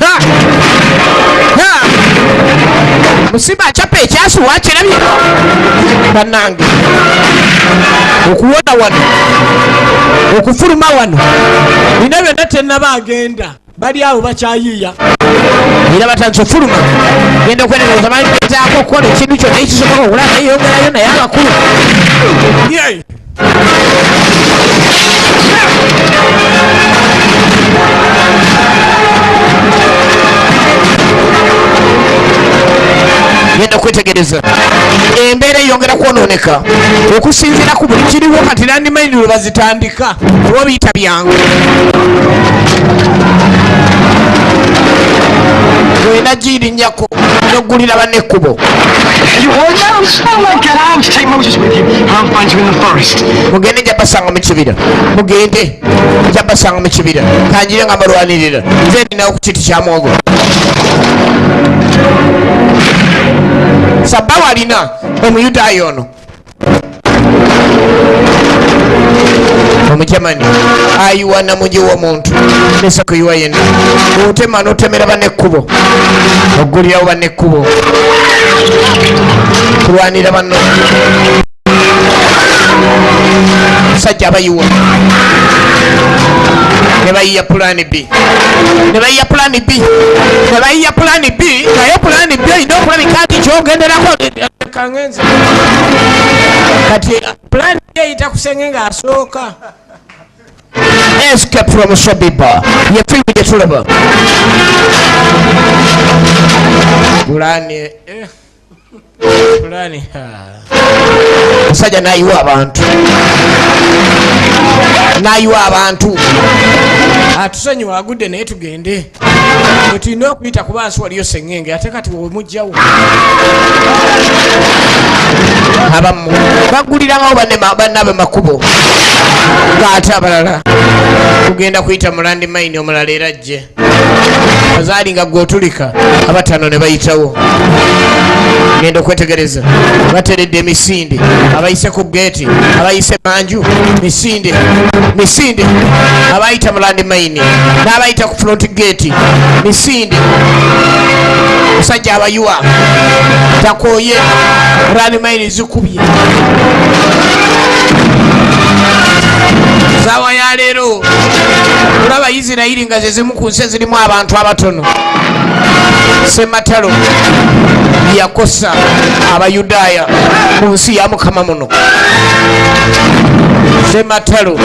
A: Ha! Ha! Musiba acapa ekyasi wakirabye bannange. Okuwona wano, okufuluma wano.
C: Bino byonna tennaba agenda, bali awo bakyayiiya.
A: Era batandise ofuluma, genda okweregereza, bagezaako okukola ekintu kyonna ekisoboka okulaba yeyongerayo, naye abakulu
C: Ye!
A: Genda okwetegereza embeera eyongera kwonooneka okusinziira ku buli kiriwo kati.
C: Landmine lwe bazitandika.
A: Oba biyita byangu, olina girinnyako n'oggulira banne ekkubo.
M: You all know? Oh, get out! Take Moses with you. I'll find you in the forest.
A: Mugende, nja basanga mu kibira. Mugende, nja basanga mu kibira. Kanjire nga balwanirira, nze ndinawo ku kiti kya mwogo. Sabawo alina Omuyudaaya ono Omujamani ayiwa namugi w'omuntu nesakuyiwa yenna. Otema n'otemera banekkubo, oggulirawo bannekkubo, kulwanira banno. Musajja abayiwa ne bayiya plan B, ne bayiya plan B, ne bayiya plan B. Naye plan B olina okulabika nti kyogenderako.
C: Kangenze.
A: Kati
C: Plan eyita kusenge ng'asooka.
A: Escape from Sobibor ye firimu gye tulaba. Plan
C: Plan ha.
A: Musajja n'ayiwa abantu, n'ayiwa abantu.
C: Atusonyiwa, agudde, naye tugende. Bwe tulina okuyita kuba nsi waliyo seŋŋenge, ate kati wemugjawo.
A: Abamu bagulirangawo bannaabwe makubo, ng'ate abalala tugenda kuyita mu landmine. Omulala era ajje azaali nga gwe otulika, abataano ne bayitawo. Genda okwetegereza, bateredde emisinde. Abayise ku geeti, abayise manju, misinde, misinde. Abayita mu landmine n'abayita ku front gate, misinde. Musajja abayiwa takoye, landmine zikubye. Saawa ya leero olaba Isirayiri nga ze zimu ku nsi ezirimu abantu abatono. Sematalo yakosa Abayudaaya mu nsi ya Mukama muno. Sematalo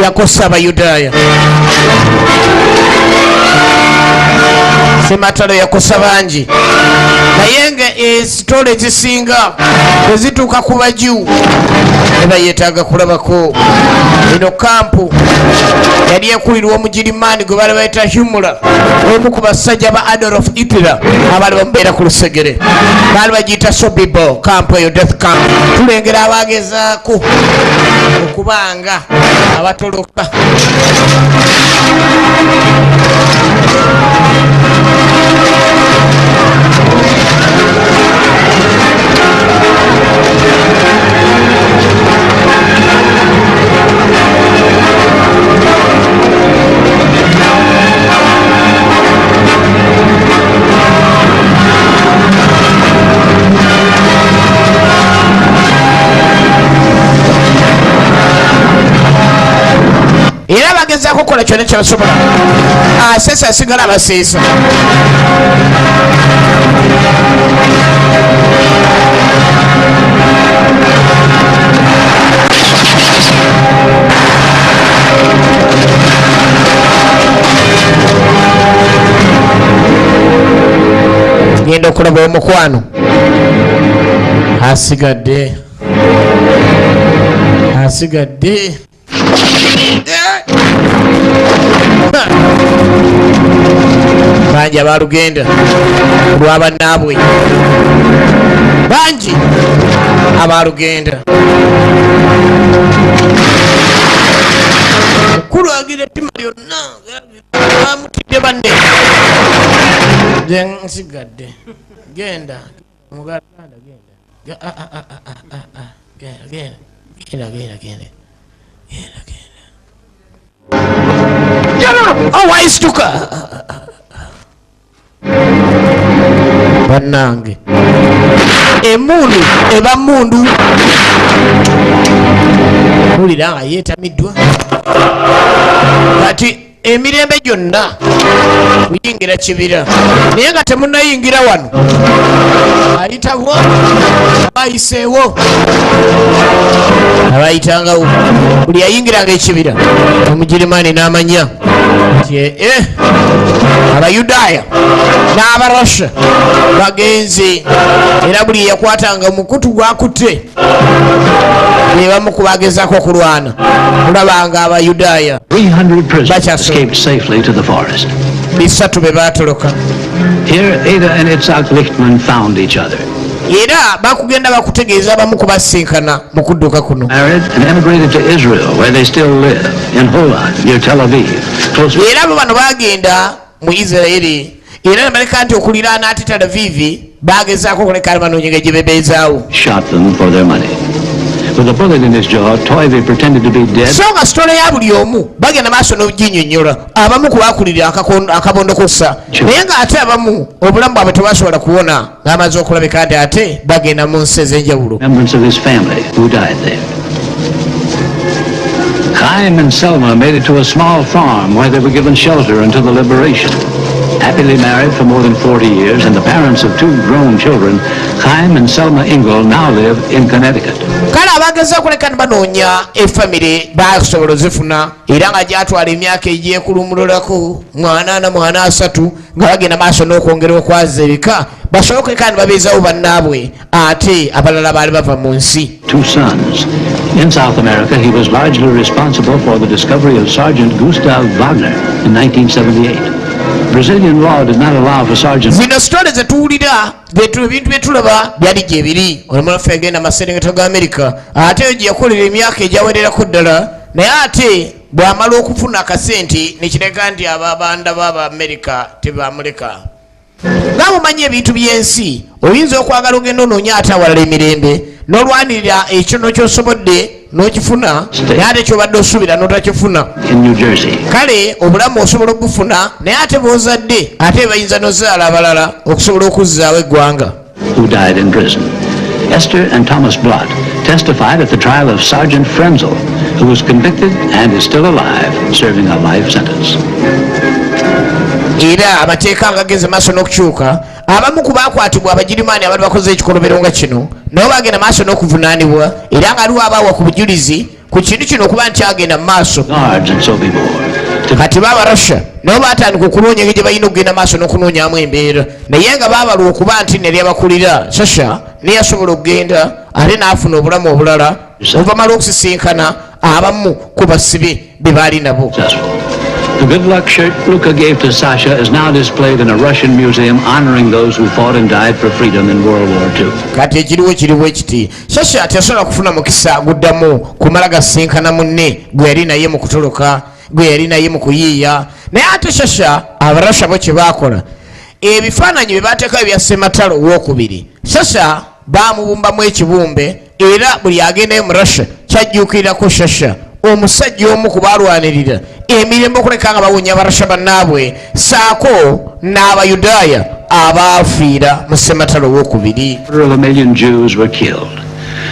A: yakosa Abayudaaya. Sematalo yakosa bangi, naye nga esitole ezisinga tezituuka ku baju, eba yeetaaga kulabako. Eno kampu yali ekulirwa omugirimaani gwe baali bayita Himmler, omu ku basajja ba Adolf Hitler abaali bamubeera ku lusegere. Baali bagiyita Sobibor kampu eyo, death camp. Tulengera abagezaako okubanga abatoloka. Era bagezaako okukola kyonna kyebasobola. Asesa asigala abaseesa. Genda okulaba omukwano asigadde, asigadde. Bangi abalugenda olwabannaabwe, bangi abalugenda. Mukulu agira ettima lyonna, bamutidde banne. Nze nsigadde, genda muganda, genda. Ah, ah, ah, ah, ah, ah. Genda, genda, genda, genda, genda, genda, genda. Oh, waisituka bannange, emundu eba mundu. Mpulira nga yeetamiddwa. Kati emirembe gyonna kuyingira kibira, naye nga temunnayingira wano, ayitawo abayiseewo abayitangawo. Buli yayingiranga ekibira, omugirimaani n'amanya nti abayudaaya n'abarasha bagenze. Era buli eyakwatanga omukutu gwakutte, bebamu kubagezaako okulwana, olabanga abayudaaya
B: 300 prisoners
A: Bakyasobola.
B: escaped safely to the forest.
A: 300 be baatoloka.
B: Here, Ada and Itzhak Lichtman found each other,
A: Era bakugenda bakutegeeza abamu kubasinkana mu kudduka kuno.
B: married, and emigrated to Israel, where they still live, in Holon, near Tel Aviv, close
A: Era abo bano bagenda mu Isiraeri, era nebaleka nti okuliraana ate Tel Aviv, bagezaako okuleka banoonyega gye bebeezaawo.
B: shot them for their money. With a bullet in his jaw, Toivi pretended to be dead
A: So nga sitole ya buli omu bagenda maaso n'oginyonnyola. Abamu kubakulira akabondo kussa, naye ng'ate abamu obulamu bwabwe tebasobola kuwona ng'amaze okulabika nti ate bagenda mu nsi ez'enjawulo.
B: remembrance of his family who died there. Chaim and Selma made it to a small farm where they were given shelter until the liberation. Happily married for more than 40 years and the parents of two grown children, Chaim and Selma Engel now live in Connecticut.
A: Kale abageza okuleka ne banoonya efamire basobola ozifuna, era nga gyatwala emyaka egyekulumululako 83 nga bagenda maaso n'okwongera okwaza ebika, basobole okuleka ne babeezawo bannaabwe ate abalala baali bava mu nsi.
B: Two sons. In South America, he was largely responsible for the discovery of Sergeant Gustav Wagner in 1978. Brazilian law did not allow for Sergeant
A: Zino sitole zetuwulira, ebintu byetulaba byali gye biri. Olumulaffe yagenda maserengeto ga Amerika, ate eyo gye yakolera emyaka egyawererako ddala, naye ate bw'amala okufuna akasente nekireka nti ababanda b'Abamerika tebamuleka. Nga mumanyi ebintu by'ensi, oyinza okwagala ogenda onoonya ate awalala emirembe, n'olwanirira ekyono ky'osobodde n'okifuna, naye ate kyobadde osuubira n'otakifuna.
B: in New Jersey.
A: Kale obulamu osobola okubufuna, naye ate bw'ozadde ate bayinza n'ozaala abalala okusobola okuzzaawo eggwanga.
B: who died in prison. Esther and Thomas Blott testified at the trial of Sergeant Frenzel, who was convicted and is still alive, serving a life sentence.
A: Era amateeka nga gagenze maaso n'okukyuka, abamu ku bakwatibwa abagirimaani abali bakoze ekikolobero nga kino nabo bagenda maaso n'okuvunaanibwa, era nga aliwo abaawa ku bujulizi ku kintu kino okuba nti agenda mu maaso.
B: Guards in Sobibor.
A: Kati baaba Russia nabo batandika okunoonya engeri gye balina okugenda maaso n'okunoonyamu embeera, naye nga baabalwa okuba nti neryabakulira Sasha neyasobola okugenda ate n'afuna obulamu obulala oluvamala okusisinkana abamu ku basibe be baali nabo.
B: The good luck shirt Luca gave to Sasha is now displayed in a Russian museum honoring those who fought and died for freedom in World War II.
A: Kati ekiriwo kiriwo ekiti, Sasha teyasobola kufuna mukisa guddamu kumala gasinkana munne gwe yali naye mu kutoloka, gwe yali naye mu kuyiiya. Naye ate Sasha, Abarasha bo kye baakola, ebifaananyi bye bateekayo ebya Sematalo owokubiri, Sasha bamubumbamu ekibumbe, era buli agendayo mu Russia kyajjuukirirako Sasha, omusajja omu ku balwanirira emirembe okuleka nga bawonya Abarasha bannaabwe saako n'Abayudaaya abaafiira mu Sematalo owokubiri.
B: Quarter of a million Jews were killed.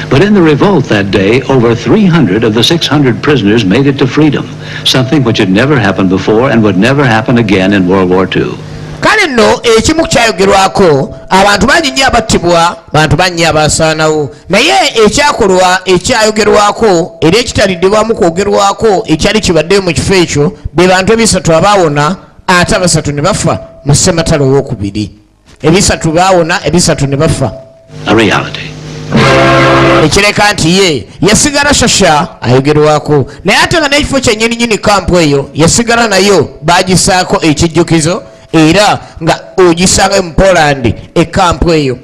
B: But in the revolt that day, over 300 of the 600 prisoners made it to freedom, something which had never happened before and would never happen again in World War II.
A: Kale nno ekimu kyayogerwako, abantu bangi nnyo abattibwa, bantu bangi nnyo abasaanawo, naye ekyakolwa ekyayogerwako era ekitaliddibwamu kwogerwako ekyali kibaddeyo mu kifo ekyo, be bantu 300 abaawona ate 300 ne bafa mu Sematalo owokubiri. 300 baawona, 300 ne bafa.
B: A reality.
A: Ekireka nti ye yasigala Shasha ayogerwako, naye ate nga n'ekifo kyennyininyini kampu eyo yasigala nayo bagisaako ekijjukizo, era nga ogisangayo mu Poland, ekampu eyo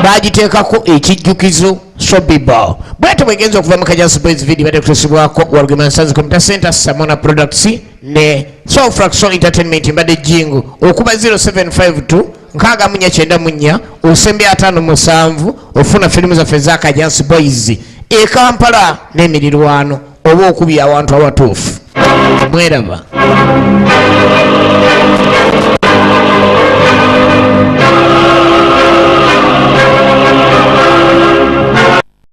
A: bagiteekako ekijjukizo. Sobibor bwete bwegenza okuva mu Kajansi Boys Video, badde kutuusibwako Walugema Nsanzi Computer Center, Samona Products ne Soul Entertainment. Mbadde Jingu okuba 0752 6494 osembya 57 ofuna firimu zaffe eza Kajansi Boys e Kampala n'emirirwano, oba okubya awantu awatuufu. Mweraba.